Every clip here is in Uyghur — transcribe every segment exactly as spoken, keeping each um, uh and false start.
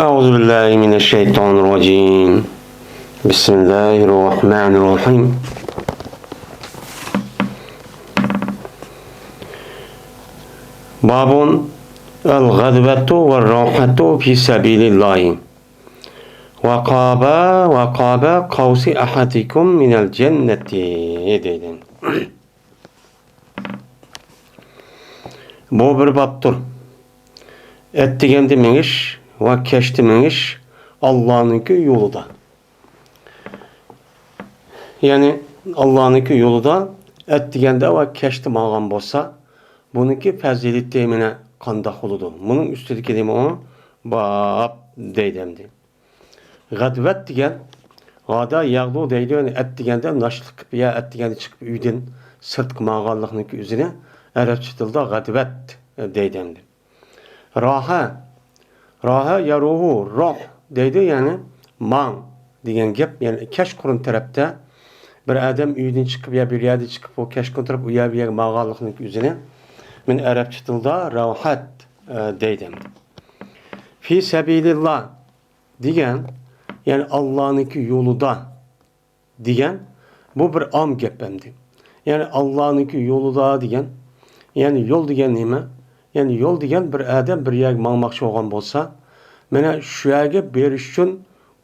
أعوذ بالله من الشيطان الرجيم. بسم الله الرحمن الرحيم. باب الغدوة والروحة في سبيل الله. وقاب وقاب قوس أحدكم من الجنة دەيدۇ. بۇ بىر بابتۇر. ئەتىگەندە مېڭىش ۋە كەچتە مېڭىش ئاللانىڭكى يولىدا. يەنى ئاللانىڭكى يولىدا ئەتىگەندە ۋە كەچتە ماڭغان بولسا، بۇنىڭكى پەزىلىتى مانا قانداق بولىدۇ؟ بۇنىڭ ئۈستىدىكى نېمە ئۇ؟ باب دەيدۇ ئەمدى. غەدۋەت دېگەن، غادا يەغدۇ دەيدۇ، يەنى ئەتىگەندە ناشتىلىق قىلىپ يا ئەتىگەندە چىقىپ ئۆيدىن سىرتقا ماڭغانلىقنىڭكى ئۆزىنى ئەرەبچە تىلدا غەدۋەت دەيدۇ ئەمدى. راھە، راھە يەروھۇ، روھ دەيدۇ، يەنى ماڭ دېگەن گەپ. يەنى كەچقۇرۇن تەرەپتە بىر ئادەم ئۆيدىن چىقىپ يا بىر يەردە چىقىپ، ئۇ كەچقۇرۇن تەرەپ ئۇ يەر بۇ يەرگە ماڭغانلىقنىڭكى ئۆزىنى مەن ئەرەبچە تىلدا راھەت، ئە، دەيدۇ. في سبيل الله دېگەن، يەنى ئاللانىڭكى يولىدا دېگەن، بۇ بىر ئام گەپ ئەمدى. يەنى ئاللانىڭكى يولىدا دېگەن، يەنى يول دېگەن نېمە؟ يەنى يول دېگەن بىر ئادەم بىر يەرگە ماڭماقچى بولغان بولسا، مانا شۇ يەرگە بېرىش ئۈچۈن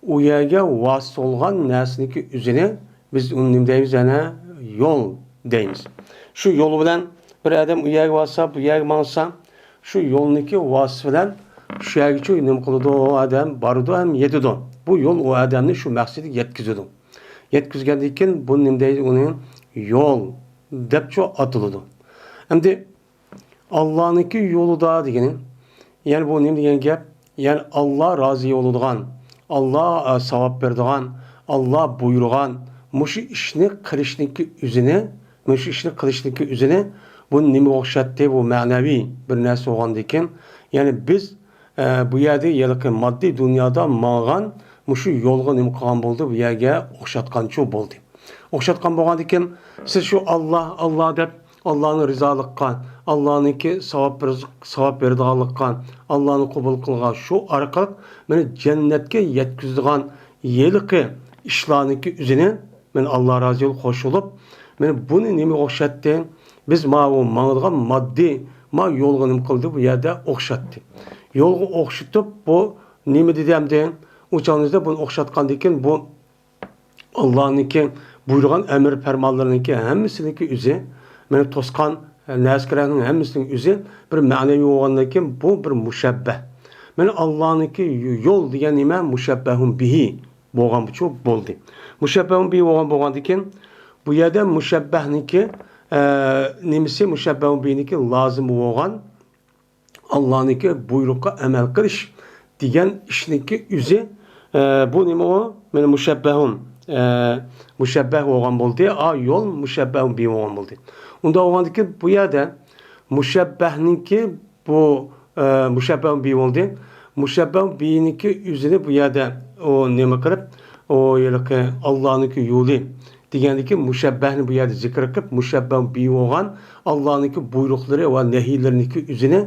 ئۇ يەرگە ۋاسىتە بولغان نەرسىنىڭكى ئۆزىنى بىز ئۇنى نېمە دەيمىز؟ يەنە يول دەيمىز. شۇ يول بىلەن بىر ئادەم ئۇ يەرگە بارسا، بۇ يەرگە ماڭسا، شۇ يولنىڭكى ۋاسىتىسى بىلەن شۇ يەرگىچە نېمە قىلىدۇ؟ ئۇ ئادەم بارىدۇ ھەم يېتىدۇ. بۇ يول ئۇ ئادەمنى شۇ مەقسىتىگە يەتكۈزىدۇ. يەتكۈزگەندىن كېيىن بۇنى نېمە دەيدۇ؟ ئۇنى يول دەپچۇ ئاتىلىدۇ. ئەمدى ئاللانىڭكى يولىدا دېگىنى، يەنى بۇ نېمە دېگەن گەپ؟ يەنى ئاللا رازى بولىدىغان، ئاللا، ئە، ساۋاب بېرىدىغان، ئاللا بۇيرۇغان مۇشۇ ئىشنى قىلىشنىڭكى ئۆزىنى، مۇشۇ ئىشنى قىلىشنىڭكى ئۆزىنى بۇ نېمىگە ئوخشاتتى؟ بۇ مەنىۋى بىر نەرسە بولغاندىكىن، يەنى بىز، ئە، بۇ يەردە ھېلىقى ماددىي دۇنيادا ماڭغان مۇشۇ يولغا نېمە قىلغان بولدى؟ بۇ يەرگە ئوخشاتقانچۇ بولدى. ئوخشاتقان بولغاندىكىن، سىز شۇ ئاللا، ئاللا دەپ ئاللانىڭ رىزالىققا، ئاللانىڭكى ساۋاب بېرىز-، ساۋاب بېرىدىغانلىققا، ئاللانى قوبۇل قىلغان شۇ ئارقىلىق مېنى جەننەتكە يەتكۈزىدىغان ھېلىقى ئىشلارنىڭكى ئۆزىنى، مەن ئاللا رازى بولۇپ خوش بولۇپ، مانا بۇنى نېمىگە ئوخشاتتى؟ بىز ماۋۇ ماڭىدىغان ماددىي ما يولغا نېمە قىلدى؟ بۇ يەردە ئوخشاتتى. يولغا ئوخشىتىپ، بۇ نېمە دېدى ئەمدى؟ ئۇ چاغنىڭىزدا بۇنى ئوخشاتقاندىن كېيىن، بۇ ئاللانىڭكى بۇيرۇغان ئەمر پەرمانلىرىنىڭكى ھەممىسىنىڭكى ئۆزى، مانا توسقان نەرسىلەرنىڭ ھەممىسىنىڭ ئۆزى بىر مەنىۋى بولغاندىن كېيىن، بۇ بىر مۇشەببەھ. مانا ئاللانىڭكى يول دېگەن نېمە؟ مۇشەببەھۇن بىھى بولغانچۇ بولدى. مۇشەببەھۇن بىھى بولغان بولغاندىن كېيىن، بۇ يەردە مۇشەببەھنىڭكى، ئە، نېمىسى؟ مۇشەببەھۇن بىھىنىڭكى لازىمى بولغان ئاللانىڭكى بۇيرۇققا ئەمەل قىلىش دېگەن ئىشنىڭكى ئۆزى، ئە، بۇ نېمە ئۇ؟ مانا مۇشەببەھۇن، ئە، مۇشەببەھ بولغان بولدى. ئا، يول مۇشەببەھۇن بىھى بولغان بولدى. ئۇنداق بولغاندىكىن بۇ يەردە مۇشەببەھنىڭكى بۇ، ئە، مۇشەببەھۇن بىھى بولدى. مۇشەببەھۇن بىھىنىڭكى ئۆزىنى بۇ يەردە ئۇ نېمە قىلىپ، ئۇ ھېلىقى ئاللانىڭكى يولى دېگەندىكى مۇشەببەھنى بۇ يەردە زىكىر قىلىپ، مۇشەببەھۇن بىھى بولغان ئاللانىڭكى بۇيرۇقلىرى ۋە نەھىيلىرىنىڭكى ئۆزىنى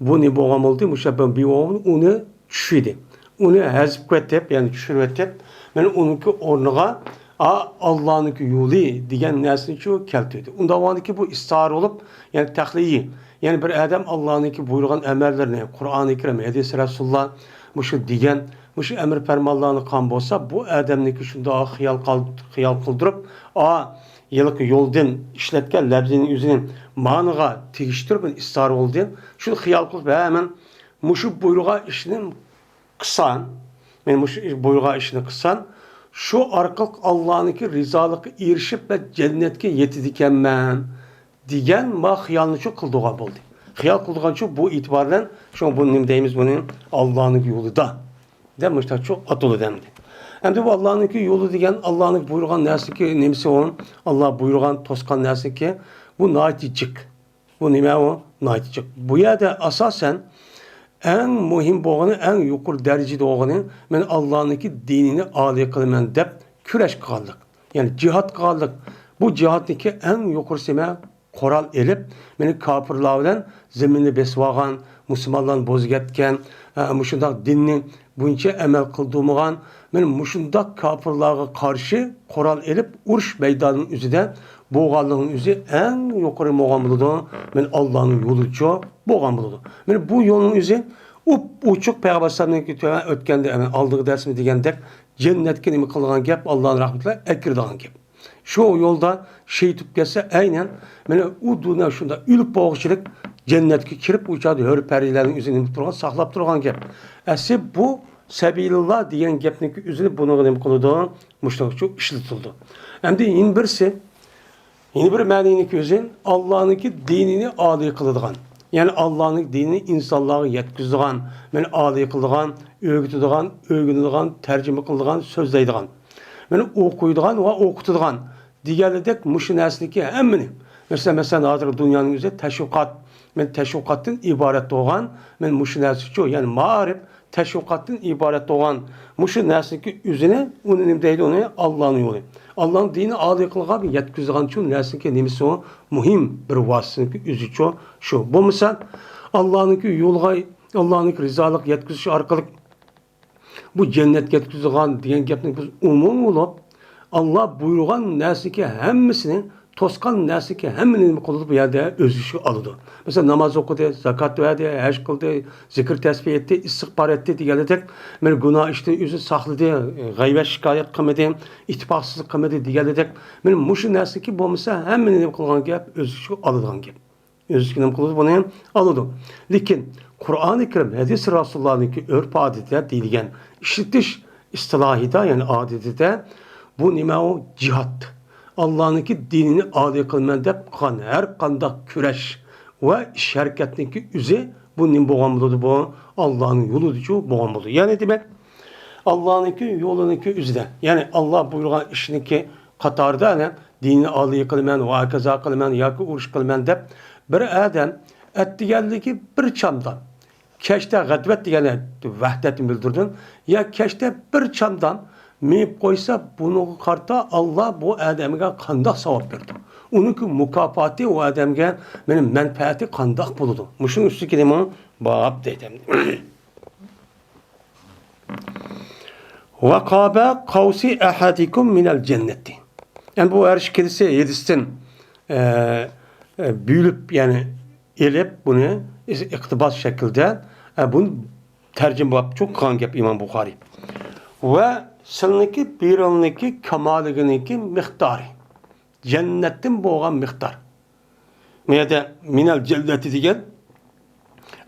بۇ نېمە بولغان بولدى؟ مۇشەببەھۇن بىھى بولغان، ئۇنى چۈشۈردى. ئۇنى ھەزىپ قىلىۋېتىپ، يەنى چۈشۈرۈۋېتىپ، مانا ئۇنىڭكى ئورنىغا، ئا، ئاللانىڭكى يولى دېگەن نەرسىنىچۇ كەلتۈردى. ئۇنداق بولغاندىكى بۇ ئىستىئارە بولۇپ، يەنى تەخلىيە. يەنى بىر ئادەم ئاللانىڭكى بۇيرۇغان ئەمەللىرىنى، قۇرئانى كەرىم، ھەدىسى رەسۇلۇللا، مۇشۇ دېگەن، مۇشۇ ئەمر پەرمانلارنى قىلغان بولسا، بۇ ئادەمنىڭكى شۇنداق خىيال قال-، خىيال قىلدۇرۇپ، ئا، ھېلىقى يولدىن ئىشلەتكەن لەپزىنىڭ ئۆزىنى مانىغا تېگىشتۈرۈپ، ئىستىئارە بولدى. شۇ خىيال قىلىپ، ھە، مەن مۇشۇ بۇيرۇغان ئىشنى قىلسام، مەن مۇشۇ ئىش، بۇيرۇغان ئىشنى قىلسام، شۇ ئارقىلىق ئاللانىڭكى رىزالىقىغا ئېرىشىپ، مەن جەننەتكە يېتىدىكەنمەن دېگەن ما خىيالنىچۇ قىلىدىغان بولدى. خىيال قىلىدىغانچۇ بۇ ئېتىبار بىلەن، شۇڭا بۇنى نېمە دەيمىز؟ بۇنى ئاللانىڭ يولىدا دەپ مۇشۇنداقچۇ ئاتىلىدۇ ئەمدى. ئەمدى بۇ ئاللانىڭكى يولى دېگەن، ئاللانىڭ بۇيرۇغان نەرسىكى نېمىسى ئۇ؟ ئاللا بۇيرۇغان، توسقان نەرسىكى، بۇ ناھايىتى جىق. بۇ نېمە ئۇ؟ ناھايىتى جىق. بۇ يەردە ئاساسەن ئەڭ مۇھىم بولغىنى، ئەڭ يۇقىرى دەرىجىدە بولغىنى، مەن ئاللانىڭكى دىنىنى ئالىي قىلىمەن دەپ كۈرەش قىلغانلىق. يەنى جىھاد قىلغانلىق. بۇ جىھادنىڭكى ئەڭ يۇقىرىسى نېمە؟ قورال ئېلىپ، مېنى كاپىرلار بىلەن زېمىننى بېسىۋالغان، مۇسۇلمانلارنى بوزۇپ كەتكەن، ھە، مۇشۇنداق دىننى بۇنچە ئەمەل قىلدۇرمىغان، مانا مۇشۇنداق كاپىرلارغا قارشى قورال ئېلىپ ئۇرۇش مەيدانىنىڭ ئۆزىدە بولغانلىقىنىڭ ئۆزى ئەڭ يۇقىرى بولغان بولىدۇ. مانا ئاللانىڭ يولىچۇ بولغان بولىدۇ. مانا بۇ يولنىڭ ئۆزى ئوپئوچۇق پەيغەمبەر ئەلەيھىسسالامنىڭكى تۆۋەن ئۆتكەندە، مانا ئالدىغى دەرسمۇ دېگەندەك، جەننەتكە نېمە قىلىدىغان گەپ، ئاللانىڭ رەھمىتى بىلەن ئەكىرىدىغان گەپ. شۇ يولدا شېھىت بولۇپ كەتسە، ئەينەن مانا ئۇ دۇنيا شۇنداق ئۆلۈپ بولغۇچىلىك جەننەتكە كىرىپ، ئۇ چاغدا ھۆر پەرىلەرنىڭ ئۆزى نېمە تۇرغان، ساقلاپ تۇرغان گەپ. ئەسلى بۇ سەبىلۇللا دېگەن گەپنىڭكى ئۆزىنى بۇنىڭغا نېمە قىلىدۇ؟ مۇشۇنىڭ ئۈچۈن ئىشلىتىلىدۇ. ئەمدى يەنە بىرسى، يەنە بىر مەنىنىڭكى ئۆزى، ئاللانىڭكى دىنىنى ئالىي قىلىدىغان، يەنى ئاللانىڭ دىنىنى ئىنسانلارغا يەتكۈزىدىغان، مانا ئالىي قىلىدىغان، ئۆگىتىدىغان، ئۆگىنىدىغان، تەرجىمە قىلىدىغان، سۆزلەيدىغان، مانا ئوقۇيدىغان ۋە ئوقۇتىدىغان دېگەنلىدەك مۇشۇ نەرسىنىڭكى ھەممىنى، مەسىلەن، مەسىلەن، ھازىرقى دۇنيانىڭ ئۆزى تەشۋىقات، مانا تەشۋىقاتتىن ئىبارەت بولغان، مانا مۇشۇ نەرسىچۇ، يەنى مائارىپ، تەشۋىقاتتىن ئىبارەت بولغان مۇشۇ نەرسىنىڭكى ئۆزىنى، ئۇنى نېمە دەيدۇ؟ ئۇنى ئاللانىڭ يولى. ئاللانىڭ دىنى ئالىي قىلغان، يەتكۈزىدىغان شۇ نەرسىنىڭكى نېمىسى ئۇ؟ مۇھىم بىر ۋاسىتىنىڭكى ئۆزىچۇ شۇ. بولمىسا، ئاللانىڭكى يولىغا، ئاللانىڭكى رىزالىقىغا يەتكۈزۈش ئارقىلىق بۇ جەننەتكە يەتكۈزىدىغان دېگەن گەپنى بىز ئومۇمىي بولۇپ، ئاللا بۇيرۇغان نەرسىنىڭكى ھەممىسىنى، توسقان نەرسىنىڭكى ھەممىنى نېمە قىلىدۇ؟ بۇ يەردە ئۆز ئىچىگە ئالىدۇ. مەسىلەن، ناماز ئوقۇدى، زاكات بەردى، ھەج قىلدى، زىكىر تەسبىھ ئېيتتى، ئىستىغپار ئېيتتى دېگەنلىدەك، مانا گۇناھ ئىشتىن ئۆزىنى ساقلىدى، غەيۋەت شىكايەت قىلمىدى، ئىتتىپاقسىزلىق قىلمىدى دېگەنلىدەك، مانا مۇشۇ نەرسىنىڭكى بولمىسا ھەممىنى نېمە قىلغان گەپ؟ ئۆز ئىچىگە ئالىدىغان گەپ. ئۆزىگە نېمە قىلىدۇ؟ بۇنى ئالىدۇ. لېكىن قۇرئانى كەرىم، ھەدىس رەسۇلۇللانىڭكى ئۆرپ-ئادىتىدە دېيىلگەن ئىشلىتىش ئىستىلاھىدا، يەنى ئادىتىدە بۇ نېمە ئۇ؟ جىھاد. ئاللانىڭكى دىنىنى ئالىي قىلىمەن دەپ قىلغان ھەر قانداق كۈرەش ۋە ئىش-ھەرىكەتنىڭكى ئۆزى بۇ نېمە بولغان بولىدۇ؟ بۇ ئاللانىڭ يولىدىچۇ بولغان بولىدۇ. يەنى دېمەك، ئاللانىڭكى يولىنىڭكى ئۆزىدە، يەنى ئاللا بۇيرۇغان ئىشنىڭكى قاتارىدا، يەنى دىننى ئالىي قىلىمەن، ۋە ھاكازا قىلىمەن ياكى ئۇرۇش قىلىمەن دەپ بىر ئادەم ئەتىگەنلىكى بىر چامدام، كەچتە غەدۋەت دېگەننى ۋەھدەتنى بىلدۈردۈم، يا كەچتە بىر چامدام مېڭىپ قويسا، بۇنىڭغا قارىتا ئاللا بۇ ئادەمگە قانداق ساۋاب بېرىدۇ؟ ئۇنىڭكى مۇكاپاتى ئۇ ئادەمگە، مېنىڭ مەنپەئەتى قانداق بولىدۇ؟ مۇشۇنىڭ ئۈستىگە نېمە باب دەيدۇ. ۋە قابە قاۋسى ئەھەدىكۇم مىنەل جەننەتى. يەنى بۇ ھەر ئىككىلىسى ھەدىستىن، ئە، ئە، بۆلۈپ، يەنى ئېلىپ بۇنى ئىقتىباس شەكلىدە، ئە، بۇنى تەرجىمە بابچۇ قىلغان گەپ ئىمام بۇخارىي. ۋە سىلنىڭكى بىرىڭنىڭكى كامالىگىنىڭكى مىقدارى. جەننەتتىن بولغان مىقدار. بۇ يەردە مىنەل جەننەتى دېگەن،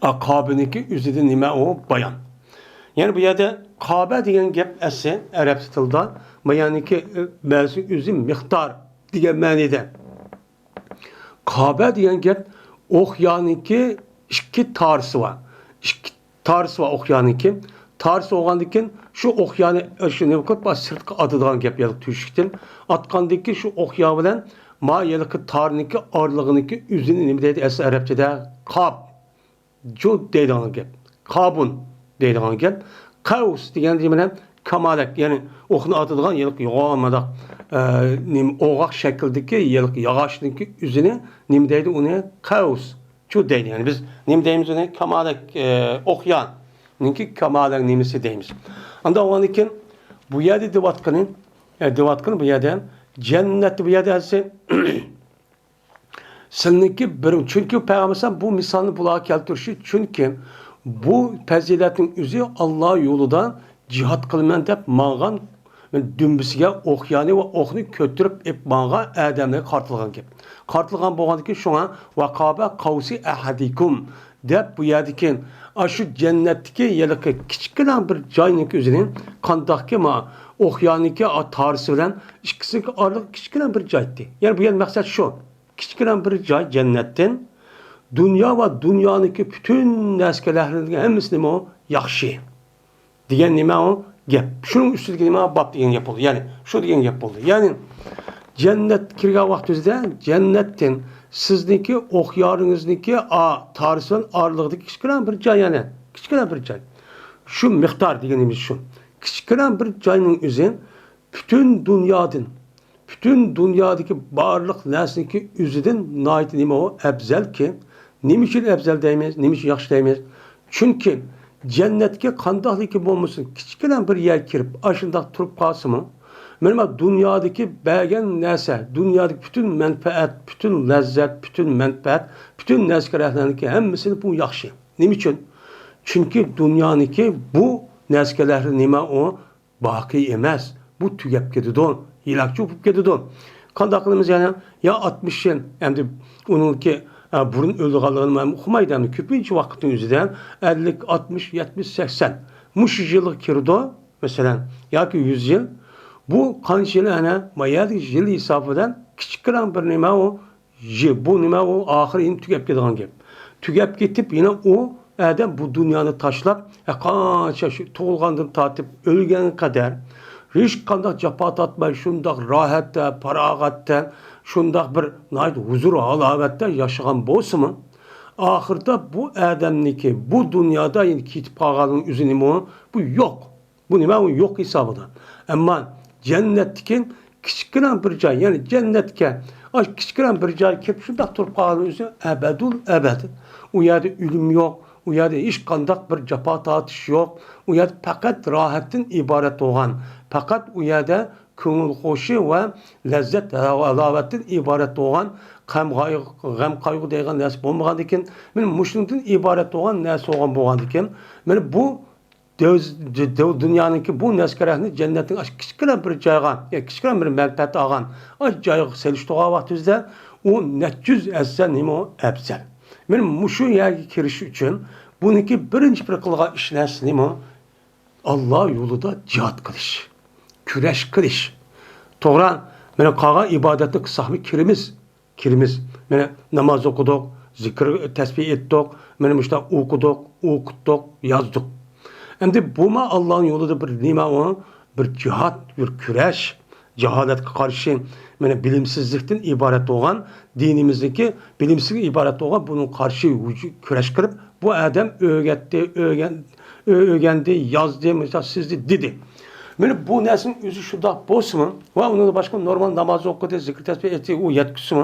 ئا، قابىنىڭكى ئۆزىدە نېمە ئۇ؟ بايان. يەنى بۇ يەردە قابە دېگەن گەپ ئەسلى ئەرەب تىلىدا باياننىڭكى، ئە، مەنىسى ئۆزى مىقدار دېگەن مەنىدە. قابە دېگەن گەپ ئوقيانىڭكى ئىككى تارىسى بار. ئىككى تارىسى بار ئوقيانىڭكى. تارىسى بولغاندىن كېيىن شۇ ئوقيانى، شۇ نېمە قىلىپ، سىرتقا ئاتىدىغان گەپ، يەنى تۆشۈكتىن ئاتقاندىن كېيىن شۇ ئوقيا بىلەن ما ھېلىقى تارنىڭكى ئارىلىقىنىڭكى ئۆزىنى نېمە دەيدۇ ئەسلى ئەرەبچىدە؟ قاب. جۇ دەيدىغان گەپ. قابۇن دەيدىغان گەپ. قەۋس دېگەن نېمە؟ كامالەك، يەنى ئوقنى ئاتىدىغان ھېلىقى يوغان مۇنداق، ئە، نېمە، ئوغاق شەكىلدىكى ھېلىقى ياغاچنىڭكى ئۆزىنى نېمە دەيدۇ؟ ئۇنى قەۋس. چۇ دەيدۇ. يەنى بىز نېمە دەيمىز ئۇنى؟ كامالەك، ئە، ئوقياننىڭكى كامالەك نېمىسى دەيمىز. ئانداق بولغاندىن كېيىن بۇ يەردە دەۋاتقىنى، ئە، دەۋاتقىنى بۇ يەردە جەننەتتە، بۇ يەردە ھەزرىتى سىلنىڭكى بىر، چۈنكى پەيغەمبەر بۇ مىسالنى بۇلارغا كەلتۈرۈشى، چۈنكى بۇ پەزىلەتنىڭ ئۆزى ئاللا يولىدا جىھاد قىلىمەن دەپ ماڭغان دۈمبىسىگە ئوقيانى ۋە ئوقنى كۆتۈرۈپ ئېلىپ ماڭغان ئادەملەرگە قارىتىلغان گەپ. قارىتىلغان بولغاندىكىن، شۇڭا ۋە قابە قاۋسى ئەھەدىكۇم دەپ بۇ يەردىكى ئاشۇ جەننەتتىكى ھېلىقى كىچىككىنە بىر جاينىڭكى ئۆزىنى قانداقكى ما ئوقيانىكى تارىسى بىلەن ئىككىسىنىڭكى ئارىلىقى كىچىككىنە بىر جايتتى. يەنى بۇ يەردە مەقسەت شۇ. كىچىككىنە بىر جاي جەننەتتىن دۇنيا ۋە دۇنيانىڭكى پۈتۈن نەرسىلەرنىڭ ھەممىسىنىمۇ ياخشى. دېگەن نېمە ئۇ؟ گەپ. شۇنىڭ ئۈستىدىكى نېمە؟ باب دېگەن گەپ بولدى. يەنى شۇ دېگەن گەپ بولدى. يەنى جەننەت كىرگەن ۋاقتىمىزدا جەننەتتىن سىزنىڭكى ئوقيانىڭىزنىڭكى ئا-، تارىسى بىلەن ئارىلىقىدىكى كىچىككىنە بىر جاي، يەنى كىچىككىنە بىر جاي. شۇ مىقدار دېگىنىمىز شۇ. كىچىككىنە بىر جاينىڭ ئۆزى پۈتۈن دۇنيادىن، پۈتۈن دۇنيادىكى بارلىق نەرسىنىڭكى ئۆزىدىن ناھايىتى نېمە ئۇ؟ ئەپزەلكى. نېمە ئۈچۈن ئەپزەل دەيمىز؟ نېمە ئۈچۈن ياخشى دەيمىز؟ چۈنكى جەننەتكە قانداقلىكى بولمىسۇن، كىچىككىنە بىر يەرگە كىرىپ، ئاشۇنداق تۇرۇپ قالسىمۇ، مانا دۇنيادىكى بەرگەن نەرسە، دۇنيادىكى پۈتۈن مەنپەئەت، پۈتۈن لەززەت، پۈتۈن مەنپەئەت، پۈتۈن نەرسىگە رەھمەتلىكى ھەممىسىنى بۇ ياخشى. نېمە ئۈچۈن؟ چۈنكى دۇنيانىڭكى بۇ نەرسىگە رەھمەت نېمە ئۇ؟ باقىي ئەمەس، بۇ تۈگەپ كېتىدۇ، ھېلاكچى بولۇپ كېتىدۇ. قانداق قىلىمىز يەنە؟ يا ئاتمىش يىل، ئەمدى ئۇنىڭكى، ئە، بۇرۇن ئۆلىدىغانلىقىنى مەن ئۇقمايدۇ، ئەمدى كۆپىنچە ۋاقىتنىڭ ئۆزىدە ئەللىك، ئاتمىش، يەتمىش، سەكسەن، مۇشۇ يىلغا كىرىدۇ، مەسىلەن، ياكى يۈز يىل. بۇ قانچە يىل؟ ئەنە ما يەردىكى يىل ھېسابى بىلەن كىچىككىنە بىر نېمە ئۇ، يى-، بۇ نېمە ئۇ، ئاخىرى يەنە تۈگەپ كېتىدىغان گەپ. تۈگەپ كېتىپ، يەنە ئۇ ئادەم بۇ دۇنيانى تاشلاپ، ھە، قانچە شۇ تۇغۇلغاندىن تارتىپ ئۆلگەنگە قەدەر ھېچقانداق جاپا تارتماي، شۇنداق راھەتتە، پاراغەتتە، شۇنداق بىر ناھايىتى ھۇزۇر ھالاۋەتتە ياشىغان بولسىمۇ، ئاخىرىدا بۇ ئادەمنىڭكى بۇ دۇنيادا يەنە كېتىپ قالغاننىڭ ئۆزى نېمە ئۇ؟ بۇ يوق. بۇ نېمە؟ ئۇ يوق ھېسابىدا. ئەمما جەننەتتىكى كىچىككىنە بىر جاي، يەنى جەننەتكە، ئاش كىچىككىنە بىر جايغا كىرىپ شۇنداق تۇرۇپ قالغان ئۆزى ئەبەدۇل ئەبەد. ئۇ يەردە ئۆلۈم يوق، ئۇ يەردە ھېچقانداق بىر جاپا تارتىش يوق. ئۇ يەردە پەقەت راھەتتىن ئىبارەت بولغان، پەقەت ئۇ يەردە كۆڭۈل خۇشى ۋە لەززەت، ھالاۋەتتىن ئىبارەت بولغان غەم، غەم قايغۇ دەيدىغان نەرسە بولمىغاندىكىن، مانا مۇشۇنىڭدىن ئىبارەت بولغان نەرسە بولغان بولغاندىكىن، مانا بۇ دۆز-، دۇ-، دۇنيانىڭكى بۇ نەسكەرەكنى جەننەتنىڭ ئاشۇ كىچىككىنە بىر جايغا، يا كىچىككىنە بىر مەنپەئەت ئالغان ئاشۇ جايغا سېلىشتۇرغان ۋاقتىمىزدا، ئۇ نەچچە يۈز ھەسسە نېمە ئەپسەل. مانا مۇشۇ يەرگە كىرىش ئۈچۈن بۇنىڭكى بىرىنچى بىر قىلغان ئىش نەرسە نېمە؟ ئاللا يولىدا جىھاد قىلىش، كۈرەش قىلىش. توغرا، مانا قالغان ئىبادەتنى قىلساقمۇ كىرىمىز. كىرىمىز. مانا ناماز ئوقۇدۇق، زىكىر، تەسبىھ ئېيتتۇق، مانا مۇشۇنداق ئوقۇدۇق، ئوقۇتتۇق، يازدۇق. ئەمدى بۇمۇ ئاللانىڭ يولىدا بىر نېمە ئۇ؟ بىر جىھاد، بىر كۈرەش، جاھالەتكە قارشى، مانا بىلىمسىزلىكتىن ئىبارەت بولغان، دىنىمىزنىڭكى بىلىمسىزلىككە ئىبارەت بولغان، بۇنىڭغا قارشى ۋۇجۇ-، كۈرەش قىلىپ، بۇ ئادەم ئۆگەتتى، ئۆگەن-، ئۆ-، ئۆگەندى، يازدى، مۇشۇنداق سىزدى، دېدى. مانا بۇ نەرسىنىڭ ئۆزى شۇنداق بولسىمۇ، ۋە ئۇنىڭدىن باشقا نورمال ناماز ئوقۇدى، زىكىر تەسبىھ ئېيتتى، ئۇ يەتكۈزسىمۇ،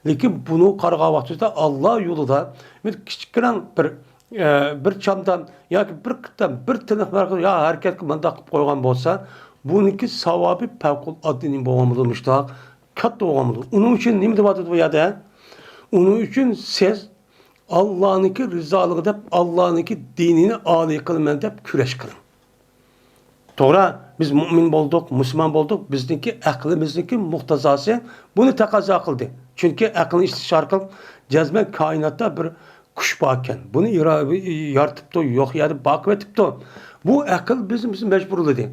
لېكىن بۇنى قارىغان ۋاقتىدا ئاللا يولىدا بىر كىچىككىنە بىر، ئە، بىر چامدا ياكى بىر قېتىم بىر تىنىق يا ھەرىكەتكە مۇنداق قىلىپ قويغان بولسا، بۇنىڭكى ساۋابى پەۋقۇلئاددە نېمە بولغان بولىدۇ، مۇشۇنداق كاتتا بولغان بولىدۇ. ئۇنىڭ ئۈچۈن نېمە دەۋاتىدۇ بۇ يەردە؟ ئۇنىڭ ئۈچۈن سىز ئاللانىڭكى رىزالىقى دەپ، ئاللانىڭكى دىنىنى ئالىي قىلىمەن دەپ كۈرەش قىلىڭ. توغرا، بىز مۇئمىن بولدۇق، مۇسۇلمان بولدۇق، بىزنىڭكى ئەقلىمىزنىڭكى مۇقتەزاسى بۇنى تەقەززا قىلدى. چۈنكى ئەقىلنى ئىشلىتىش ئارقىلىق جەزمەن كائىناتتا بىر كۈچ باركەن، بۇنى يارا-، يارىتىپتۇ، يوق يەردە بار قىلىۋېتىپتۇ. بۇ ئەقىل بىزنى، بىزنى مەجبۇرلىدى.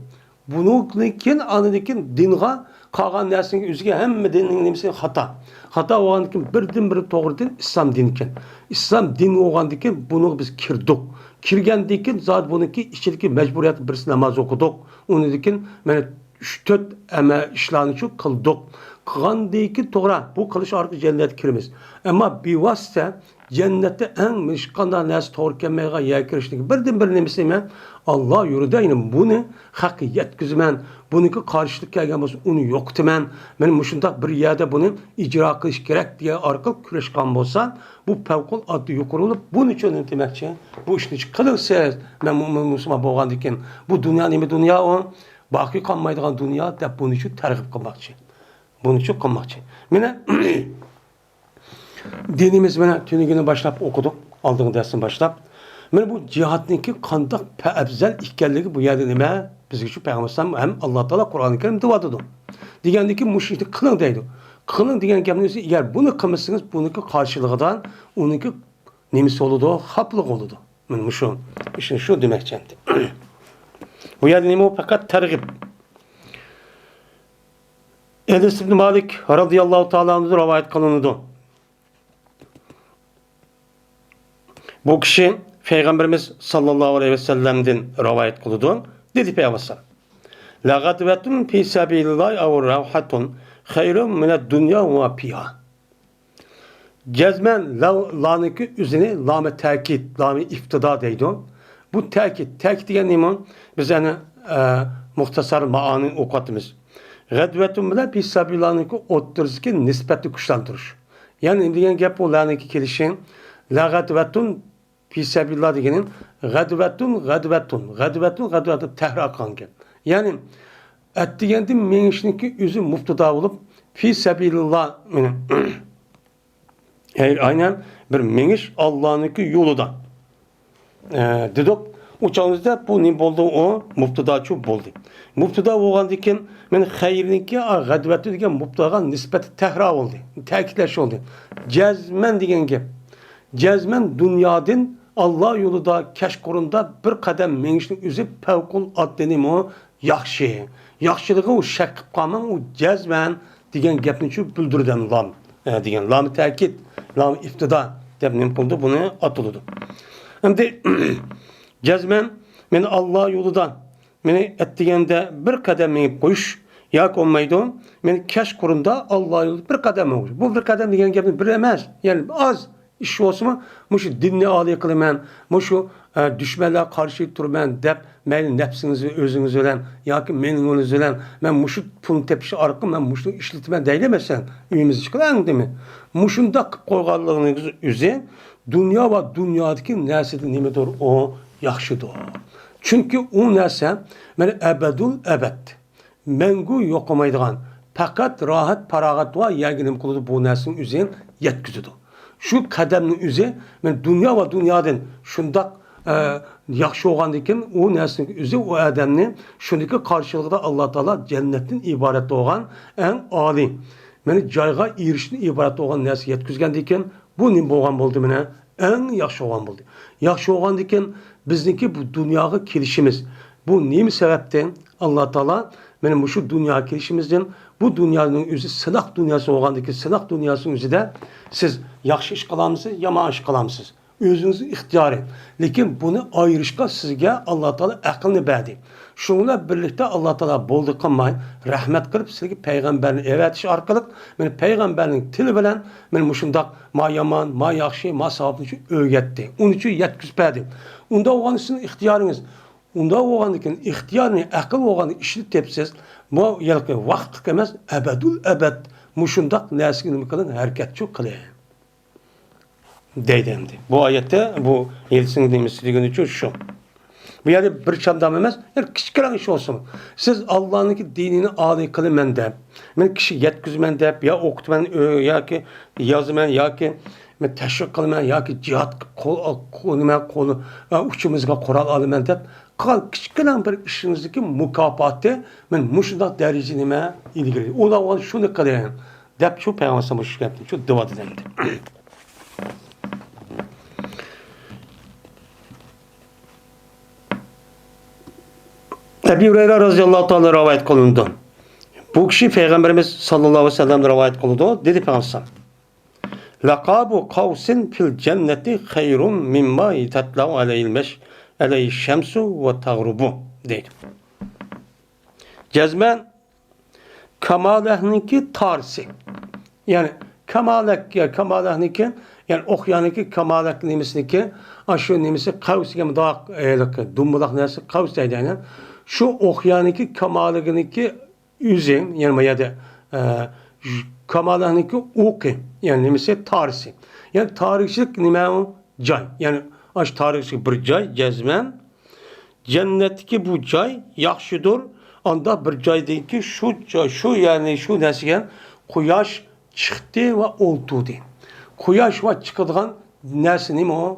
بۇنىڭدىن كېيىن، ئاندىن كېيىن دىنغا قالغان نەرسىنىڭ ئۆزىگە ھەممە دىننىڭ نېمىسى خاتا. خاتا بولغاندىن كېيىن بىردىن بىر توغرا دىن ئىسلام دىنىكەن. ئىسلام دىن بولغاندىن كېيىن بۇنىڭغا بىز كىردۇق. كىرگەندىن كېيىن زادى بۇنىڭكى ئىچىدىكى مەجبۇرىيەت بىرسى ناماز ئوقۇدۇق. ئۇنىڭدىن كېيىن مانا ئۈچ تۆت ئەمە ئىشلارنى شۇ قىلدۇق. قىلغاندىن كېيىن توغرا، بۇ قىلىش ئارقىلىق جەننەتكە كىرىمىز. ئەمما بىۋاسىتە جەننەتتە ئەڭ ھېچقانداق نەرسە توغرا كەلمەيدىغان يەرگە كىرىشنىڭ بىردىن بىر نېمىسى نېمە؟ ئاللا يولىدا يەنە بۇنى خەققە يەتكۈزىمەن، بۇنىڭكى قارشىلىق كەلگەن بولسا ئۇنى يوقىتىمەن، مانا مۇشۇنداق بىر يەردە بۇنى ئىجرا قىلىش كېرەك دېگەن ئارقىلىق كۈرەش قىلغان بولسا، بۇ پەۋقۇلئاددە يۇقىرى بولۇپ، بۇنى ئۈچۈن نېمە دېمەكچى؟ بۇ ئىشنى قىلىڭ سىز، مەن مۇ-، مۇ-، مۇسۇلمان بولغاندىن كېيىن، بۇ دۇنيا نېمە دۇنيا ئۇ؟ باقىي قالمايدىغان دۇنيا دەپ بۇنى شۇ تەرغىب قىلماقچى. بۇنى شۇ قىلماقچى. مانا دىنىمىز مانا تۈنۈگۈنى باشلاپ ئوقۇدۇق، ئالدىنقى دەرستىن باشلاپ. مانا بۇ جىھادنىڭكى قانداق پە-، ئەپزەل ئىكەنلىكى بۇ يەردە نېمە؟ بىزگە شۇ پەيغەمبەر ئەلەيھىسسالام ھەم ئاللا تائالا قۇرئانى كەرىمدە دەۋاتىدۇ. دېگەندىكىن مۇشۇ ئىشنى قىلىڭ دەيدۇ. قىلىڭ دېگەن گەپنىڭ ئۆزى، ئەگەر بۇنى قىلمىسىڭىز، بۇنىڭكى قارشىلىقىدا ئۇنىڭكى نېمىسى بولىدۇ؟ خاپىلىقى بولىدۇ. مانا مۇشۇ ئىشنى شۇ دېمەكچى ئەمدى. بۇ يەردە نېمە؟ ئۇ پەقەت تەرغىب. ئەنەس ئىبن مالىك رازىياللاھۇ تائالا ئەنھۇدىن رىۋايەت قىلىنىدۇ. بۇ كىشى پەيغەمبىرىمىز ساللاللاھۇ ئەلەيھى ۋەسەللەمدىن رىۋايەت قىلىدۇ. دېدى پەيغەمبەر: «لەغەدۋەتۇن فى سەبىلىللاھى ئەۋ رەۋھەتۇن خەيرۇن مىنەد دۇنيا ۋە فىھا.» جەزمەن لەۋ لانىكى ئۆزىنى لامى تەكىد، لامى ئىپتىدا دەيدۇ. بۇ تەكىد، تەكىد دېگەن نېمە؟ بىز ئەنە، ئە، مۇختەسەر مائانى ئوقۇۋاتىمىز. غەدۋەتۇن بىلەن پى سەبىلانىكى ئوتتۇرىسىدىكى نىسبەتنى كۈچلەندۈرۈش. يەنى نېمە دېگەن گەپ بۇ لانىكى كېلىشى؟ لەغەدۋەتۇن پى سەبىلىللا دېگىنى غەدۋەتۇن، غەدۋەتۇن، غەدۋەتۇن، غەدۋەتۇن تەھرىر قىلغان گەپ. يەنى ئەتىگەندە مېڭىشنىڭكى ئۆزى مۇبتىدا بولۇپ، پى سەبىلىللا، يەنى ئەي-، ئەينەن بىر مېڭىش ئاللانىڭكى يولىدا، ئە، دېدۇق. ئۇ چاغىمىزدا بۇ نېمە بولدى؟ ئۇ مۇبتىداچۇ بولدى. مۇبتىدا بولغاندىن كېيىن، مەن خەيرنىڭكى، ئا، غەدۋەتى دېگەن مۇبتىداغا نىسبەتى تەھرا بولدى، تەكىتلەش بولدى. جەزمەن دېگەن گەپ. جەزمەن دۇنيادىن ئاللا يولىدا كەچقۇرۇندا بىر قەدەم مېڭىشنىڭ ئۆزى پەۋقۇلئاددە نېمە؟ ياخشى. ياخشىلىقى ئۇ شەك قىلىپ قالماڭ، ئۇ جەزمەن دېگەن گەپنى شۇ بىلدۈرىدۇ لام، ئە، دېگەن لامى تەكىت، لامى ئىپتىدا دەپ نېمە قىلىدۇ؟ بۇنى ئاتىلىدۇ. ئەمدى جەزمەن مېنى ئاللا يولىدا، مېنى ئەتىگەندە بىر قەدەم مېڭىپ قويۇش ياكى بولمايدۇ، مېنى كەچقۇرۇندا ئاللا يولىدا بىر قەدەم مېڭىپ قويۇش. بۇ بىر قەدەم دېگەن گەپنى بىر ئەمەس، يەنى ئاز ئىش بولسىمۇ، مۇشۇ دىننى ئالىي قىلىمەن، مۇشۇ، ئە، دۈشمەنلەرگە قارشى تۇرىمەن دەپ، مەيلى نەپسىڭىز، ئۆزىڭىز بىلەن ياكى مېنىڭ يولىڭىز بىلەن، مەن مۇشۇ پۇلنى تېپىش ئارقىلىق مەن مۇشۇنى ئىشلىتىمەن دەيلى، مەسىلەن، ئۆيىمىزنى چىقىرىڭ دېمەي. مۇشۇنداق قىلىپ قويغانلىقىڭىز ئۆزى دۇنيا ۋە دۇنيادىكى نەرسىدىن نېمىدۇر ئۇ ياخشىدۇر. چۈنكى ئۇ نەرسە مانا ئەبەدۇل ئەبەد. مەڭگۈ يوقىمايدىغان، پەقەت راھەت، پاراغەت ۋە يەرگە نېمە قىلىدۇ؟ بۇ نەرسىنىڭ ئۆزى يەتكۈزىدۇ. شۇ قەدەمنىڭ ئۆزى، مەن دۇنيا ۋە دۇنيادىن شۇنداق، ئە، ياخشى بولغاندىكىن، ئۇ نەرسىنىڭ ئۆزى ئۇ ئادەمنى شۇنىڭكى قارشىلىقىدا ئاللا تائالا جەننەتتىن ئىبارەت بولغان ئەڭ ئالىي، مانا جايغا ئېرىشىشتىن ئىبارەت بولغان نەرسىگە يەتكۈزگەندىكىن، بۇ نېمە بولغان بولدى مانا؟ ئەڭ ياخشى بولغان بولدى. ياخشى بولغاندىكىن بىزنىڭكى بۇ دۇنياغا كېلىشىمىز، بۇ نېمە سەۋەبتىن؟ ئاللا تائالا مانا مۇشۇ دۇنياغا كېلىشىمىزدىن، بۇ دۇنيانىڭ ئۆزى سىناق دۇنياسى بولغاندىكىن، سىناق دۇنياسىنىڭ ئۆزىدە سىز ياخشى ئىش قىلامسىز، يامان ئىش قىلامسىز؟ ئۆزىڭىزنىڭ ئىختىيارى. لېكىن بۇنى ئايرىشقا سىزگە ئاللا تائالا ئەقىلنى بەردى. شۇنىڭ بىلەن بىرلىكتە ئاللا تائالا بولدى قىلماي، رەھمەت قىلىپ سىزگە پەيغەمبەرنى ئەۋەتىش ئارقىلىق، مانا پەيغەمبەرنىڭ تىلى بىلەن مانا مۇشۇنداق ما يامان، ما ياخشى، ما ساۋابنى شۇ ئۆگەتتى. ئۇنى شۇ يەتكۈزۈپ بەردى. ئۇنداق بولغان سىزنىڭ ئىختىيارىڭىز. ئۇنداق بولغاندىكىن ئىختىيارنى ئەقىل بولغان ئىشنى تېپىسىز. بۇ يەنىكى ۋاقىتلىق ئەمەس، ئەبەدۇل ئەبەد مۇشۇنداق نەرسىگە نېمە قىلىڭ، ھەرىكەتچۇ قىلىڭ. دەيدۇ ئەمدى. بۇ ئايەتتە بۇ يىلسىنىڭ نېمىسى دېگىنى ئۈچۈن شۇ. بۇ يەردە بىر چامدام ئەمەس، يەنى كىچىككىنە ئىش بولسۇن. سىز ئاللانىڭكى دىنىنى ئالىي قىلىمەن دەپ، مەن كىشىگە يەتكۈزىمەن دەپ، يا ئوقۇتىمەن، ئۆ-، ياكى يازىمەن، ياكى مەن تەشۋىق قىلىمەن، ياكى جىھاد قول، قول، نېمە، قول، ئۇچىمىزغا قورال ئالىمەن دەپ قىلغان كىچىككىنە بىر ئىشىڭىزدىكى مۇكاپاتى، مەن مۇشۇنداق دەرىجە نېمە ئىلگىرى. ئۇلار شۇنى قىلىڭ. دەپ شۇ پەيغەمبەر مۇشۇ گەپنى شۇ دېۋاتىدۇ ئەمدى. ئەبى ھۇرەيرە رازىياللاھۇ تائالا رىۋايەت قىلىنىدۇ. بۇ كىشى پەيغەمبىرىمىز ساللاللاھۇ ئەلەيھى ۋەسەللەمدىن رىۋايەت قىلىدۇ. دېدى پەيغەمبەر: «لەقابۇ قەۋسىن فىل جەننەتى خەيرۇم مىمما تەتلەئۇ ئەلەيھىل مەش-، ئەلەيھىش شەمسۇ ۋە تەغرۇبۇ» دەيدۇ. جەزمەن كامالەكنىڭكى تارىسى. يەنى كامالەك، يا كامالەكنىڭكى، يەنى ئوقيانىڭكى كامالەك نېمىسىنىڭكى، ئاشۇ نېمىسى قەۋس دېگەن مۇنداق، ھېلىقى دۇمبىلاق نەرسە قەۋس دەيدۇ، يەنى شۇ ئوقيانىڭكى كامالىكىنىڭكى ئۆزى، يەنى ما يەردە، ئە، كامالەكنىڭكى ئوقى، يەنى نېمىسى تارىسى. يەنى تارىكچىلىك نېمە ئۇ؟ جاي. يەنى ئاشۇ تارىكچىلىك بىر جاي، جەزمەن. جەننەتتىكى بۇ جاي ياخشىدۇر. ئاندا بىر جايدىنكى شۇ جاي، شۇ يەرنى، شۇ نەرسىگە قۇياش چىقتى ۋە ئولتۇردى. قۇياش ۋە چىقىدىغان نەرسە نېمە ئۇ؟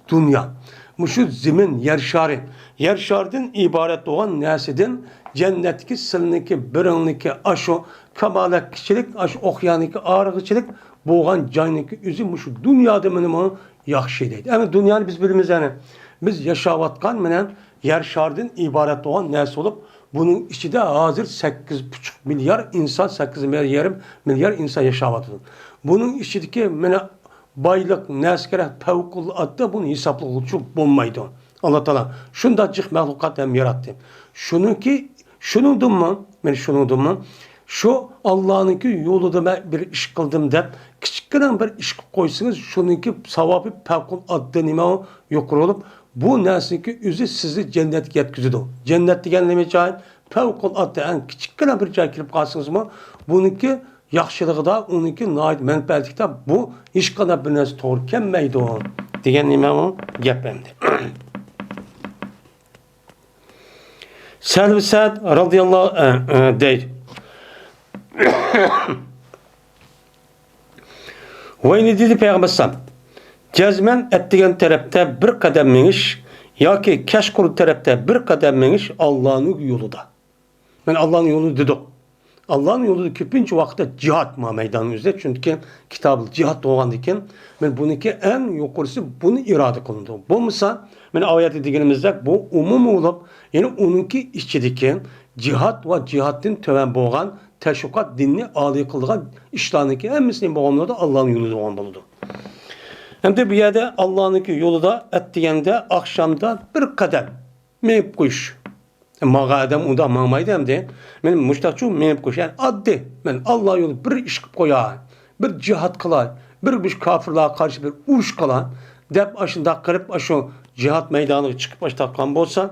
دۇنيا. مۇشۇ زېمىن، يەر شارى. يەر شارىدىن ئىبارەت بولغان نەرسىدىن جەننەتتىكى سىلىنىڭكى، بىرىڭنىڭكى ئاشۇ كامالەتكىچىلىك، ئاشۇ ئوقيانىڭكى ئارىغىچىلىك بولغان جاينىڭكى ئۆزى مۇشۇ دۇنيادا مېنىمۇ ياخشى دەيدۇ. ئەمما دۇنيانى بىز بىلىمىز، يەنى بىز ياشاۋاتقان مەنە يەر شارىدىن ئىبارەت بولغان نەرسە بولۇپ، بۇنىڭ ئىچىدە ھازىر سەككىز پۇچۇق مىليار ئىنسان، سەككىز مىليار يېرىم مىليار ئىنسان ياشاۋاتىدۇ. بۇنىڭ ئىچىدىكى مەنە بايلىق، نەرسە-كېرەك پەۋقۇلئاددە، بۇنى ھېسابلىغىلى بولمايدۇ. ئاللا تائالا شۇنداق جىق مەخلۇقات ھەم ياراتتى. شۇنىڭكى، شۇنىڭدىنمۇ، مەن شۇنىڭدىنمۇ، شۇ ئاللانىڭكى يولىدا مەن بىر ئىش قىلدىم دەپ، كىچىككىنە بىر ئىش قىلىپ قويسىڭىز، شۇنىڭكى ساۋابى پەۋقۇلئاددە نېمە يۇقىرى بولۇپ، بۇ نەرسىنىڭكى ئۆزى سىزنى جەننەتكە يەتكۈزىدۇ. جەننەت دېگەن نېمە جاي؟ پەۋقۇلئاددە ئەڭ كىچىككىنە بىر جاي كىرىپ قالسىڭىزمۇ، بۇنىڭكى ياخشىلىقىدا، ئۇنىڭكى ناھايىتى مەنپەئەتلىكتە بۇ ھېچقانداق بىر نەرسە توغرا كەلمەيدۇ. دېگەن نېمە ئۇ؟ گەپ ئەمدى. سەھل بىن سەئد رازىياللاھۇ ئەنھۇ، ئە، ئە، دەيدۇ. ۋەينى دېدى پەيغەمبەر ئەلەيھىسسالام، جەزمەن ئەتىگەن تەرەپتە بىر قەدەم مېڭىش ياكى كەچقۇرۇن تەرەپتە بىر قەدەم مېڭىش ئاللانىڭ يولىدا. مەن ئاللانىڭ يولىدا دېدۇق. ئاللانىڭ يولىدا كۆپىنچە ۋاقىتتا جىھاد ما مەيداننىڭ ئۆزىدە، چۈنكى كىتابى جىھاد بولغاندىكىن، مەن بۇنىڭكى ئەڭ يۇقىرىسى بۇنى ئىرادە قىلىنىدۇ. بولمىسا، مەن ئايەتتە دېگىنىمىزدەك، بۇ ئومۇمىي بولۇپ، يەنى ئۇنىڭكى ئىچىدىكى جىھاد ۋە جىھادتىن تۆۋەن بولغان تەشۋىقات دىننى ئالىي قىلىدىغان ئىشلارنىڭكى ھەممىسى نېمە بولغان بولىدۇ؟ ئاللانىڭ يولىدا بولغان بولىدۇ. ئەمدى بۇ يەردە ئاللانىڭكى يولىدا ئەتىگەندە، ئاخشامدا بىر قەدەم مېڭىپ قويۇش. ماڭغان ئادەم ئۇنداق ماڭمايدۇ ئەمدى. مەن مۇشتاقچۇ مېڭىپ قويۇش، يەنى ئاددىي، مەن ئاللا يولىدا بىر ئىش قىلىپ قوياي، بىر جىھاد قىلاي، بىر، بىر كاپىرلارغا قارشى بىر ئۇرۇش قىلاي دەپ، ئاشۇنداق قىلىپ، ئاشۇ جىھاد مەيدانىغا چىقىپ ئاشتاققان بولسا،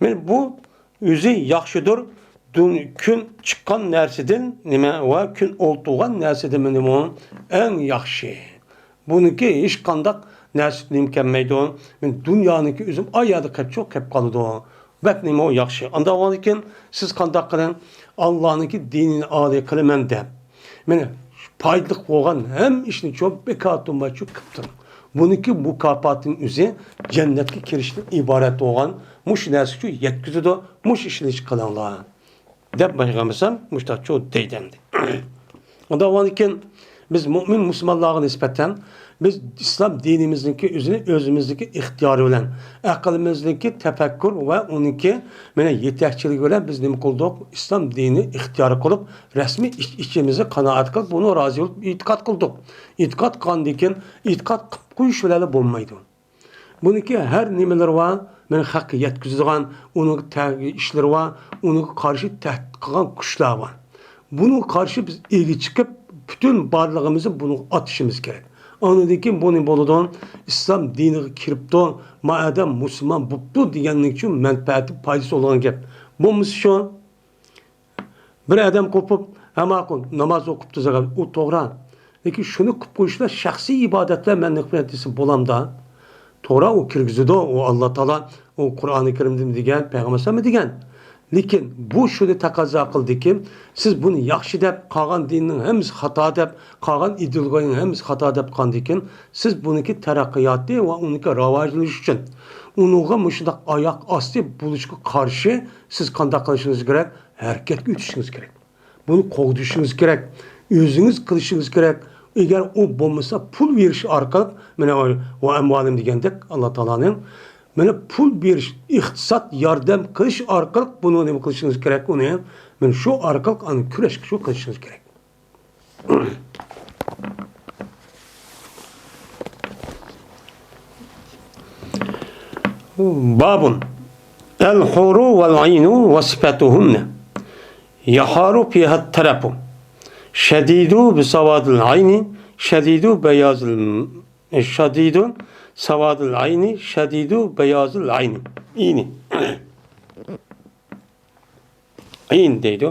مەن بۇ ئۆزى ياخشىدۇر. دۇن-، كۈن چىققان نەرسىدىن نېمە ۋە كۈن ئولتۇرغان نەرسىدىن نېمە ئەڭ ياخشى. بۇنىڭكى ھېچقانداق نەرسە نېمە كەلمەيدۇ. مەن دۇنيانىڭكى ئۆزۈم ئاي يەردە قېلىپ چوق قېلىپ قالىدۇ. بەك نېمە ياخشى. ئانداق بولغاندىكىن سىز قانداق قىلىڭ؟ ئاللانىڭكى دىنىنى ئالىي قىلىمەن دەپ، مانا پايدىلىق بولغان ھەممە ئىشنى چوق بىكار تۇرمايچۇ قىپتۇرۇڭ. بۇنىڭكى مۇكاپاتىنىڭ ئۆزى جەننەتكە كىرىشتىن ئىبارەت بولغان مۇشۇ نەرسىگە يەتكۈزىدۇ. مۇشۇ ئىشنى قىلىڭلار. دەپ پەيغەمبەر ئەلەيھىسسالام مۇشتاق چوق دەيدۇ ئەمدى. ئۇنداق بولغاندىكىن بىز مۇئمىن مۇسۇلمانلارغا نىسبەتەن بىز ئىسلام دىنىمىزنىڭكى ئۆزىنى ئۆزىمىزنىڭكى ئىختىيارى بىلەن، ئەقلىمىزنىڭكى تەپەككۇر ۋە ئۇنىڭكى مانا يېتەكچىلىكى بىلەن بىز نېمە قىلدۇق؟ ئىسلام دىنىنى ئىختىيار قىلىپ، رەسمىي ئىچ-، ئىچىمىزدە قانائەت قىلىپ، بۇنى رازى بولۇپ ئېتىقاد قىلدۇق. ئېتىقاد قىلغاندىن كېيىن، ئېتىقاد قىلىپ قويۇش بىلەنلا بولمايدۇ. بۇنىڭكى ھەر نېمىلىرى بار، مېنى خەققە يەتكۈزىدىغان، ئۇنىڭ تەگى ئىشلىرى بار، ئۇنىڭغا قارشى تەھدىت قىلغان كۈچلەر بار. بۇنىڭغا قارشى بىز ئىگە چىقىپ، پۈتۈن بارلىقىمىزنى بۇنىڭغا ئاتىشىمىز كېرەك. ئاندىن كېيىن بۇ نېمە بولىدۇ؟ ئىسلام دىنىغا كىرىپتۇ، ما ئادەم مۇسۇلمان بوپتۇ دېگەننىڭ ئۈچۈن مەنپەئەتى، پايدىسى بولىدىغان گەپ. بولمىسا شۇ، بىر ئادەم قوپۇپ، ھە، ماقۇل، ناماز ئوقۇپتۇ زاكات، ئۇ توغرا. لېكىن شۇنى قىلىپ قويۇشلا شەخسىي ئىبادەتلەر مەن نېمە قىلىمەن دېسە بولامدا؟ توغرا، ئۇ كىرگۈزىدۇ، ئۇ ئاللا تائالا، ئۇ قۇرئانى كەرىمدىمۇ دېگەن، پەيغەمبەر ئەلەيھىسسالاممۇ دېگەن. لېكىن بۇ شۇنى تەقەززا قىلدىكى، سىز بۇنى ياخشى دەپ، قالغان دىننىڭ ھەممىسى خاتا دەپ، قالغان ئىدېئولوگىيەنىڭ ھەممىسى خاتا دەپ قالغاندىكىن، سىز بۇنىڭكى تەرەققىياتى ۋە ئۇنىڭكى راۋاجلىنىشى ئۈچۈن، ئۇنىڭغا مۇشۇنداق ئاياق ئاستى بولۇشقا قارشى سىز قانداق قىلىشىڭىز كېرەك؟ ھەرىكەتكە ئۆتۈشىڭىز كېرەك. بۇنى قوغدىشىڭىز كېرەك. ئۆزىڭىز قىلىشىڭىز كېرەك. ئەگەر ئۇ بولمىسا، پۇل بېرىش ئارقىلىق، مانا، ۋە ئەمۋالىم دېگەندەك، ئاللا تائالانىڭ، مانا، پۇل بېرىش، ئىقتىساد ياردەم قىلىش ئارقىلىق بۇنى نېمە قىلىشىڭىز كېرەك؟ ئۇنى، مانا، شۇ ئارقىلىق ئاندىن كۈرەشكە شۇ قىلىشىڭىز كېرەك. باب الحور والعين وصفتهن يحار فيها الطرف شديد بسواد العين شديد بياض ال-، شديد سواد العين شديد بياض العين. ئىنى. ئەين دەيدۇ.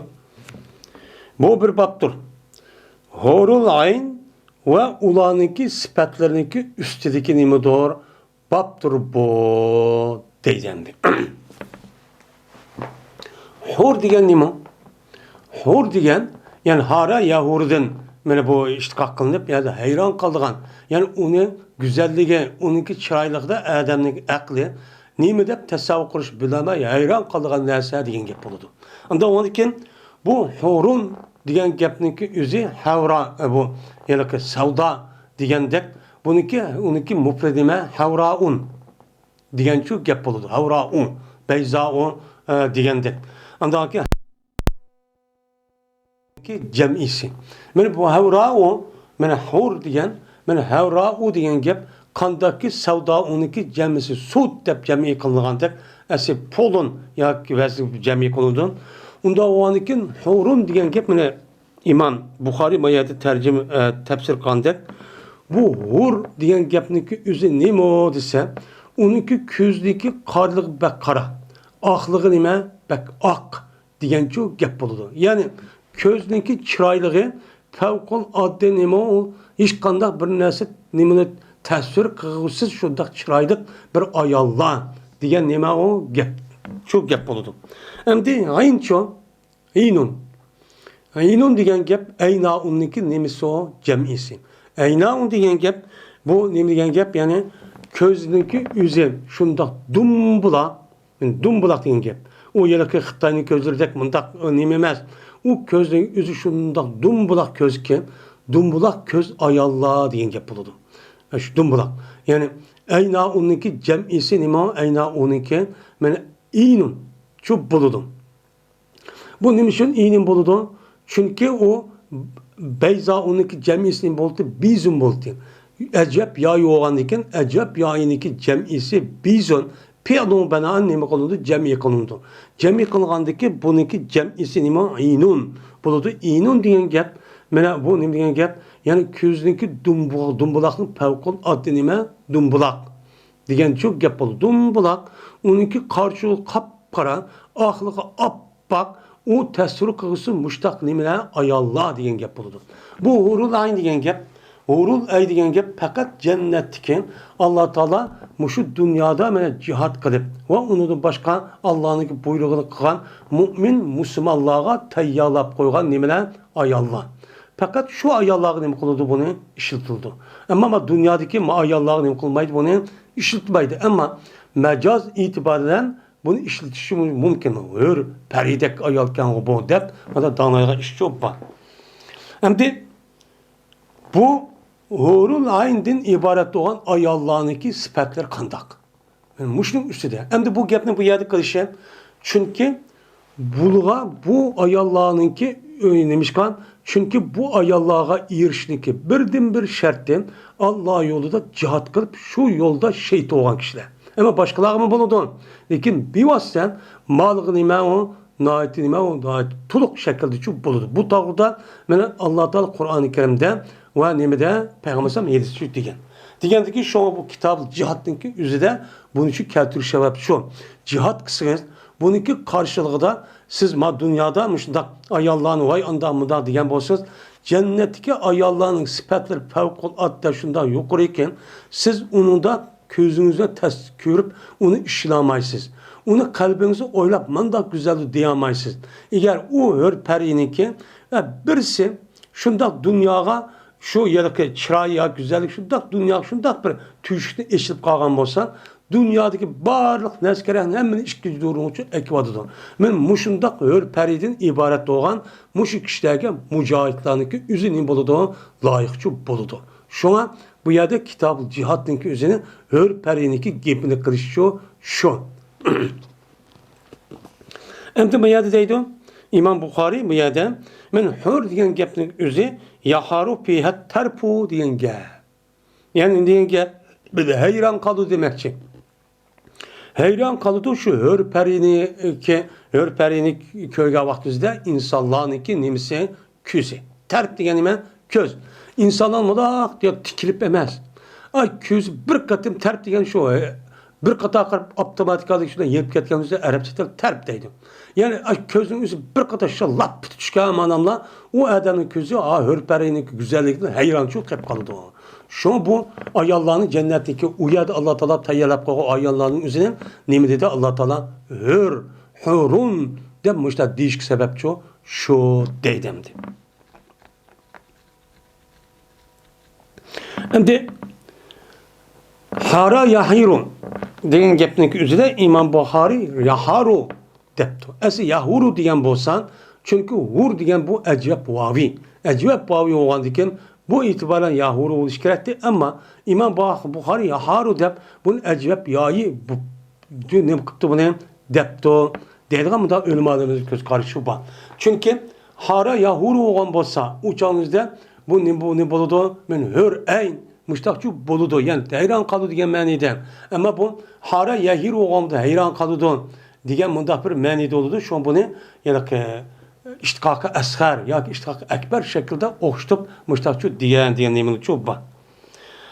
بۇ بىر بابتۇر. ھورۇل ئەين ۋە ئۇلارنىڭكى سۈپەتلىرىنىڭكى ئۈستىدىكى نېمىدۇر؟ بابتۇر بۇ دەيدۇ ئەمدى. ھور دېگەن نېمە؟ ھور دېگەن، يەنى ھارا يەھۇردىن، مانا بۇ ئىشتىقاق قىلىنىپ، يەنى ھەيران قالىدىغان، يەنى ئۇنىڭ گۈزەللىكى، ئۇنىڭكى چىرايلىقىدا ئادەمنىڭ ئەقلى نېمە دەپ تەسەۋۋۇر قىلىش بىلەلمەي ھەيران قالىدىغان نەرسە دېگەن گەپ بولىدۇ. ئاندىن ئۇنىڭدىن كېيىن بۇ ھورۇن دېگەن گەپنىڭكى ئۆزى ھەۋرا، ئە، بۇ ھېلىقى سەۋدا دېگەندەك، بۇنىڭكى، ئۇنىڭكى مۇپرىدى نېمە؟ ھەۋرائۇن دېگەنچۇ گەپ بولىدۇ. ھەۋرائۇ، بەيزائۇ، ئە، دېگەندەك. ئاندىن كېيىن جەمئىسى. مانا بۇ ھەۋرائۇ، مانا ھۇر دېگەن، مانا ھەۋرائۇ دېگەن گەپ قانداقكى سەۋدائۇنىڭكى جەمئىسى سۇد دەپ جەمئىي قىلىنغاندەك، ئەسلى پولۇن ياكى ۋەزن جەمئىي قىلىنىدۇ. ئۇنداق بولغاندىكىن ھۇرۇن دېگەن گەپ مانا ئىمام بۇخارىي ما يەردە تەرجىمە، ئە، تەپسىر قىلغاندەك، بۇ ھۇر دېگەن گەپنىڭكى ئۆزى نېمە دېسە، ئۇنىڭكى كۆزىدىكى قارىلىقى بەك قارا، ئاقلىقى نېمە؟ بەك ئاق. دېگەنچۇ گەپ بولىدۇ. يەنى كۆزنىڭكى چىرايلىقى پەۋقۇلئاددە نېمە ئۇ، ھېچقانداق بىر نەرسە نېمىنى تەسۋىر قىلغۇسىز شۇنداق چىرايلىق بىر ئاياللار دېگەن نېمە ئۇ گەپ؟ شۇ گەپ بولىدۇ. ئەمدى غەينچۇ؟ ئەينۇن. ئەينۇن دېگەن گەپ ئەينائۇننىڭكى نېمىسى ئۇ؟ جەمئىسى. ئەينائۇن دېگەن گەپ، بۇ نېمە دېگەن گەپ؟ يەنى كۆزنىڭكى ئۆزى شۇنداق دۇمبۇلاق، دۇمبۇلاق دېگەن گەپ. ئۇ ھېلىقى خىتاينىڭ كۆزلىرىدەك مۇنداق نېمە ئەمەس. ئۇ كۆزنىڭ ئۆزى شۇنداق دۇمبۇلاق كۆزكى، دۇمبۇلاق كۆز ئاياللار دېگەن گەپ بولىدۇ. شۇ دۇمبۇلاق. يەنى ئەينائۇننىڭكى جەمئىسى نېمە؟ ئەينائۇنىڭكى، مانا، ئەينۇن شۇ بولىدۇ. بۇ نېمە ئۈچۈن ئەينۇن بولىدۇ؟ چۈنكى ئۇ بەيزائۇنىڭكى جەمئىسى نېمە بولدى؟ بىزۇن بولدى. ئەجەب يايى بولغاندىكىن، ئەجەب يايىنىڭكى جەمئىسى بىزۇن. پېئىلۇن بىنائەن نېمە قىلىنىدۇ؟ جەمئىي قىلىنىدۇ. جەمئىي قىلغاندىكى بۇنىڭكى جەمئىسى نېمە؟ ئەينۇن بولىدۇ. ئەينۇن دېگەن گەپ، مانا بۇ نېمە دېگەن گەپ؟ يەنى كۆزنىڭكى دۇمبۇ-، دۇمبۇلاقنىڭ پەۋقۇلئاددە نېمە؟ دۇمبۇلاق دېگەن شۇ گەپ بولىدۇ. دۇمبۇلاق، ئۇنىڭكى قارىچۇقى قاپقارا، ئاخىرلىقى ئاپئاق، ئۇ تەسۋىر قىلغۇسى مۇشتاق نېمىلەر؟ ئاياللار دېگەن گەپ بولىدۇ. بۇ ھۇرۇل ئەين دېگەن گەپ، ھۇرۇل ئەين دېگەن گەپ پەقەت جەننەتتىكى، ئاللا تائالا مۇشۇ دۇنيادا مانا جىھاد قىلىپ ۋە ئۇنىڭدىن باشقا ئاللانىڭ بۇيرۇغىنى قىلغان مۇئمىن مۇسۇلمانلارغا تەييارلاپ قويغان نېمىلەر؟ ئاياللار. پەقەت شۇ ئاياللارغا نېمە قىلىدۇ؟ بۇنى ئىشلىتىلىدۇ. ئەمما ما دۇنيادىكى ما ئاياللارغا نېمە قىلمايدۇ؟ بۇنى ئىشلىتمەيدۇ. ئەمما مەجاز ئېتىبارى بىلەن بۇنى ئىشلىتىشى مۇ-، مۇمكىن. ھۆر پەرىدەك ئايالكەنغۇ بۇ دەپ، مانا داڭلايدىغان ئىش شۇ بار. ئەمدى بۇ ھۇرۇل ئەيندىن ئىبارەت بولغان ئاياللارنىڭكى سۈپەتلىرى قانداق؟ مۇشۇنىڭ ئۈستىدە. ئەمدى بۇ گەپنى بۇ يەردە قىلىشى، چۈنكى بۇلغا بۇ ئاياللارنىڭكى، ئۆي نېمىشقا؟ چۈنكى بۇ ئاياللارغا ئېرىشىشنىڭكى بىردىنبىر شەرتى ئاللا يولىدا جىھاد قىلىپ، شۇ يولدا شېھىت بولغان كىشىلەر. ئەمما باشقىلارغىمۇ بولىدۇ. لېكىن بىۋاسىتە مالىغا نېمە ئۇ؟ ناھايىتى نېمە ئۇ؟ ناھايىتى تولۇق شەكىلدىچۇ بولىدۇ. بۇ توغرىدا مانا ئاللا تائالا قۇرئانى كەرىمدە ۋە نېمىدە؟ پەيغەمبەر ئەلەيھىسسالام ھەدىس شۇ دېگەن. دېگەندىكى شۇڭا بۇ كىتاب جىھادنىڭكى ئۆزىدە بۇنى شۇ كەلتۈرۈش سەۋەب شۇ. جىھاد قىلسىڭىز، بۇنىڭكى قارشىلىقىدا سىز ما دۇنيادا مۇشۇنداق ئاياللارنى ۋاي ئانداق مۇنداق دېگەن بولسىڭىز، جەننەتتىكى ئاياللارنىڭ سۈپەتلىرى پەۋقۇلئاددە شۇنداق يۇقىرىكەن، سىز ئۇنىڭدا كۆزىڭىزنى تەس كۆرۈپ، ئۇنى ئىشىنالمايسىز. ئۇنى قەلبىڭىزدە ئويلاپ، مانداق گۈزەلدۇ دېيەلمەيسىز. ئەگەر ئۇ ھۆر پەرىنىڭكى، ئە، بىرسى شۇنداق دۇنياغا شۇ ھېلىقى چىرايى ياكى گۈزەللىك شۇنداق دۇنياغا شۇنداق بىر تۆشۈكنى ئېچىلىپ قالغان بولسا، دۇنيادىكى بارلىق نەرسە-كەرەكنى ھەممىنى ئىككىنچى دورىنىڭ ئۈچۈن ئەكىۋاتىدۇ. مەن مۇشۇنداق ھۆر پەرىدىن ئىبارەت بولغان مۇشۇ كىشىلەرگە مۇجاھىدلارنىڭكى ئۆزى نېمە بولىدۇ؟ لايىق شۇ بولىدۇ. شۇڭا بۇ يەردە كىتابۇل جىھادنىڭكى ئۆزىنى ھۆر پەرىنىڭكى گېپىنى قىلىشچۇ شۇ. ئەمدى بۇ يەردە دەيدۇ، ئىمام بۇخارىي بۇ يەردە، مەن ھۆر دېگەن گەپنىڭ ئۆزى ياھارۇ فىھەت تەرپۇ دېگەن گەپ. يەنى دېگەن گەپ، بىر ھەيران قالدى دېمەكچى. ھەيران قالىدۇ شۇ ھۆر پەرىنى، ھۆر پەرىنى كۆرگەن ۋاقتىمىزدا ئىنسانلارنىڭكى نېمىسى؟ كۆزى. تەرپ دېگەن نېمە؟ كۆز. ئىنسانلار مۇنداق دېگەن تىكىلىپ ئەمەس. ئاي، كۆزى بىر قېتىم تەرپ دېگەن شۇ، بىر قاتا قاراپ ئاپتوماتىكالىق شۇنداق يېنىپ كەتكەن بولسا ئەرەبچە تىل تەرپ دەيدۇ. يەنى ئاي، كۆزنىڭ ئۆزى بىر قاتا شۇ لاپ پۇتى چۈشكەن ماناملا ئۇ ئادەمنىڭ كۆزى ھا ھۆر پەرىنىڭكى گۈزەللىكىدىن ھەيرانچۇ قېلىپ قالىدۇ. شۇڭا بۇ ئاياللارنى جەننەتتىكى ئۇ يەردە ئاللا تائالا تەييارلاپ قويغان ئاياللارنىڭ ئۆزىنى نېمە دېدى ئاللا تائالا؟ ھۆر، ھۇرۇن دەپ مۇشۇنداق دېيىشكە سەۋەبچۇ شۇ دەيدۇ ئەمدى. ئەمدى ھارا ياھىرۇ دېگەن گەپنىڭ ئۆزىدە ئىمام بۇخارىي ياھارۇ دەپتۇ. ئەسلى ياھۇرۇ دېگەن بولسا، چۈنكى ھۇر دېگەن بۇ ئەجۋەب ۋاۋى. ئەجۋەب ۋاۋى بولغاندىكىن بۇ ئېتىبارەن ياھۇرۇ بولۇشى كېرەكتى. ئەمما ئىمام بۇ-، بۇخارىي ياھارۇ دەپ بۇنى ئەجۋەب يايى بۇ-، بۇ نېمە قىپتۇ بۇنى دەپتۇ دەيدىغان مۇنداق ئۆلىمالىرىمىزنىڭ كۆز قارىشى بار. چۈنكى ھارا ياھۇرۇ بولغان بولسا، ئۇ چاغىمىزدا بۇ نېمە، بۇ نېمە بولىدۇ؟ مەن ھۆر ئەين مۇشتاقچۇ بولىدۇ، يەنى ھەيران قالىدۇ دېگەن مەنىدە. ئەمما بۇ ھارا يەھىر بولغاندا ھەيران قالىدۇ دېگەن مۇنداق بىر مەنىدە بولىدۇ. شۇڭا بۇنى ھېلىقى ئىشتىقاقى ئەسغەر ياكى ئىشتىقاقى ئەكبەر شەكلىدە ئوخشىتىپ مۇشتاقچۇ دېگەن، دېگەن نېمىلىكچۇ بار.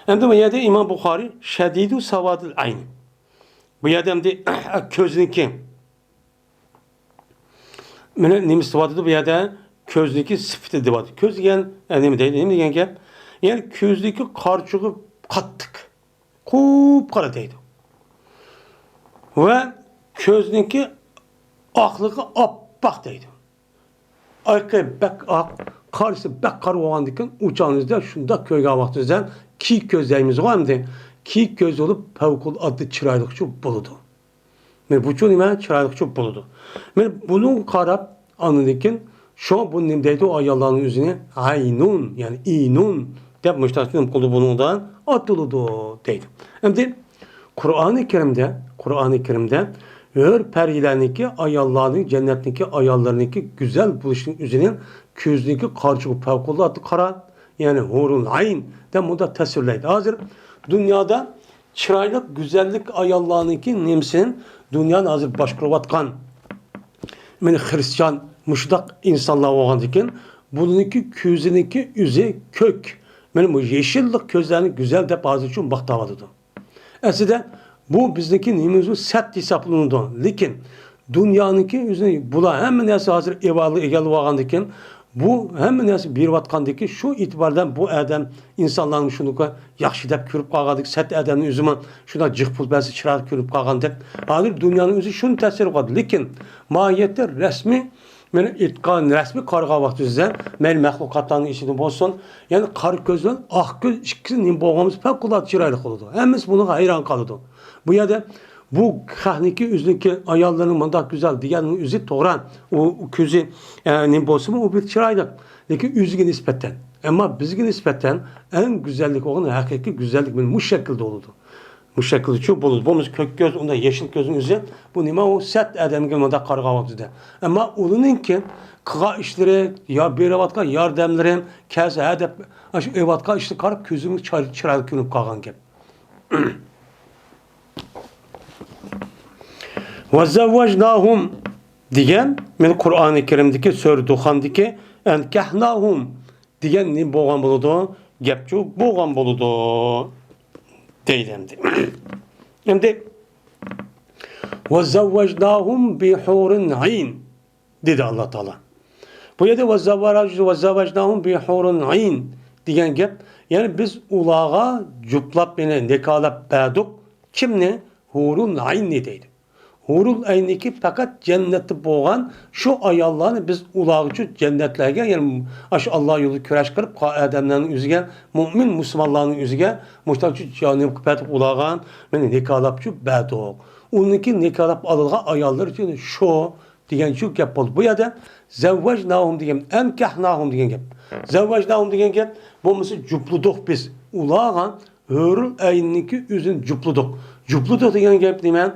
ئەمدى بۇ يەردە ئىمام بۇخارىي شەدىدۇ ساۋادىل ئەين. بۇ يەردە ئەمدى كۆزنىڭكى مانا نېمىسى دەۋاتىدۇ بۇ يەردە؟ كۆزنىڭكى سۈپىتى دەۋاتىدۇ. كۆز دېگەن، ئە، نېمە دەيدۇ؟ نېمە دېگەن گەپ؟ يەنى كۆزدىكى قارىچۇقى قاتتىق، قۇپقارا دەيدۇ. ۋە كۆزنىڭكى ئاقلىقى ئاپئاق دەيدۇ. ئايىقى بەك ئاق، قارىسى بەك قارا بولغاندىكىن، ئۇ چاغنىڭىزدا شۇنداق كۆرگەن ۋاقتىڭىزدا كىيىك كۆز دەيمىزغۇ ئەمدى، كىيىك كۆز بولۇپ پەۋقۇلئاددە چىرايلىقچۇ بولىدۇ. مانا بۇچۇ نېمە؟ چىرايلىقچۇ بولىدۇ. مانا بۇنىڭغا قاراپ ئاندىن كېيىن شۇ بۇ نېمە دەيدۇ؟ ئاياللارنىڭ ئۆزىنى ئەينۇن، يەنى ئىنۇن دەپ مۇشتاق نېمە قىلىدۇ بۇنىڭدا؟ ئاتىلىدۇ دەيدۇ. ئەمدى قۇرئانى كەرىمدە، قۇرئانى كەرىمدە ھۆر پەرىلەرنىڭكى، ئاياللارنىڭ، جەننەتنىڭكى ئاياللىرىنىڭكى گۈزەل بولۇشىنىڭ ئۆزىنىڭ كۆزىنىڭكى قارىچۇقى پەۋقۇلئاددە قارا، يەنى ھۇرۇل ئەين دەپ مۇنداق تەسۋىرلەيدۇ. ھازىر دۇنيادا چىرايلىق، گۈزەللىك ئاياللارنىڭكى نېمىسىنى دۇنيانى ھازىر باشقۇرۇۋاتقان، مانا خرىستىيان مۇشۇنداق ئىنسانلار بولغاندىكىن، بۇلارنىڭكى كۆزىنىڭكى ئۆزى كۆك. مانا بۇ يېشىللىق كۆزلەرنى گۈزەل دەپ ھازىرچۇ ماختاۋاتىدۇ. ئەسلىدە بۇ بىزنىڭكى نېمىمىزمۇ سەت ھېسابلىنىدۇ. لېكىن دۇنيانىڭكى ئۆزى، بۇلار ھەممە نەرسە ھازىر ئىبادەت ئىگىلىۋالغاندىكىن، بۇ ھەممە نەرسە بېرىۋاتقاندىكى، شۇ ئېتىبار بىلەن بۇ ئادەم ئىنسانلارنى شۇنىڭغا ياخشى دەپ كۆرۈپ قالغاندەك، سەت ئادەمنىڭ ئۆزىمۇ شۇنداق جىق پۇل بەرسە چىرايلىق كۆرۈنۈپ قالغاندەك. ھازىر دۇنيانىڭ ئۆزى شۇنى تەسىر قىلىدۇ. لېكىن ماھىيەتتە رەسمىي، مانا ئېيتقان رەسمىي قارىغان ۋاقتىمىزدا، مەيلى مەخلۇقاتلارنىڭ ئىچىدە بولسۇن، يەنى قارا كۆز بىلەن ئاق كۆز ئىككىسى نېمە بولغان بولسا پەۋقۇلئاددە چىرايلىق بولىدۇ. ھەممىسى بۇنىڭغا ھەيران قالىدۇ. بۇ يەردە بۇ خەقنىڭكى ئۆزىنىڭكى ئاياللىرىنىڭ مۇنداق گۈزەل دېگەننىڭ ئۆزى توغرا. ئۇ، ئۇ كۆزى، ئە، نېمە بولسىمۇ، ئۇ بىر چىرايلىق. لېكىن ئۆزىگە نىسبەتەن. ئەمما بىزگە نىسبەتەن ئەڭ گۈزەللىك بولغان ھەقىقىي گۈزەللىك مانا مۇشۇ شەكىلدە بولىدۇ. مۇشۇ شەكىلدىچۇ بولىدۇ. بولمىسا كۆك كۆز، ئۇنداق يېشىل كۆزنىڭ ئۆزى، بۇ نېمە، ئۇ سەت ئادەمگە مۇنداق قارىغان ۋاقتىدا. ئەمما ئۇلارنىڭكى قىلغان ئىشلىرى، يا بېرىۋاتقان ياردەملىرى، كەلسە ھە دەپ، ئاشۇ ئېلىۋاتقان ئىشلىرىغا قاراپ كۆزۈمگە چىراي-، چىرايلىق كۆرۈنۈپ قالغان گەپ. ۋەزەۋۋەجناھۇم دېگەن، مانا قۇرئانى كەرىمدىكى سۈرە دۇخاندىكى ئەنكەھناھۇم دېگەن نېمە بولغان بولىدۇ؟ گەپچۇ بولغان بولىدۇ. دەيدۇ ئەمدى. ئەمدى، ۋەزەۋۋەجناھۇم بىھۇرىن ئەين. دېدى ئاللا تائالا. بۇ يەردە ۋەزەۋۋەج-، ۋەزەۋۋەجناھۇم بىھۇرىن ئەين دېگەن گەپ، يەنى بىز ئۇلارغا جۈپلاپ، يەنى نىكاھلاپ بەردۇق. كىمنى؟ ھۇرۇل ئەيننى دەيدۇ. ھۇرۇل ئەيننىكى پەقەت جەننەتتە بولغان شۇ ئاياللارنى بىز ئۇلارغىچۇ جەننەتلەرگە، يەنى ئاشۇ ئاللا يولىدا كۈرەش قىلىپ قالغان ئادەملەرنىڭ ئۆزىگە، مۇئمىن مۇسۇلمانلارنىڭ ئۆزىگە مۇشتاقچۇ جانىم قىلىپ بەردۇق ئۇلارغا، مانا نىكاھلاپچۇ بەردۇق. ئۇنىڭكى نىكاھلاپ ئالىدىغان ئاياللىرى ئۈچۈن شۇ دېگەن شۇ گەپ بولدى. بۇ يەردە زەۋۋەجناھۇم دېگەن، ئەنكەھناھۇم دېگەن گەپ. زەۋۋەجناھۇم دېگەن گەپ بولمىسا جۈپلىدۇق بىز ئۇلارغا، ھۆرۈل ئەيننىڭكى ئۆزىنى جۈپلىدۇق. جۈپلىدۇق دېگەن گەپ نېمە؟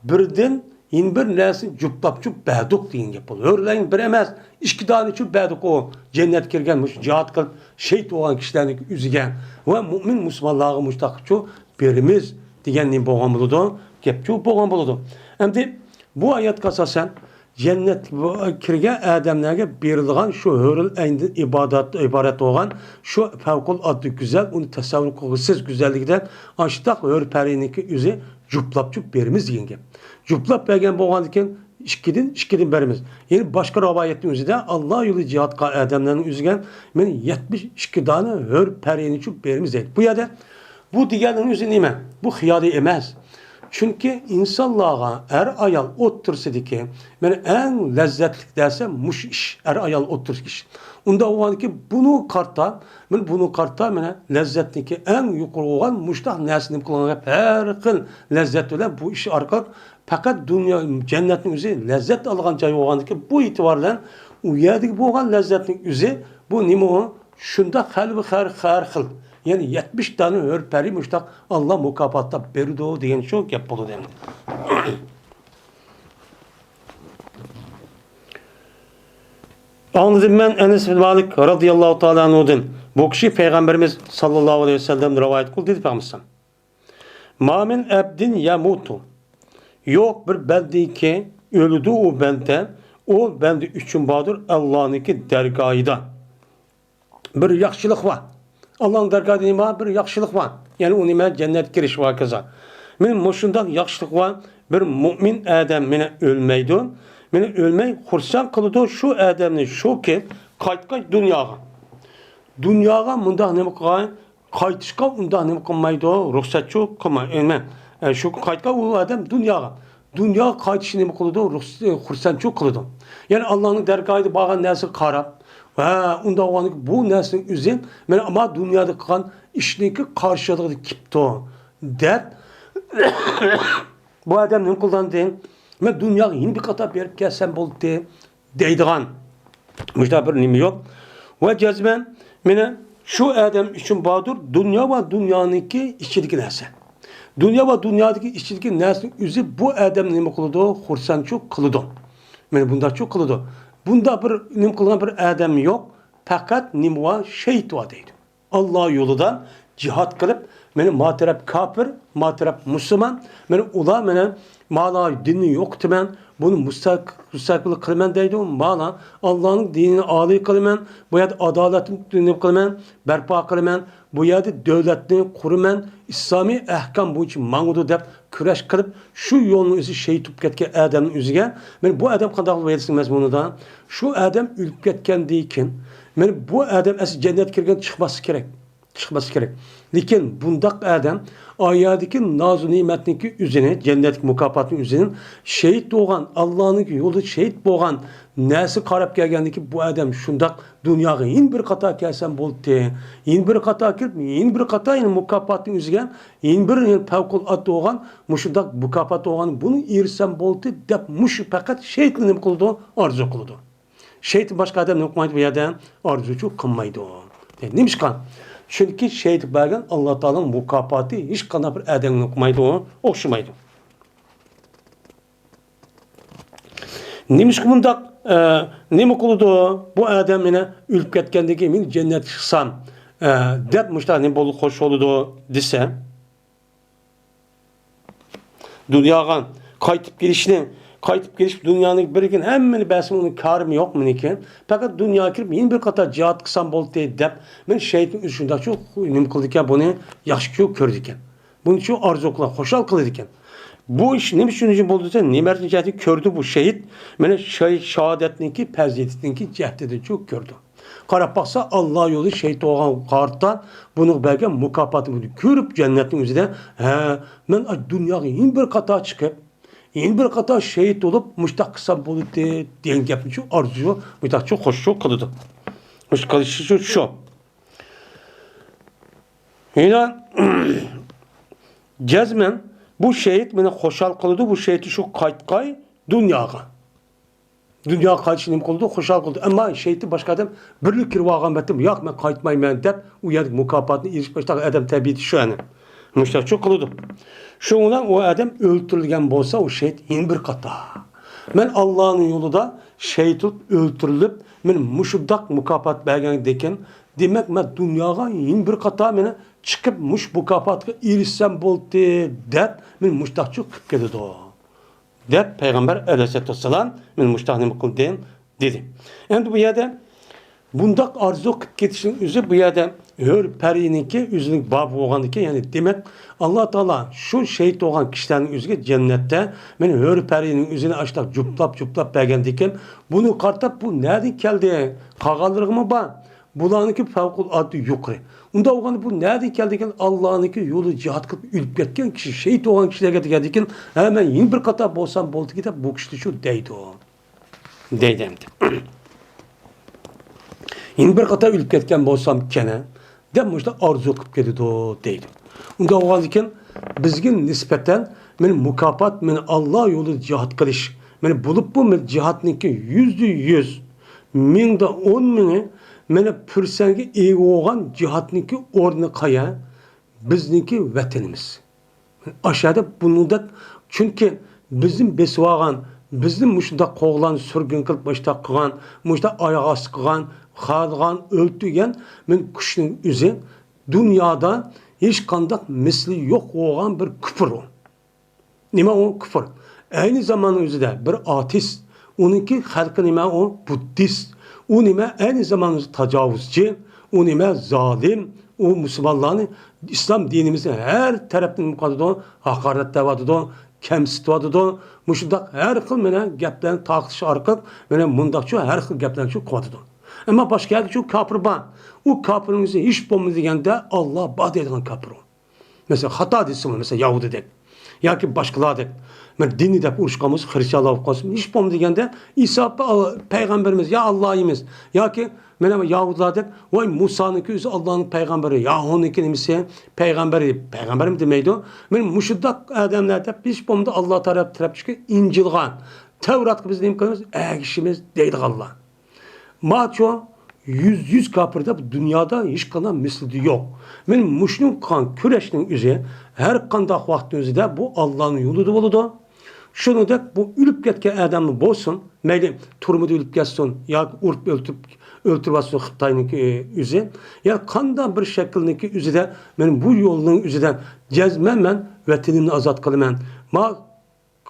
بىردىن يەنە بىر نەرسىنى جۈپلاپچۇ بەردۇق دېگەن گەپ بولدى. ھۆرۈل ئەين بىر ئەمەس، ئىككى دانىچۇ بەردۇق ئۇ جەننەتكە كىرگەن، مۇشۇ جىھاد قىلىپ شېھىت بولغان كىشىلەرنىڭكى ئۆزىگە ۋە مۇئمىن مۇسۇلمانلارغا مۇشتاقچۇ بېرىمىز دېگەن نېمە بولغان بولىدۇ؟ گەپچۇ بولغان بولىدۇ. ئەمدى بۇ ئايەتكە ئاساسەن، جەننەتكە كىرگەن ئادەملەرگە بېرىلىدىغان شۇ ھۆرۈل ئەيندىن ئىبادەت، ئىبارەت بولغان شۇ پەۋقۇلئاددە گۈزەل، ئۇنى تەسەۋۋۇر قىلغۇسىز گۈزەللىكىدە ئاشتاق ھۆر پەرىنىڭكى ئۆزى جۈپلاپچۇ بېرىمىز دېگەن گەپ. جۈپلاپ بەرگەن بولغاندىكىن ئىككىدىن، ئىككىدىن بېرىمىز. يەنى باشقا رىۋايەتنىڭ ئۆزىدە ئاللا يولىدا جىھاد قىلغان ئادەملەرنىڭ ئۆزىگە مانا يەتمىش ئىككى دانە ھۆر پەرىنىچۇ بېرىمىز دەيدۇ. بۇ يەردە بۇ دېگەننىڭ ئۆزى نېمە؟ بۇ خىيالىي ئەمەس. چۈنكى ئىنسانلارغا، ئەر-ئايال ئوتتۇرىسىدىكى، مانا، ئەڭ لەززەتلىك نەرسە مۇشۇ ئىش، ئەر-ئايال ئوتتۇرىسىدىكى ئىش. ئۇنداق بولغاندىكىن بۇنىڭغا قارىتا، مانا، بۇنىڭغا قارىتا، مانا، لەززەتنىڭكى ئەڭ يۇقىرى بولغان مۇشۇنداق نەرسە نېمە قىلغان گەپ، ھەر خىل لەززەت بىلەن بۇ ئىش ئارقىلىق پەقەت دۇنيا، جەننەتنىڭ ئۆزى لەززەت ئالغان جاي بولغاندىكىن، بۇ ئېتىبار بىلەن ئۇ يەردىكى بولغان لەززەتنىڭ ئۆزى، بۇ نېمە ئۇ؟ شۇنداق ھەر بىر، ھەر، ھەر خىل، يەنى يەتمىش دانە ھۆر پەرى مۇشتاق ئاللا مۇكاپاتلاپ بېرىدۇ دېگەن شۇ گەپ بولىدۇ ئەمدى. ئاڭلىدىم مەن ئەنەس بىن مالىك رازىياللاھۇ تائالا ئەنھۇدىن، بۇ كىشى پەيغەمبىرىمىز ساللاللاھۇ ئەلەيھى ۋەسەللەمدىن رىۋايەت قىلدى دېدى پەيغەمبەر. ما مىن ئەبدىن يەمۇتۇ. يوق بىر بەندىكى ئۆلىدۇ ئۇ بەندە، ئۇ بەندە ئۈچۈن باردۇر ئاللانىڭكى دەرگاھىدا. بىر ياخشىلىق بار. ئاللانىڭ دەرگاھىدا نېمە بار؟ بىر ياخشىلىق بار. يەنى ئۇ نېمە؟ جەننەتكە كىرىش ۋە ھاكازا. مانا مۇشۇنداق ياخشىلىق بار. بىر مۇئمىن ئادەم مانا ئۆلمەيدۇ. مانا ئۆلمەي خۇرسەن قىلىدۇ شۇ ئادەمنى، شۇكى قايتقاچ دۇنياغا. دۇنياغا مۇنداق نېمە قىلغان؟ قايتىشقا ئۇنداق نېمە قىلمايدۇ، رۇخسەتچۇ قىلماي. ئەمما، ئە، شۇ قايتقان ئۇ ئادەم دۇنياغا. دۇنياغا قايتىشنى نېمە قىلىدۇ؟ رۇخس-، خۇرسەنچۇ قىلىدۇ. يەنى ئاللانىڭ دەرگاھىدا بارغان نەرسىگە قاراپ، ۋە ئۇنداق بولغاندىكىن بۇ نەرسىنىڭ ئۆزى مەن ئەمما دۇنيادا قىلغان ئىشنىڭكى قارشىلىقىدا كېلىپتۇ، دەپ، بۇ ئادەم نېمە قىلغاندىن، مەن دۇنياغا يەنە بىر قېتىم بېرىپ كەلسەم بولدى دەيدىغان مۇشۇنداق بىر نېمە يوق. ۋە جەزمەن مېنى شۇ ئادەم ئۈچۈن باردۇر، دۇنيا ۋە دۇنيانىڭكى ئىچىدىكى نەرسە. دۇنيا ۋە دۇنيادىكى ئىچىدىكى نەرسىنىڭ ئۆزى بۇ ئادەمنى نېمە قىلىدۇ؟ خۇرسەنچۇ قىلىدۇ. مېنى بۇنداقچۇ قىلىدۇ. بۇنداق بىر نېمە قىلغان بىر ئادەم يوق، پەقەت نېمە بار؟ شېھىت بار دەيدۇ. ئاللا يولىدا جىھاد قىلىپ، مېنى ما تەرەپ كاپىر، ما تەرەپ مۇسۇلمان، مېنى ئۇلار مېنى مالا دىننى يوقىتىمەن، بۇنى مۇستەق-، مۇستەقىل قىلىمەن دەيدۇ. مالا ئاللانىڭ دىنىنى ئالىي قىلىمەن، بۇ يەردە ئادالەتنى نېمە قىلىمەن، بەرپا قىلىمەن، بۇ يەردە دۆلەتنى قۇرىمەن، ئىسلامىي ئەھكام بويىچە ماڭىدۇ دەپ كۈرەش قىلىپ، شۇ يولنىڭ ئۆزى شېھىت بولۇپ كەتكەن ئادەمنىڭ ئۆزىگە، مېنى بۇ ئادەم قانداق بولۇپ يېتىشنىڭ مەزمۇنىدا، شۇ ئادەم ئۆلۈپ كەتكەندىن كېيىن، مېنى بۇ ئادەم ئەسلى جەننەتكە كىرگەن چىقماسلىقى كېرەك. چىقماسلىقى كېرەك. لېكىن بۇنداق ئادەم ئايەردىكى نازۇ نېمەتنىڭكى ئۆزىنى، جەننەتتىكى مۇكاپاتنىڭ ئۆزىنى شېھىت بولغان، ئاللانىڭ يولىدا شېھىت بولغان نەرسە قاراپ كەلگەندىكى بۇ ئادەم شۇنداق دۇنياغا يەنە بىر قاتا كەلسەم بولدى. يەنە بىر قاتا كىرىپ، يەنە بىر قاتا يەنە مۇكاپاتنىڭ ئۆزىگە، يەنە بىر يەنە پەۋقۇلئاددە بولغان، مۇشۇنداق مۇكاپات بولغان، بۇنى ئېرىشسەم بولدى دەپ مۇشۇ پەقەت شېھىتلا نېمە قىلىدۇ؟ ئارزۇ قىلىدۇ. شېھىتتىن باشقا ئادەم نېمە قىلمايدۇ بۇ يەردە؟ ئارزۇچۇ قىلمايدۇ. نېمىشقا؟ چۈنكى شېھىت بەرگەن ئاللا تائالانىڭ مۇكاپاتى ھېچقانداق بىر ئادەمگە نېمە قىلمايدۇ، ئوخشىمايدۇ. نېمىشقا بۇنداق، ئە، نېمە قىلىدۇ؟ بۇ ئادەم مېنى ئۆلۈپ كەتكەندىن كېيىن مېنى جەننەتكە چىقسام، ئە، دەپ مۇشۇنداق نېمە بولدى، خوش بولىدۇ دېسە، دۇنياغا قايتىپ كېلىشنى، قايتىپ كېلىش دۇنيانىڭ بىرگىن ھەممىنى بەرسىمۇ ئۇنىڭ كارىمۇ يوق مېنىڭكى. پەقەت دۇنياغا كىرىپ يەنە بىر قاتار جىھاد قىلسام بولدى دەپ، مېنى شېھىتنىڭ ئۆزى شۇنداقچۇ نېمە قىلىدىكەن، بۇنى ياخشىچۇ كۆرىدىكەن. بۇنىچۇ ئارزۇ قىلغان، خۇشال قىلىدىكەن. بۇ ئىش نېمە ئۈچۈن بولدى دېسە، نېمە جەھەتتىن كۆردى بۇ شېھىت؟ مېنى شاي-، شاھادەتنىڭكى پەزىلىتىنىڭكى جەھىتىدىنچۇ كۆردى. قاراپ باقسا، ئاللا يولى شېھىت بولغان قارىتا بۇنىڭغا بەرگەن مۇكاپاتىنى بۇنى كۆرۈپ جەننەتنىڭ ئۆزىدە، ھە، مەن دۇنياغا يەنە بىر قاتا چىقىپ، يەنە بىر قاتا شېھىت بولۇپ، مۇشتاق قىلسام بولىدى دېگەن گەپنىچۇ ئارزۇ، مۇشتاقچۇ خوشچۇ قىلىدۇ. مۇشۇ قىلىشىچۇ شۇ. يەنە جەزمەن بۇ شېھىت مېنى خۇشال قىلىدۇ، بۇ شېھىت شۇ قايتقاي دۇنياغا. دۇنياغا قايتىشنى نېمە قىلىدۇ؟ خۇشال قىلىدۇ. ئەمما شېھىتتىن باشقا ئادەم بىرلا كىرىۋالغان بېتىم، ياق، مەن قايتمايمەن دەپ، ئۇ يەردە مۇكاپاتنى ئېلىش باشلاغان ئادەم تەبىئىتى شۇ ئەنە. مۇشۇنداقچۇ قىلىدۇ. شۇنىڭ بىلەن ئۇ ئادەم ئۆلتۈرۈلگەن بولسا، ئۇ شېھىت يەنە بىر قاتا. مەن ئاللانىڭ يولىدا شېھىت بولۇپ ئۆلتۈرۈلۈپ، مېنى مۇشۇنداق مۇكاپات بەرگەندىكىن، دېمەك، مەن دۇنياغا يەنە بىر قاتا مېنى چىقىپ مۇشۇ مۇكاپاتقا ئېرىشسەم بولدى دەپ، مېنى مۇشۇنداقچۇ قىلىپ كېلىدۇ. دەپ پەيغەمبەر ئەلەيھىسسالاتۇ ۋەسسالام، مەن مۇشۇنداق نېمە قىلدىم دېدى. ئەمدى بۇ يەردە بۇنداق ئارزۇ قىلىپ كېتىشنىڭ ئۆزى، بۇ يەردە ھۆر پەرىنىڭكى ئۆزىنىڭ بابى بولغاندىكىن، يەنى دېمەك، ئاللا تائالا شۇ شېھىت بولغان كىشىلەرنىڭ ئۆزىگە جەننەتتە مەن ھۆر پەرىنىڭ ئۆزىنى ئاشتاق جۇپلاپ، جۇپلاپ بەرگەندىكىن، بۇنى قارىتاپ، بۇ نەدىن كەلدى؟ قالغانلىرىغىمۇ بار؟ بۇلارنىڭكى پەۋقۇلئاددە يۇقىرى. ئۇنداق بولغاندا بۇ نەدىن كەلدىكىن؟ ئاللانىڭكى يولى جىھاد قىلىپ ئۆلۈپ كەتكەن كىشى، شېھىت بولغان كىشىلەرگە دېگەندىكىن، ھە، مەن يەنە بىر قاتا بولسام بولدىكى دەپ بۇ كىشىلەر شۇ دەيدۇ. دەيدۇ ئەمدى. يەنە بىر قاتا ئۆلۈپ كەتكەن بولسام كەنە دەپ مۇشۇنداق ئارزۇ قىلىپ كېلىدۇ دەيدۇ. ئۇنداق بولغاندىكىن بىزگە نىسبەتەن مېنى مۇكاپات، مېنى ئاللا يولىدا جىھاد قىلىش، مېنى بولۇپمۇ مېنى جىھادنىڭكى يۈزدە يۈز، مىڭدا ئون مىڭى مېنى پۇرسەنگە ئىگە بولغان جىھادنىڭكى ئورنى قايا؟ بىزنىڭكى ۋەتىنىمىز. ئاشۇ يەردە بۇنىڭدەك، چۈنكى بىزنى بېسىۋالغان، بىزنى مۇشۇنداق قوغلان، سۈرگۈن قىلىپ، مۇشۇنداق قىلغان، مۇشۇنداق ئاياغ ئاستى قىلغان، خالىغان ئۆلتۈرگەن، مېنىڭ كۈچنىڭ ئۆزى دۇنيادا ھېچقانداق مىسلى يوق بولغان بىر كۇپۇر ئۇ. نېمە ئۇ كۇپۇر؟ ئەينى زامان ئۆزىدە بىر ئاتېئىست، ئۇنىڭكى خەلقى نېمە ئۇ؟ بۇددىست. ئۇ نېمە؟ ئەينى زامان ئۆزىدە تاجاۋۇزچى، ئۇ نېمە؟ زالىم. ئۇ مۇسۇلمانلارنى، ئىسلام دىنىمىزنى ھەر تەرەپتىن نېمە قىلىۋاتىدۇ؟ ھاقارەتلەۋاتىدۇ، كەمسىتىۋاتىدۇ. مۇشۇنداق ھەر خىل مانا گەپلەرنى تارقىتىش ئارقىلىق مانا مۇنداقچۇ ھەر خىل گەپلەرنىچۇ قىلىۋاتىدۇ. ئەمما باشقا يەردە شۇ كاپىر بار. ئۇ كاپىرنىڭ ئۆزى ھېچ بولمىدى دېگەندە، ئاللا بار دەيدىغان كاپىر ئۇ. مەسىلەن، خاتا دېسىمۇ، مەسىلەن، يەھۇدىيدەك ياكى باشقىلاردەك، مەن دىننى دەپ ئۇرۇشقان بولسا، خرىستىيانلار بولۇپ قالسۇن، ھېچ بولمىدى دېگەندە، ئىسا پەيغەمبىرىمىز يا ئاللا ئەمەس ياكى مانا يەھۇدىيلاردەك، ۋاي، مۇسانىڭكى ئۆزى ئاللانىڭ پەيغەمبىرى، يەھۇدىينىڭكى نېمىسى، پەيغەمبىرى، پەيغەمبىرمۇ دېمەيدۇ. مانا مۇشۇنداق ئادەملەر دەپ، ھېچ بولمىدا ئاللا تەرەپ، تەرەپتىكى ئىنجىلغا، تەۋراتقا بىز نېمە قىلىمىز؟ ئەگىشىمىز دەيدىغانلار. ماچۇ يۈز، يۈز كاپىر دەپ دۇنيادا ھېچقانداق مىسلىدا يوق. مانا مۇشۇنىڭ قىلغان كۈرەشنىڭ ئۆزى ھەر قانداق ۋاقىتنىڭ ئۆزىدە بۇ ئاللانىڭ يولىدا بولىدۇ. شۇنىڭدەك بۇ ئۆلۈپ كەتكەن ئادەممۇ بولسۇن، مەيلى تۈرمىدە ئۆلۈپ كەتسۇن ياكى ئۇرۇپ ئۆلتۈرۈپ، ئۆلتۈرۈۋەتسۇن خىتاينىڭكى ئۆزى، يا قانداق بىر شەكىلنىڭكى ئۆزىدە مانا بۇ يولنىڭ ئۆزىدە جەزمەن مەن ۋەتىنىمنى ئازاد قىلىمەن. ما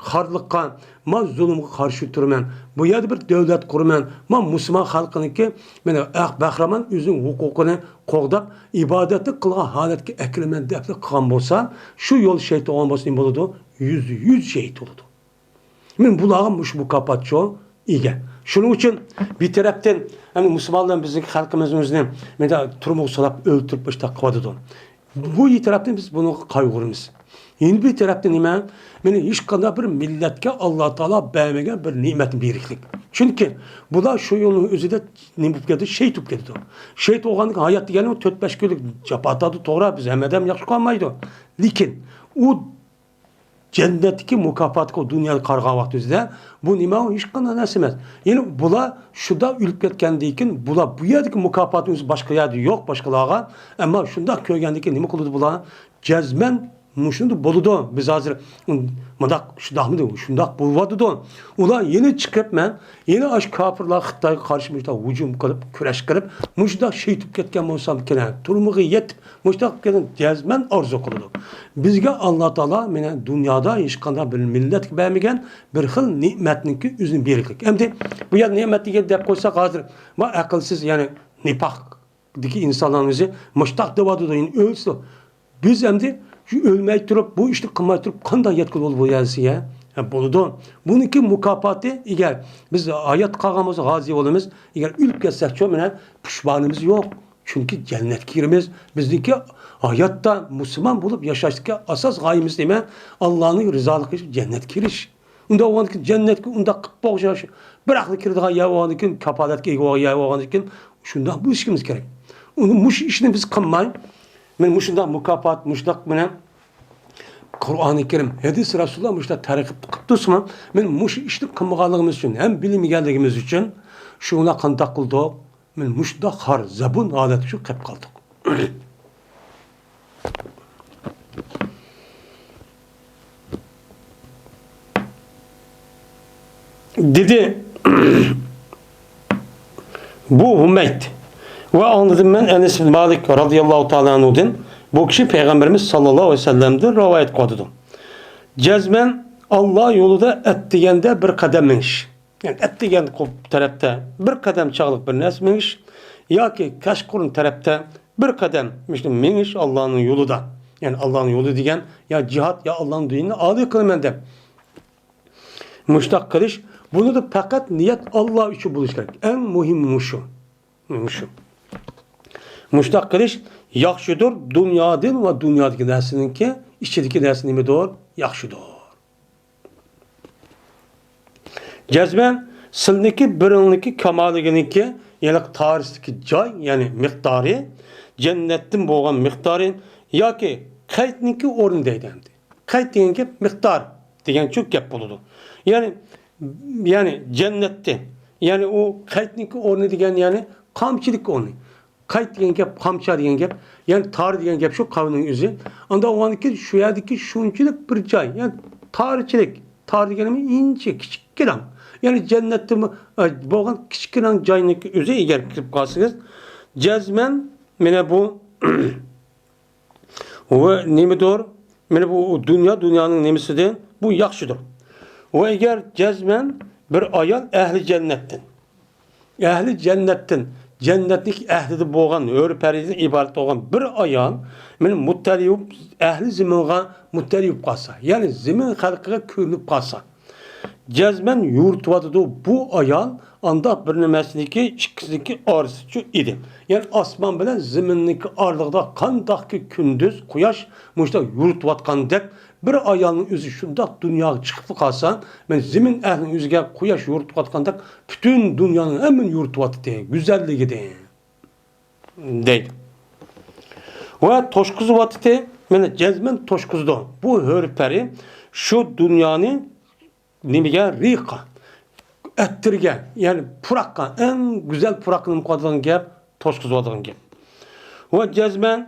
خارلىققا، ما زۇلۇمغا قارشى تۇرىمەن. بۇ يەردە بىر دۆلەت قۇرىمەن. ما مۇسۇلمان خەلقىنىڭكى مانا ھەق بەھرىمەن ئۆزىنىڭ ھوقۇقىنى قوغداپ، ئىبادەتنى قىلغان ھالەتكە ئەكىلىمەن دەپ قىلغان بولسا، شۇ يول شېھىت بولغان بولسا نېمە بولىدۇ؟ يۈزدە يۈز شېھىت بولىدۇ. مانا بۇلارغا مۇشۇ مۇكاپاتچۇ ئىگە. شۇنىڭ ئۈچۈن بىر تەرەپتىن، يەنى مۇسۇلمانلار بىزنىڭ خەلقىمىزنىڭ ئۆزىنى مانا تۈرمىگە سولاپ ئۆلتۈرۈپ مۇشۇنداق قىلىۋاتىدۇ. بۇ بىر تەرەپتىن بىز بۇنىڭغا قايغۇرىمىز. يەنە بىر تەرەپتىن نېمە؟ مانا ھېچقانداق بىر مىللەتكە ئاللا تائالا بەرمىگەن بىر نېمەتنى بېرىكلىك. چۈنكى بۇلار شۇ يولنىڭ ئۆزىدە نېمە بولۇپ كەتتى؟ شېھىت بولۇپ كەتتى. شېھىت بولغاندىن كېيىن ھايات دېگەننىڭ تۆت بەش كۈنلۈك جاپا تارتىدۇ، توغرا، بىز ھەممە ئادەم ياخشى قالمايدۇ. لېكىن ئۇ جەننەتتىكى مۇكاپاتقا دۇنياغا قارىغان ۋاقتىمىزدا بۇ نېمە؟ ئۇ ھېچقانداق نەرسە ئەمەس. يەنى بۇلار شۇنداق ئۆلۈپ كەتكەندىن كېيىن، بۇلار بۇ يەردىكى مۇكاپاتنىڭ ئۆزى باشقا يەردە يوق باشقىلارغا. ئەمما شۇنداق كۆرگەندىن كېيىن نېمە قىلىدۇ بۇلار؟ جەزمەن مۇشۇنداق بولىدۇ. بىز ھازىر مۇنداق، شۇنداقمىدى؟ شۇنداق بولۇۋاتىدۇ. ئۇلار يەنە چىقىپ، مەن يەنە ئاشۇ كاپىرلار خىتايغا قارشى مۇشۇنداق ھۇجۇم قىلىپ، كۈرەش قىلىپ، مۇشۇنداق شېھىت بولۇپ كەتكەن بولسامكىن، تۈرمىگە يېتىپ، مۇشۇنداق قىلىپ جەزمەن ئارزۇ قىلىدۇ. بىزگە ئاللا تائالا مانا دۇنيادا ھېچقانداق بىر مىللەتكە بەرمىگەن بىر خىل نېمەتنىڭكى ئۆزىنى بېرىكلىك. ئەمدى بۇ يەر نېمەت دېگەن دەپ قويساق، ھازىر ما ئەقىلسىز، يەنى نىپاقتىكى ئىنسانلارنىڭ ئۆزى مۇشتاق دەۋاتىدۇ، يەنى ئۆلسىدۇ. بىز ئەمدى شۇ ئۆلمەي تۇرۇپ، بۇ ئىشنى قىلماي تۇرۇپ قانداق يەتكىلى بولىدۇ بۇ يەرسىگە؟ ھە، بولىدۇ. بۇنىڭكى مۇكاپاتى، ئەگەر بىز ھايات قالغان بولسا غازى بولىمىز، ئەگەر ئۆلۈپ كەتسەكچۇ، مانا پۇشمانىمىز يوق. چۈنكى جەننەتكە كىرىمىز. بىزنىڭكى ھاياتتا مۇسۇلمان بولۇپ ياشاشتىكى ئاساس غايىمىز نېمە؟ ئاللانىڭ رىزالىقى ئۈچۈن جەننەتكە كىرىش. ئۇنداق بولغاندىكىن جەننەتكە ئۇنداق قىپ بوغۇشاش، بىراقلا كىرىدىغان يەر بولغاندىكىن، كاپالەتكە ئىگە بولغان يەر بولغاندىكىن شۇنداق بولۇشىمىز كېرەك. ئۇنى، مۇشۇ ئىشنى بىز قىلماي، مانا مۇشۇنداق مۇكاپات، مۇشۇنداق مانا قۇرئانى كەرىم، ھەدىس رەسۇلۇللا مۇشۇنداق تەرغىب قىلىپ تۇرسىمۇ، مانا مۇشۇ ئىشنى قىلمىغانلىقىمىز ئۈچۈن ھەم بىلمىگەنلىكىمىز ئۈچۈن شۇنى قانداق قىلدۇق؟ مانا مۇشۇنداق خار، زەبۇن ھالەتكە چۈشۈپ قېلىپ قالدۇق. دېدى بۇ ھۇمەيد. ۋە ئاڭلىدىم مەن ئەنەس ئىبن مالىك رازىياللاھۇ تائالا ئەنھۇدىن، بۇ كىشى پەيغەمبىرىمىز ساللاللاھۇ ئەلەيھى ۋەسەللەمدىن رىۋايەت قىلىۋاتىدۇ. جەزمەن ئاللا يولىدا ئەتىگەندە بىر قەدەم مېڭىش. يەنى ئەتىگەن تەرەپتە بىر قەدەم چاغلىق بىر نەرسە مېڭىش ياكى كەچقۇرۇن تەرەپتە بىر قەدەم مۇشۇ مېڭىش ئاللانىڭ يولىدا. يەنى ئاللانىڭ يولى دېگەن يا جىھاد، يا ئاللانىڭ دىنىنى ئالىي قىلىمەن دەپ مۇشۇنداق قىلىش. بۇنىدا پەقەت نىيەت ئاللا ئۈچۈن بولۇشى كېرەك. ئەڭ مۇھىمى مۇشۇ. مۇشۇ. مۇشۇنداق قىلىش ياخشىدۇر، دۇنيادىن ۋە دۇنيادىكى نەرسىنىڭكى ئىچىدىكى نەرسە نېمىدۇر؟ ياخشىدۇر. جەزمەن سىلنىڭكى بىرىڭنىڭكى كامالىگىنىڭكى، يەنى تارىسىدىكى جاي، يەنى مىقدارى، جەننەتتىن بولغان مىقدارى ياكى قەيتنىڭكى ئورنى دەيدۇ ئەمدى. قەيت دېگەن گەپ مىقدار دېگەن چوك گەپ بولىدۇ. يەنى، يەنى جەننەتتە، يەنى ئۇ قەيتنىڭكى ئورنى دېگەن، يەنى قامچىلىك ئورنى. قەيت دېگەن گەپ، قامچا دېگەن گەپ، يەنى تار دېگەن گەپ شۇ قەۋنىڭ ئۆزى. ئاندىن ئۇنىڭدىن كېيىن شۇ يەردىكى شۇنچىلىك بىر جاي، يەنى تارچىلىك. تار دېگىنىمۇ ئىنچە، كىچىككىنە. يەنى جەننەتتە بۇ، ئە، بولغان كىچىككىنە جاينىڭ ئۆزى ئەگەر كىرىپ قالسىڭىز، جەزمەن مانا بۇ ۋە نېمىدۇر؟ مانا بۇ دۇنيا، دۇنيانىڭ نېمىسىدىن بۇ ياخشىدۇر. ۋە ئەگەر جەزمەن بىر ئايال ئەھلى جەننەتتىن، ئەھلى جەننەتتىن، جەننەتنىڭ ئەھلىدىن بولغان، ھۆر پەرىدىن ئىبارەت بولغان بىر ئايال، مانا مۇتتەلىي بولۇپ، ئەھلى زېمىنغا مۇتتەلىي بولۇپ قالسا، يەنى زېمىن خەلقىگە كۆرۈنۈپ قالسا، جەزمەن يورۇتۇۋاتىدۇ بۇ ئايال، ئانداق بىر نېمەسىنىڭكى ئىككىسىنىڭكى ئارىسىچۇ ئىدى. يەنى ئاسمان بىلەن زېمىننىڭكى ئارىلىقىدا قانداقكى كۈندۈز قۇياش مۇشۇنداق يورۇتۇۋاتقاندەك، بىر ئايالنىڭ ئۆزى شۇنداق دۇنياغا چىقىپلا قالسا، مەن زېمىن ئەھلىنىڭ ئۆزىگە قۇياش يورۇتۇۋاتقاندەك پۈتۈن دۇنيانىڭ ھەممىنى يورۇتۇۋاتىدۇ، گۈزەللىكىدە. دەيدۇ. ۋە توشقۇزۇۋاتىتى، مانا جەزمەن توشقۇزىدۇ. بۇ ھۆر پەرى شۇ دۇنيانى نېمىگە، رىققا، ئەتىرگە، يەنى پۇراققا، ئەڭ گۈزەل پۇراققا نېمە قىلىدىغان گەپ، توشقۇزۇۋاتىدىغان گەپ. ۋە جەزمەن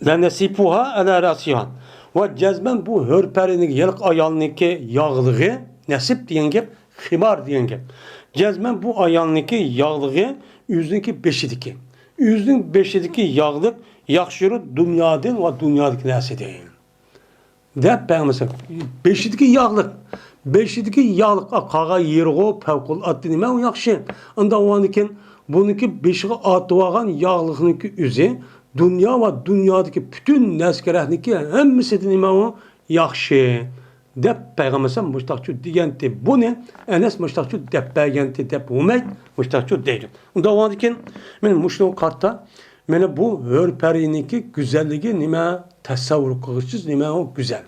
لەنەسىفۇھا ئەلە رەسىھا. ۋە جەزمەن بۇ ھۆر پەرىنىڭ ھېلىقى ئايالنىڭكى ياغلىقى، نەسىپ دېگەن گەپ، خىمار دېگەن گەپ. جەزمەن بۇ ئايالنىڭكى ياغلىقى ئۆزىنىڭكى بېشىدىكى. ئۆزىنىڭ بېشىدىكى ياغلىق ياخشىراق دۇنيادىن ۋە دۇنيادىكى نەرسىدىن. دەپ پەيغەمبەر، بېشىدىكى ياغلىق، بېشىدىكى ياغلىق، ئا، قالغان يېرىغۇ پەۋقۇلئاددە نېمە، ئۇ ياخشى. ئاندىن ئۇنىڭدىن كېيىن بۇنىڭكى بېشىغا ئارتىۋالغان ياغلىقنىڭكى ئۆزى دۇنيا ۋە دۇنيادىكى پۈتۈن نەرسە-كەرەكنىڭكى ھەممىسىدىن نېمە ئۇ؟ ياخشى. دەپ پەيغەمبەر ئەلەيھىسسالام مۇشتاقچۇ دېگەنتى. بۇنى ئەنەس مۇشتاقچۇ دەپ بەرگەنتى دەپ ھۇمەيد مۇشتاقچۇ دەيدۇ. ئۇنداق بولغاندىكىن، مانا مۇشۇنىڭغا قارىتا، مانا بۇ ھۆر پەرىنىڭكى گۈزەللىكى نېمە؟ تەسەۋۋۇر قىلغۇسىز نېمە ئۇ گۈزەل.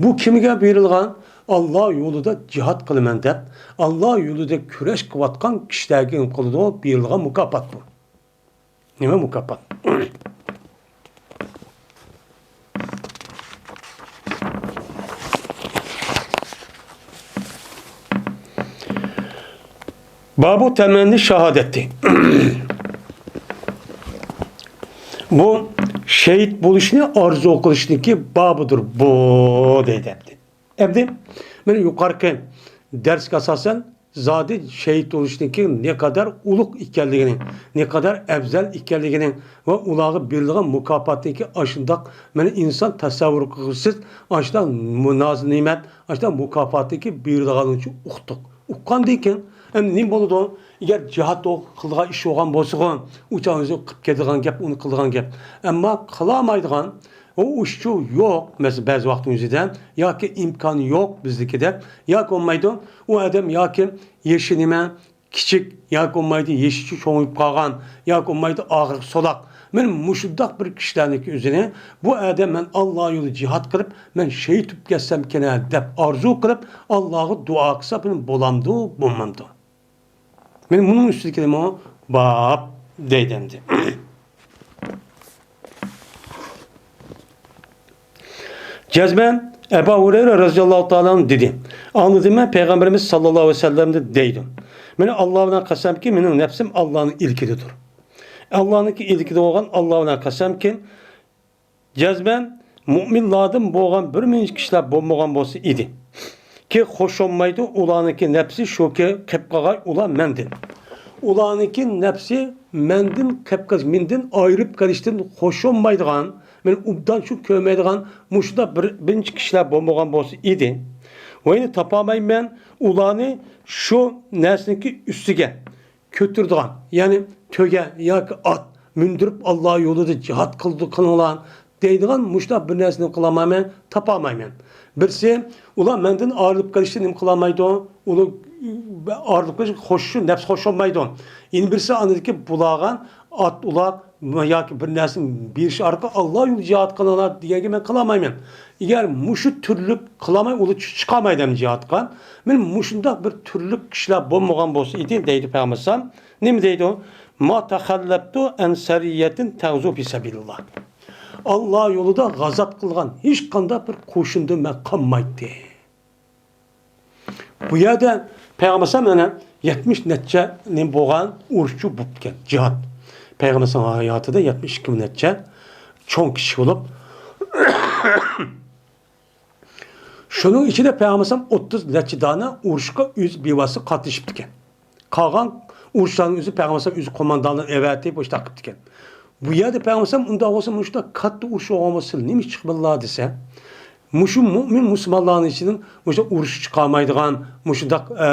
بۇ كىمگە بېرىلغان؟ ئاللا يولىدا جىھاد قىلىمەن دەپ، ئاللا يولىدا كۈرەش قىلىۋاتقان كىشىلەرگە نېمە قىلىدۇ؟ بېرىلغان مۇكاپات بۇ. نېمە مۇكاپات؟ بابۇ تەمەننى شاھادەتتى. بۇ شېھىت بولۇشنى ئارزۇ قىلىشنىڭكى بابىدۇر بۇ، دەيدۇ ئەمدى. ئەمدى مانا يۇقىرىقى دەرسكە ئاساسەن، زادى شېھىت بولۇشنىڭكى نەقەدەر ئۇلۇغ ئىكەنلىكىنى، نەقەدەر ئەۋزەل ئىكەنلىكىنى ۋە ئۇلارغا بېرىلغان مۇكاپاتنىڭكى ئاشۇنداق، مانا ئىنسان تەسەۋۋۇر قىلغۇسىز، ئاشۇنداق مۇنازىنىمەت، ئاشۇنداق مۇكاپاتنىڭكى بېرىلغانلىقىنى ئۇقتۇق. ئۇققاندىن كېيىن، ئەمدى نېمە بولىدۇ؟ ئەگەر جىھاد قىلىدىغان ئىش بولغان بولسىغۇ، ئۇ چاغ ئۆزى قىلىپ كېتىدىغان گەپ، ئۇنى قىلىدىغان گەپ. ئەمما قىلالمايدىغان، ئۇ ئىشچۇ يوق، مەسىلەن، بەزى ۋاقىتنىڭ ئۆزىدە ياكى ئىمكان يوق بىزدىكىدە، ياكى بولمايدۇ، ئۇ ئادەم ياكى يېشى نېمە، كىچىك، ياكى بولمايدۇ، يېشى چوڭىيىپ قالغان، ياكى بولمايدۇ، ئاغرىق سولاق. مانا مۇشۇنداق بىر كىشىلەرنىڭكى ئۆزىنى، بۇ ئادەم مەن ئاللا يولىدا جىھاد قىلىپ، مەن شېھىت بولۇپ كەتسەمكىنە دەپ ئارزۇ قىلىپ، ئاللاغا دۇئا قىلسا، بۇنى بولامدۇ، بولمامدۇ؟ مانا مۇنىڭ ئۈستىدىكىنىمۇ باب دەيدۇ ئەمدى. جەزمەن ئەبۇ ھۇرەيرە رەزىياللاھۇ تائالا ئەنھۇ دېدى، ئاڭلىدىم مەن پەيغەمبىرىمىز ساللاللاھۇ ئەلەيھى ۋەسەللەمدىن دەيدۇ، مانا ئاللا بىلەن قەسەمكى، مېنىڭ نەپسىم ئاللانىڭ ئىلكىدىدۇر. ئاللانىڭكى ئىلكىدە بولغان ئاللا بىلەن قەسەمكى، جەزمەن مۇئمىنلاردىن بولغان بىر مۇنچە كىشىلەر بولمىغان بولسا ئىدى. كى خوش بولمايدۇ، ئۇلارنىڭكى نەپسى شۇكى، قېپ قالغاي ئۇلار مەندىن. ئۇلارنىڭكى نەپسى مەندىن قېپ قېلىش، مېندىن ئايرىپ قېلىشتىن خوش بولمايدىغان، مېنى ئوبدان شۇ كۆرمەيدىغان مۇشۇنداق بىر، بىر نەچچە كىشىلەر بولمىغان بولسا ئىدى. ۋە يەنە تاپالمايمەن ئۇلارنى شۇ نەرسىنىڭكى ئۈستىگە كۆتۈرىدىغان، يەنى تۆگە ياكى ئات مىندۈرۈپ، ئاللا يولىدا جىھاد قىلىدۇ، قىلىڭلار دەيدىغان مۇشۇنداق بىر نەرسىنى قىلالمايمەن، تاپالمايمەن. بىرسى، ئۇلار مەندىن ئايرىلىپ قېلىشتا نېمە قىلالمايدۇ؟ ئۇلار ئايرىلىپ قېلىش خوش، نەپس خوش بولمايدۇ. يەنە بىرسى، ئاندىكى بۇلارغا ئات، ئۇلار ياكى بىر نەرسىنى بېرىش ئارقىلىق، ئاللا يولىدا جىھاد قىلىڭلار دېگەنگە مەن قىلالمايمەن. ئەگەر مۇشۇ تۈرلۈك قىلالماي، ئۇلار چىق-، چىقالمايدۇ ئەمدى جىھادقا. مانا مۇشۇنداق بىر تۈرلۈك كىشىلەر بولمىغان بولسا ئىدى، دەيدۇ پەيغەمبەر ئەلەيھىسسالام. نېمە دەيدۇ؟ ما تەخەللەپتۇ ئەن سەرىيەتىن تەغزۇ فى سەبىلىللا. ئاللا يولىدا غازات قىلغان ھېچقانداق بىر قوشۇندىن مەن قالمايتتى. بۇ يەردە پەيغەمبەر ئەلەيھىسسالام يەنە يەتمىش نەچچە نېمە بولغان، ئۇرۇشچۇ بوپتىكەن، جىھاد. پەيغەمبەر ئەلەيھىسسالام ھاياتىدا يەتمىش ئىككى نەچچە چوڭ كىشى بولۇپ، شۇنىڭ ئىچىدە پەيغەمبەر ئەلەيھىسسالام ئوتتۇز نەچچە دانە ئۇرۇشقا ئۆزى بىۋاسىتە قاتنىشىپتىكەن. قالغان ئۇرۇشلارنى ئۆزى پەيغەمبەر ئەلەيھىسسالام ئۆزى قوماندانلار ئەۋەتىپ، مۇشۇنداق قىپتىكەن. بۇ يەردە پەيغەمبەر ئەلەيھىسسالام ئۇنداق بولسا، مۇشۇنداق كاتتا ئۇرۇش بولغان بولسا، نېمە ئىش چىقىپلا دېسە، مۇشۇ مۆمىن مۇسۇلمانلارنىڭ ئىچىدىن مۇشۇنداق ئۇرۇشقا چىقالمايدىغان، مۇشۇنداق، ئە،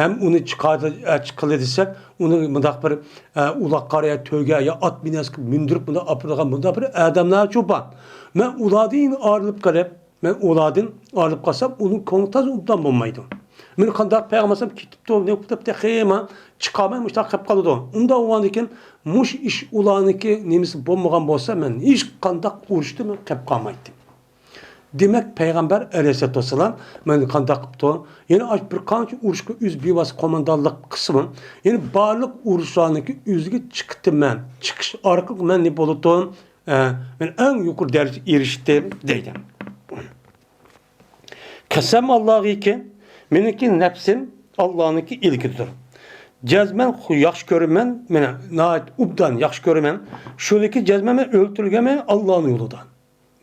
ھەم ئۇنى چىقار-، ئە، چىققىلى دېسەك، ئۇنى مۇنداق بىر، ئە، ئۇلاغ قارا يا تۆگە يا ئات مىنەسكە مىندۈرۈپ، مۇنداق ئاپىرىدىغان مۇنداق بىر ئادەملەرچۇ بار. مەن ئۇلاردىن ئايرىلىپ قېلىپ، مەن ئۇلاردىن ئايرىلىپ قالسام، ئۇنىڭ كۆڭلى تازا ئوبدان بولمايدۇ. مېنى قانداق پەيغەمبەر ئەلەيھىسسالام كېتىپتۇ، نېمە قىپتۇ دەپ تېخىمۇ چىقالماي مۇشۇنداق قېلىپ قالىدۇ. ئۇنداق بولغاندىكىن مۇشۇ ئىش ئۇلارنىڭكى نېمىسى بولمىغان بولسا، مەن ھېچقانداق ئۇرۇشتا مەن قېلىپ قالمايتتىم. دېمەك، پەيغەمبەر ئەلەيھىسسالاتۇ ۋەسسالام مانا قانداق قىپتۇ؟ يەنە ئاش بىر قانچە ئۇرۇشقا ئۆزى بىۋاسىتە قوماندانلىق قىلسىمۇ، يەنە بارلىق ئۇرۇشلارنىڭكى ئۆزىگە چىقتىم مەن. چىقىش ئارقىلىق مەن نېمە بولىدۇ؟ ئە، مەن ئەڭ يۇقىرى دەرىجىگە ئېرىشتىم دەيدۇ. قەسەم ئاللاغىكى، مېنىڭكى نەپسىم ئاللانىڭكى ئىلكىدىدۇر. جەزمەن خۇ-، ياخشى كۆرىمەن، مانا ناھايىتى ئوبدان ياخشى كۆرىمەن. شۇنىڭكى جەزمەن مەن ئۆلتۈرۈلگەنمەن ئاللانىڭ يولىدا.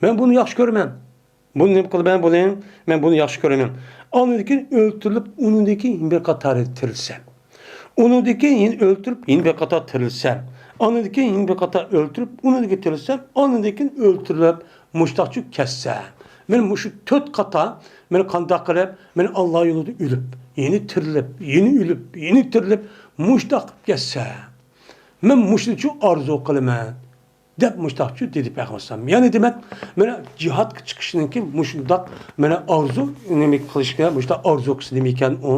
مەن بۇنى ياخشى كۆرىمەن. بۇنى نېمە قىلىمەن بۇنى؟ مەن بۇنى ياخشى كۆرىمەن. ئاندىن كېيىن ئۆلتۈرۈلۈپ، ئۇنىڭدىن كېيىن يەنە بىر قاتار تىرىلسەم. ئۇنىڭدىن كېيىن يەنە ئۆلتۈرۈپ، يەنە بىر قاتار تىرىلسەم. ئاندىن كېيىن يەنە بىر قاتار ئۆلتۈرۈپ، ئۇنىڭدىن كېيىن تىرىلسەم، ئاندىن كېيىن ئۆلتۈرۈلۈپ، مۇشتاقچۇ كەتسەم. مەن مۇشۇ تۆت قاتار، مەن قانداق قىلىپ، مەن ئاللا يولىدا ئۆلۈپ، يەنە تىرىلىپ، يەنە ئۆلۈپ، يەنە تىرىلىپ، مۇشتاق قىلىپ كەتسەم. مەن مۇشۇنىچۇ ئارزۇ قىلىمەن. دەپ مۇشتاقچۇ دېدى پەيغەمبەر ئەلەيھىسسالام. يەنى دېمەك، مانا جىھادقا چىقىشنىڭكى مۇشۇنداق مانا ئارزۇ نېمە قىلىشقا، مۇشۇنداق ئارزۇ قىلسا نېمە ئىكەن ئۇ؟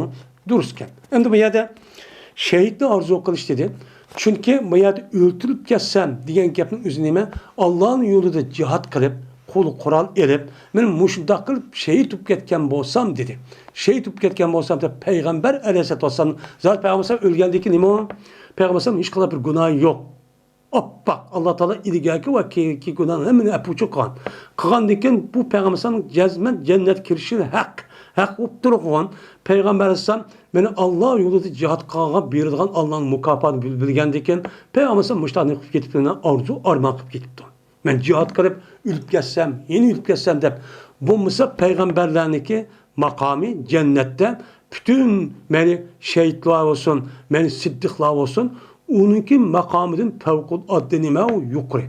دۇرۇس ئىكەن. ئەمدى بۇ يەردە شېھىتنى ئارزۇ قىلىش دېدى. چۈنكى بۇ يەردە ئۆلتۈرۈلۈپ كەتسەم دېگەن گەپنىڭ ئۆزى نېمە؟ ئاللانىڭ يولىدا جىھاد قىلىپ، قول قورال ئېلىپ، مەن مۇشۇنداق قىلىپ شېھىت بولۇپ كەتكەن بولسام دېدى. شېھىت بولۇپ كەتكەن بولسام دەپ پەيغەمبەر ئەلەيھىسسالاتۇ ۋەسسالام، زادى پەيغەمبەر ئۆلگەندىن كېيىن نېمە ئۇ؟ پەيغەمبەر ئەلەيھىسسالام ھېچقانداق بىر گۇناھى يوق. ئاپئاق، ئاللا تائالا ئىلگەركى ۋە كېيىنكى گۇناھنى ھەممىنى ئەپۇچۇ قىلغان. قىلغاندىن كېيىن بۇ پەيغەمبەر ئەلەيھىسسالام جەزمەن جەننەتكە كىرىشى ھەق، ھەق بولۇپ تۇرغان پەيغەمبەر ئەلەيھىسسالام، مانا ئاللا يولىدا جىھاد قىلغانغا بېرىدىغان ئاللانىڭ مۇكاپاتىنى بىل-، بىلگەندىن كېيىن پەيغەمبەر ئەلەيھىسسالام مۇشۇنداق نېمە قىلىپ كېتىپتۇ، ئارزۇ ئارمان قىلىپ كېتىپتۇ. مەن جىھاد قىلىپ ئۆلۈپ كەتسەم، يەنە ئۆلۈپ كەتسەم دەپ بولمىسا پەيغەمبەرلەرنىڭكى ماقامى جەننەتتە پۈتۈن مەيلى شېھىتلار بولسۇن، مەيلى سىددىقلار بولسۇن، ئۇنىڭكى ماقامىدىن پەۋقۇلئاددە نېمە ئۇ يۇقىرى.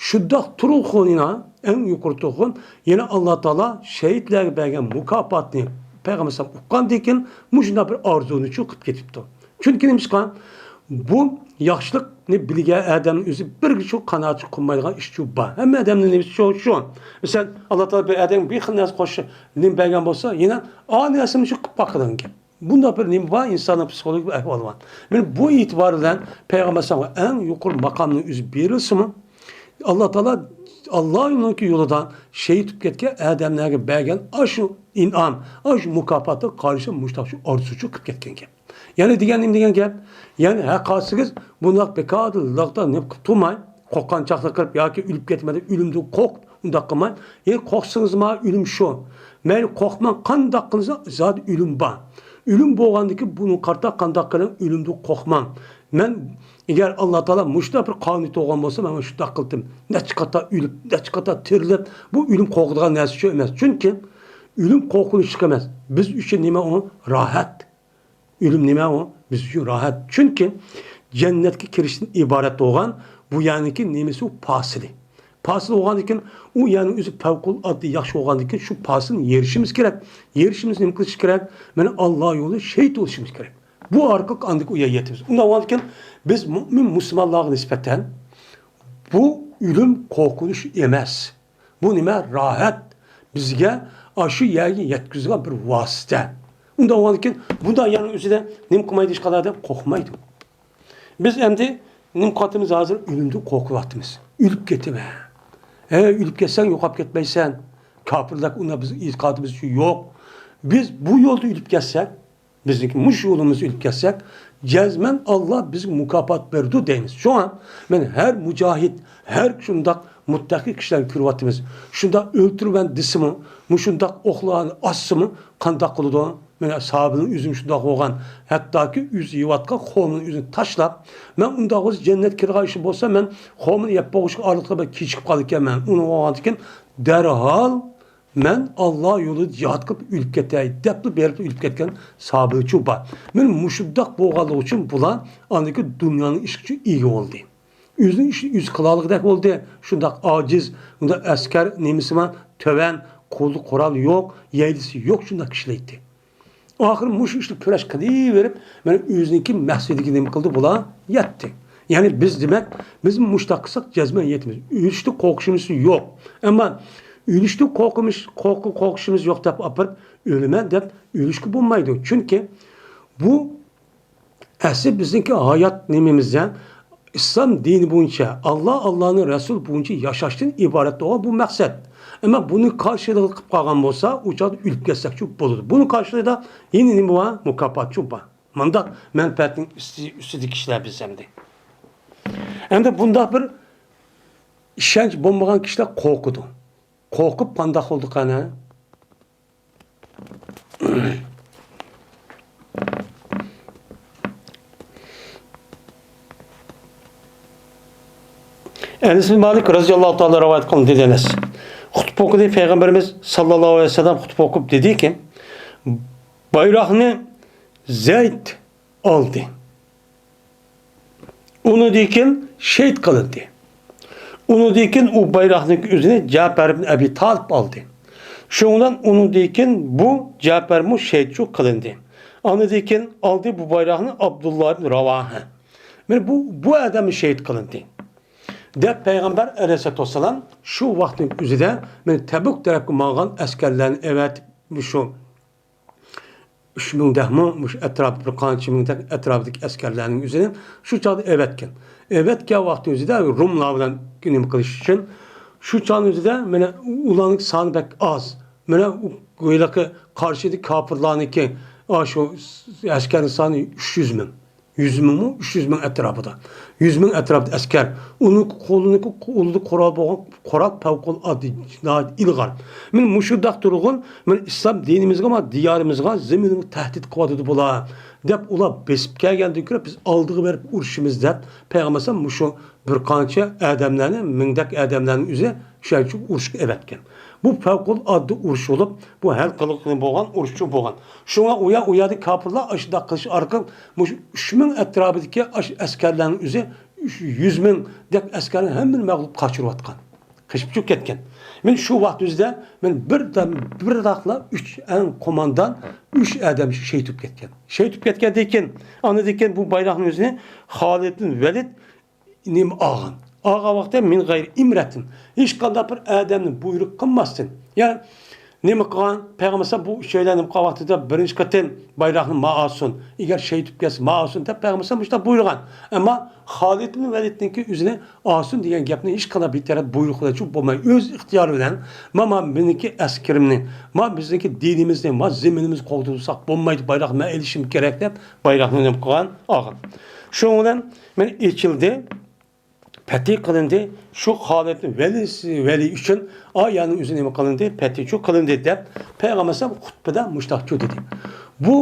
شۇنداق تۇرغىنىنا ئەڭ يۇقىرى تۇرغىن، يەنە ئاللا تائالا شېھىتلەرگە بەرگەن مۇكاپاتنى پەيغەمبەر ئەلەيھىسسالام ئۇققاندىن كېيىن مۇشۇنداق بىر ئارزۇنىچۇ قىلىپ كېتىپتۇ. چۈنكى نېمىشقا؟ بۇ ياخشىلىقنى بىلگەن ئادەمنىڭ ئۆزى بىرگىچۇ قانائەتچى قىلمايدىغان ئىشچۇ بار. ھەممە ئادەمنىڭ نېمىسى شۇ، شۇ. مىسال، ئاللا تائالا بىر ئادەمگە بىر خىل نەرسە قوشۇپ نېمە بەرگەن بولسا، يەنە ئا نەرسىنى شۇ قىلىپ باقىدىغان گەپ. بۇنداق بىر نېمە بار، ئىنساننىڭ پسىخولوگىك بىر ئەھۋالى بار. مانا بۇ ئېتىبار بىلەن پەيغەمبەر ئەلەيھىسسالامغا ئەڭ يۇقىرى ماقامنىڭ ئۆزى بېرىلسىمۇ، ئاللا تائالا، ئاللا يولىنىڭكى يولىدا شېھىت بولۇپ كەتكەن ئادەملەرگە بەرگەن ئاشۇ ئىنئام، ئاشۇ مۇكاپاتقا قارشى مۇشتاق شۇ ئارزۇچۇ قىلىپ كەتكەن گەپ. يەنى دېگەن نېمە دېگەن گەپ؟ يەنى ھەققاسىز بۇنداق بىكاردىن لىقتا نېمە قىلىپ تۇرماي، قورققان چاغدا قىلىپ ياكى ئۆلۈپ كەتمەيدۇ، ئۆلۈمدىن قورقۇپ ئۇنداق قىلماي. يەنى قورقسىڭىزما ئۆلۈم شۇ. مەيلى قورقماڭ، قانداق قىلسا زادى ئۆلۈم بار. ئۆلۈم بولغاندىكىن بۇنى قارىتا قانداق قىلىڭ، ئۆلۈمدىن قورقماڭ. مەن ئەگەر ئاللا تائالا مۇشۇنداق بىر قانۇن تۇغقان بولسا، مەن شۇنداق قىلدىم. نەچچە قاتا ئۆلۈپ، نەچچە قاتا تىرىلىپ، بۇ ئۆلۈم قورقىدىغان نەرسە شۇ ئەمەس. چۈنكى ئۆلۈم قورقۇنچلۇق ئەمەس. بىز ئۈچۈن نېمە ئۇ؟ راھەت. ئۆلۈم نېمە ئۇ؟ بىز ئۈچۈن راھەت. چۈنكى جەننەتكە كىرىشتىن ئىبارەت بولغان بۇ يەرنىڭكى نېمىسى ئۇ؟ پاسىلى. پاسىل بولغاندىن كېيىن ئۇ يەرنىڭ ئۆزى پەۋقۇلئاددە ياخشى بولغاندىن كېيىن شۇ پاسىلنى يېرىشىمىز كېرەك. يېرىشىمىز نېمە قىلىش كېرەك؟ مانا ئاللا يولىدا شېھىت بولۇشىمىز كېرەك. بۇ ئارقىلىق ئاندىن ئۇ يەرگە يېتىمىز. ئۇنداق بولغاندىن كېيىن بىز مۇئمىن مۇسۇلمانلارغا نىسبەتەن بۇ ئۆلۈم قورقۇنچ ئەمەس. بۇ نېمە؟ راھەت. بىزگە ئاشۇ يەرگە يەتكۈزىدىغان بىر ۋاسىتە. ئۇنداق بولغاندىن كېيىن بۇنداق يەرنىڭ ئۆزىدە نېمە قىلمايدۇ، ھېچقانداق ئادەم قورقمايدۇ. بىز ئەمدى نېمە قىلىۋاتىمىز؟ ھازىر ئۆلۈمدىن قورقۇۋاتىمىز. ئۆلۈپ كېتىمەن. ھە، ئۆلۈپ كەتسەڭ يوقاپ كەتمەيسەن. كاپىرلار ئۇنداق بىزنىڭ ئېتىقادىمىزچۇ يوق. بىز بۇ يولدا ئۆلۈپ كەتسەك، بىزنىڭكى مۇشۇ يولىمىزدا ئۆلۈپ كەتسەك، جەزمەن ئاللا بىزگە مۇكاپات بېرىدۇ دەيمىز. شۇڭا مەن ھەر مۇجاھىد، ھەر شۇنداق مۇتتەقى كىشىلەرنى كۆرۈۋاتىمىز. شۇنداق ئۆلتۈرىمەن دېسىمۇ، مۇشۇنداق ئوقلارنى ئاتسىمۇ قانداق قىلىدۇ؟ مانا ساھابىنىڭ ئۆزىمۇ شۇنداق بولغان. ھەتتاكى ئۆزى يەۋاتقان خورمىنى ئۆزىنى تاشلاپ، مەن ئۇنداق بولسا جەننەتكە كىرىدىغان ئىش بولسا، مەن خورمىنى يەپ بولغۇچقا ئارىلىقتا بىر كېچىكىپ قالىدىكەنمەن. ئۇنى بولغاندىكىن دەرھال مەن ئاللا يولىدا جىھاد قىلىپ ئۆلۈپ كېتەي دەپلا بېرىپ ئۆلۈپ كەتكەن ساھابىچۇ بار. مانا مۇشۇنداق بولغانلىقى ئۈچۈن بۇلار ئاندىكى دۇنيانىڭ ئىشىغىچۇ ئىگە بولدى. ئۆزىنىڭ ئىشىنى ئۆزى قىلالىغۇدەك بولدى. شۇنداق ئاجىز، ئۇنداق ئەسكەر نېمىسى بار، تۆۋەن، قولدا قورال يوق، يەيلىسى يوق شۇنداق كىشىلەر ئىدى. ئاخىرى مۇشۇ ئىشتا كۈرەش قىلىۋېرىپ، مانا ئۆزىنىڭكى مەقسىتىگە نېمە قىلدى بۇلار؟ يەتتى. يەنى بىز دېمەك، بىز مۇشۇنداق قىلساق جەزمەن يېتىمىز. ئۆلۈشتىن قورقۇشىمىز يوق. ئەمما ئۆلۈشتىن قورقمىش-، قورقۇ-، قورقۇشىمىز يوق دەپ ئاپىرىپ، ئۆلىمەن دەپ ئۆلۈشكە بولمايدۇ. چۈنكى بۇ ئەسلى بىزنىڭكى ھايات نېمىمىزدە ئىسلام دىنى بويىچە، ئاللا، ئاللانىڭ رەسۇلى بويىچە ياشاشتىن ئىبارەت بولغان بۇ مەقسەت. ئەمما بۇنى قارشىلىقى قىلىپ قالغان بولسا، ئۇ چاغدا ئۆلۈپ كەتسەكچۇ بولىدۇ. بۇنى قارشىلىدا يەنە نېمە بار؟ مۇكاپاتچۇ بار. مانداق مەنپەئەتنىڭ ئۈستى، ئۈستىدىكى كىشىلەر بىز ئەمدى. ئەمدى بۇنداق بىر ئىشەنچ بولمىغان كىشىلەر قورقىدۇ. قورقۇپ قانداق بولدى قانا؟ ئەنەس بىن مالىك رەزىياللاھۇ تائالا رىۋايەت قىلىندى، دېدى ئەنەس. خۇتبە ئوقۇدى، پەيغەمبىرىمىز ساللاللاھۇ ئەلەيھى ۋەسەللەم خۇتبە ئوقۇپ دېدىكى، بايراقنى زەيد ئالدى. ئۇنىڭدىن كېيىن شېھىت قىلىندى. ئۇنىڭدىن كېيىن ئۇ بايراقنىڭ ئۆزىنى جەپەر ئىبن ئەبى تالىپ ئالدى. شۇنىڭ بىلەن ئۇنىڭدىن كېيىن بۇ جەپەرمۇ شېھىتچۇ قىلىندى. ئاندىن كېيىن ئالدى بۇ بايراقنى ئابدۇللا ئىبن راۋاھە. مانا بۇ، بۇ ئادەم شېھىت قىلىندى، دەپ پەيغەمبەر ئەلەيھىسسالاتۇ ۋەسسالام شۇ ۋاقىتنىڭ ئۆزىدە مانا تەبۇك تەرەپكە ماڭغان ئەسكەرلەرنى ئەۋەتىپ، مۇشۇ ئۈچ مىڭدەكمۇ مۇشۇ ئەتراپتا بىر قانچە مىڭدەك ئەتراپىدىكى ئەسكەرلەرنىڭ ئۆزىنى شۇ چاغدا ئەۋەتكەن. ئەۋەتكەن ۋاقتى ئۆزىدە روملار بىلەن نېمە قىلىش ئۈچۈن شۇ چاغنىڭ ئۆزىدە مانا ئۇلارنىڭ سانى بەك ئاز. مانا ئۇ ھېلىقى قارشىدىكى كاپىرلارنىڭكى، ئا، شۇ ئەسكەرنىڭ سانى ئۈچ يۈز مىڭ. يۈز مىڭمۇ؟ ئۈچ يۈز مىڭ ئەتراپىدا. يۈز مىڭ ئەتراپىدا ئەسكەر. ئۇنىڭ قولىنىڭكى، قولىدا قورال بولغان قورال پەۋقۇلئاددە ناھايىتى ئىلغار. مانا مۇشۇنداق تۇرغۇن، مانا ئىسلام دىنىمىزغا، مانا دىيارىمىزغا، زېمىنىمىزغا تەھدىت قىلىۋاتىدۇ بۇلار، دەپ ئۇلار بېسىپ كەلگەندىن كۆرە بىز ئالدىغا بېرىپ ئۇرۇشىمىز دەپ پەيغەمبەر ئەلەيھىسسالام مۇشۇ بىر قانچە ئادەملەرنى، مىڭدەك ئادەملەرنى ئۆزى شۇ يەرگە ئۇرۇشقا ئەۋەتكەن. بۇ پەۋقۇلئاددە ئۇرۇش بولۇپ، بۇ ھەل قىلغىلى بولغان ئۇرۇشچۇ بولغان. شۇڭا ئۇ يا-، ئۇ يەردىكى كاپىرلار ئاشۇنداق قىلىش ئارقىلىق مۇشۇ ئۈچ مىڭ ئەتراپىدىكى ئاشۇ ئەسكەرلەرنىڭ ئۆزى يۈز مىڭدەك ئەسكەرنى ھەممىنى مەغلۇپ قاچۇرۇۋاتقان. قېچىپ چۈشۈپ كەتكەن. مانا شۇ ۋاقىت ئۆزىدە مانا بىردەم-، بىرداقلا ئۈچ ئەڭ قوماندان، ئۈچ ئادەم شېھىت بولۇپ كەتكەن. شېھىت بولۇپ كەتكەندىن كېيىن، ئاندىن كېيىن بۇ بايراقنىڭ ئۆزىنى خالىد بىن ۋەلىد نېمە ئالغان؟ ئالغان ۋاقىتتا مىن غەيرى ئىمرەتىن، ھېچقانداق بىر ئادەمنى بۇيرۇق قىلماستىن، يەنى نېمە قىلغان؟ پەيغەمبەر ئەلەيھىسسالام بۇ ئۈچەيلەن نېمە قىلغان ۋاقتىدا بىرىنچى قېتىم بايراقنى ما ئالسۇن، ئەگەر شېھىت بولۇپ كەتسە ما ئالسۇن دەپ پەيغەمبەر ئەلەيھىسسالام مۇشۇنداق بۇيرۇغان. ئەمما خالىد بىن ۋەلىدنىڭكى ئۆزىنى ئالسۇن دېگەن گەپنى ھېچقانداق بىر تەرەپ بۇيرۇق بىلەن چۈشۈپ بولماي، ئۆز ئىختىيارى بىلەن، ما، ما مېنىڭكى ئەسكىرىمنى، ما بىزنىڭكى دىنىمىزنى، ما زېمىنىمىزنى قوغدىساق بولمايدۇ، بايراقنى مەن ئېلىشىم كېرەك دەپ بايراقنى نېمە قىلغان؟ ئالغان. شۇنىڭ بىلەن مانا ئېچىلدى، پەتھى قىلىندى. شۇ خالىدنىڭ ۋەلىسى، ۋەلى ئۈچۈن ئا يەرنىڭ ئۆزى نېمە قىلىندى؟ پەتھىچۇ قىلىندى دەپ پەيغەمبەر ئەلەيھىسسالام خۇتبىدە مۇشۇنداقچۇ دېدى. بۇ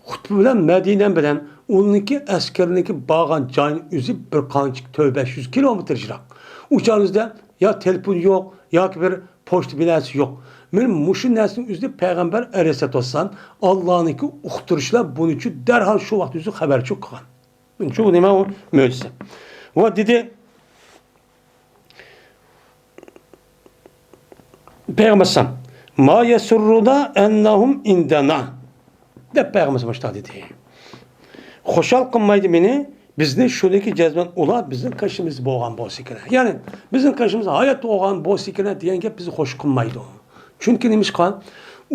خۇتبە بىلەن مەدىنە بىلەن ئۇنىڭكى ئەسكىرىنىڭكى بارغان جايىنىڭ ئۆزى بىر قانچە تۆت بەش يۈز كىلومېتىر يىراق. ئۇ چاغىمىزدا يا تېلېفون يوق، ياكى بىر پوچتا بىر نەرسە يوق. مانا مۇشۇ نەرسىنىڭ ئۆزىدە پەيغەمبەر ئەلەيھىسسالاتۇ ۋەسسالام ئاللانىڭكى ئۇقتۇرۇشى بىلەن بۇنىڭ ئۈچۈن دەرھال شۇ ۋاقىت ئۆزى خەۋەرچۇ قىلغان. شۇ نېمە ئۇ مۆجىزە. ۋە دېدى، پەيغەمبەر ئەلەيھىسسالام، ما يەسۇررۇنا ئەننەھۇم ئىندەنا، دەپ پەيغەمبەر مۇشۇنداق دېدى. خۇشال قىلمايدۇ مېنى، بىزنى شۇنىڭكى جەزمەن ئۇلار بىزنىڭ قېشىمىزدا بولغان بولسا كېرەك. يەنى بىزنىڭ قېشىمىزدا ھايات بولغان بولسا كېرەك دېگەن گەپ بىزنى خوش قىلمايدۇ. چۈنكى نېمىشقا؟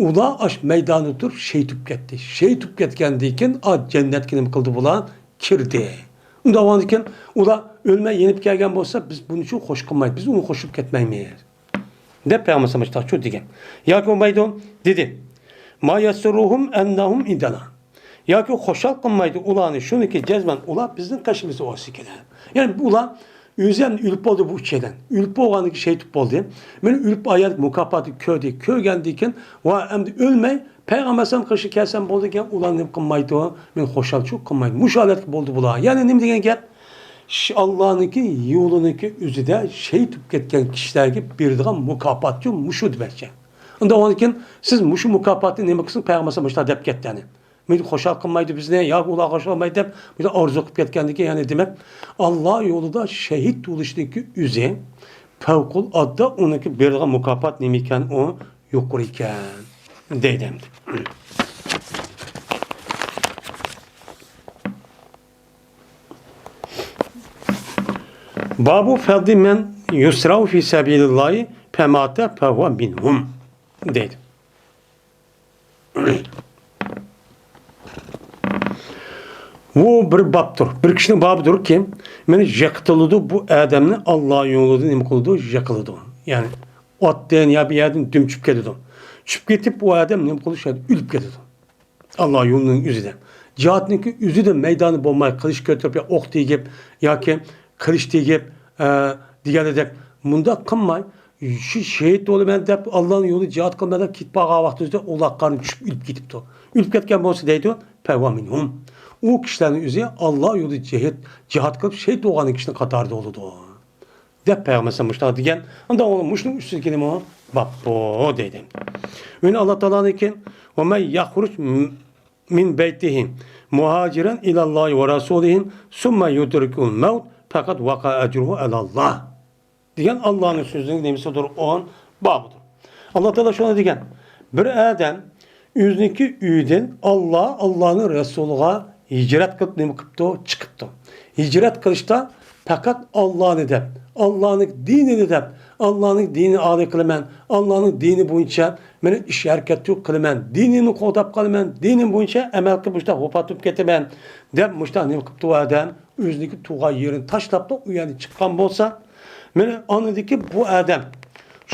ئۇلار ئاش مەيداندا تۇرۇپ شېھىت بولۇپ كەتتى. شېھىت بولۇپ كەتكەندىن كېيىن، ئا، جەننەتكە نېمە قىلدى بۇلار؟ كىردى. ئۇنداق بولغاندىكىن، ئۇلار ئۆلمەي يېنىپ كەلگەن بولسا، بىز بۇنى شۇ خوش قىلمايمىز، بىز ئۇنى قوشۇپ كەتمەيمىز، دەپ پەيغەمبەر مۇشۇنداقچۇ دېگەن. ياكى بولمايدۇ، دېدى. ما يەسۇررۇھۇم ئەننەھۇم ئىندەنا. ياكى خۇشال قىلمايدۇ ئۇلارنى شۇنىكى جەزمەن ئۇلار بىزنىڭ قېشىمىزدا بولسا كېرەك. يەنى ئۇلار ئۆزى ئەمدى ئۆلۈپ بولدى بۇ ئۈچەيلەن. ئۆلۈپ بولغاندىن كېيىن شېھىت بولۇپ بولدى. مانا ئۆلۈپ ئايالىق مۇكاپاتنى كۆردى. كۆرگەندىن كېيىن، ۋا ئەمدى ئۆلمەي پەيغەمبەر ئەلەيھىسسالام قېشىغا كەلسەم بولىدىكەن، ئۇلار نېمە قىلمايدۇ؟ مېنى خۇشالچۇ قىلمايدۇ. مۇشۇ ھالەتكە بولدى بۇلار. يەنى نېمە دېگەن گەپ؟ ش-، ئاللانىڭكى يولىنىڭكى ئۆزىدە شېھىت بولۇپ كەتكەن كىشىلەرگە بېرىدىغان مۇكاپاتچۇ مۇشۇ دېمەكچى. ئۇنداق بولغاندىن كېيىن سىز مۇشۇ مۇكاپاتنى نېمە قىلسىڭىز، پەيغەمبەر ئەلەيھىسسالام مۇشۇنداق دەپ كەتتى، يەنى. مېنى خۇشال قىلمايدۇ بىزنى، ياكى ئۇلار خۇشال قىلمايدۇ دەپ مۇشۇنداق ئارزۇ قىلىپ كەتكەندىكىن، يەنى دېمەك، ئاللا يولىدا شېھىت بولۇشنىڭكى ئۆزى پەۋقۇلئاددە، ئۇنىڭكى بېرىدىغان مۇكاپات نېمە ئىكەن، ئۇ يۇقىرى ئىكەن دەيدۇ ئەمدى. بابۇ فەزلى مەن يۇسرەئۇ فى سەبىلىللاھى فمات فهو منهم دەيدۇ. بۇ بىر بابتۇر، بىر كىشىنىڭ بابىدۇركى، مانا يىقىتىلىدۇ، بۇ ئادەمنى ئاللا يولىدا نېمە قىلىدۇ؟ يىقىلىدۇ. يەنى ئاتتىن يا بىر يەردىن دۈم چۈشۈپ كېتىدۇ. چۈشۈپ كېتىپ، ئۇ ئادەم نېمە قىلىدۇ؟ شۇ يەردە ئۆلۈپ كېتىدۇ. ئاللا يولىنىڭ ئۆزىدە. جىھادنىڭكى ئۆزىدە مەيدانى بولماي، قىلىچ كۆتۈرۈپ يا ئوق تېگىپ ياكى قىلىچ تېگىپ، ئە، دېگەنىدەك مۇنداق قىلماي، شۇ شېھىت بولىمەن دەپ، ئاللانىڭ يولىدا جىھاد قىلىمەن دەپ كېتىپ بارغان ۋاقتىمىزدا ئۇلار قارنى چۈشۈپ ئۆلۈپ كېتىپتۇ. ئۆلۈپ كەتكەن بولسا دەيدۇ، فەھۇۋە مىنھۇم. ئۇ كىشىلەرنىڭ ئۆزى ئاللا يولىدا جىھاد، جىھاد قىلىپ شېھىت بولغان كىشىنىڭ قاتارىدا بولىدۇ. دەپ پەيغەمبەر ئەلەيھىسسالام مۇشۇنداق دېگەن. ئاندىن ئۇنىڭ مۇشۇنىڭ ئۈستىدىكى نېمە؟ باب بۇ دەيدۇ. يەنە ئاللا تائالانىڭكى، «ومن يخرج من بيته مهاجرا إلى الله ورسوله ثم يدركه الموت فقد وقع أجره على الله» دېگەن ئاللانىڭ سۆزىنىڭ نېمىسىدۇر؟ ئون بابىدۇر. ئاللا تائالا شۇنى دېگەن، بىر ئادەم ئۆزىنىڭكى ئۆيىدىن ئاللا، ئاللانىڭ رەسۇلىغا ھىجرەت قىلىپ نېمە قىپتۇ؟ چىقىپتۇ. ھىجرەت قىلىشتا پەقەت ئاللانى دەپ، ئاللانىڭ دىنىنى دەپ، ئاللانىڭ دىنىنى ئالىي قىلىمەن، ئاللانىڭ دىنى بويىچە مەن ئىش ھەرىكەت قىلىمەن، دىنىمنى قوغداپ قالىمەن، دىنىم بويىچە ئەمەل قىلىپ مۇشۇنداق ۋاپات بولۇپ كېتىمەن دەپ مۇشۇنداق نېمە قىپتۇ ئۇ ئادەم؟ ئۆزىنىڭكى تۇغان يېرىنى تاشلاپلا ئۇ يەردىن چىققان بولسا، مانا ئاندىكى بۇ ئادەم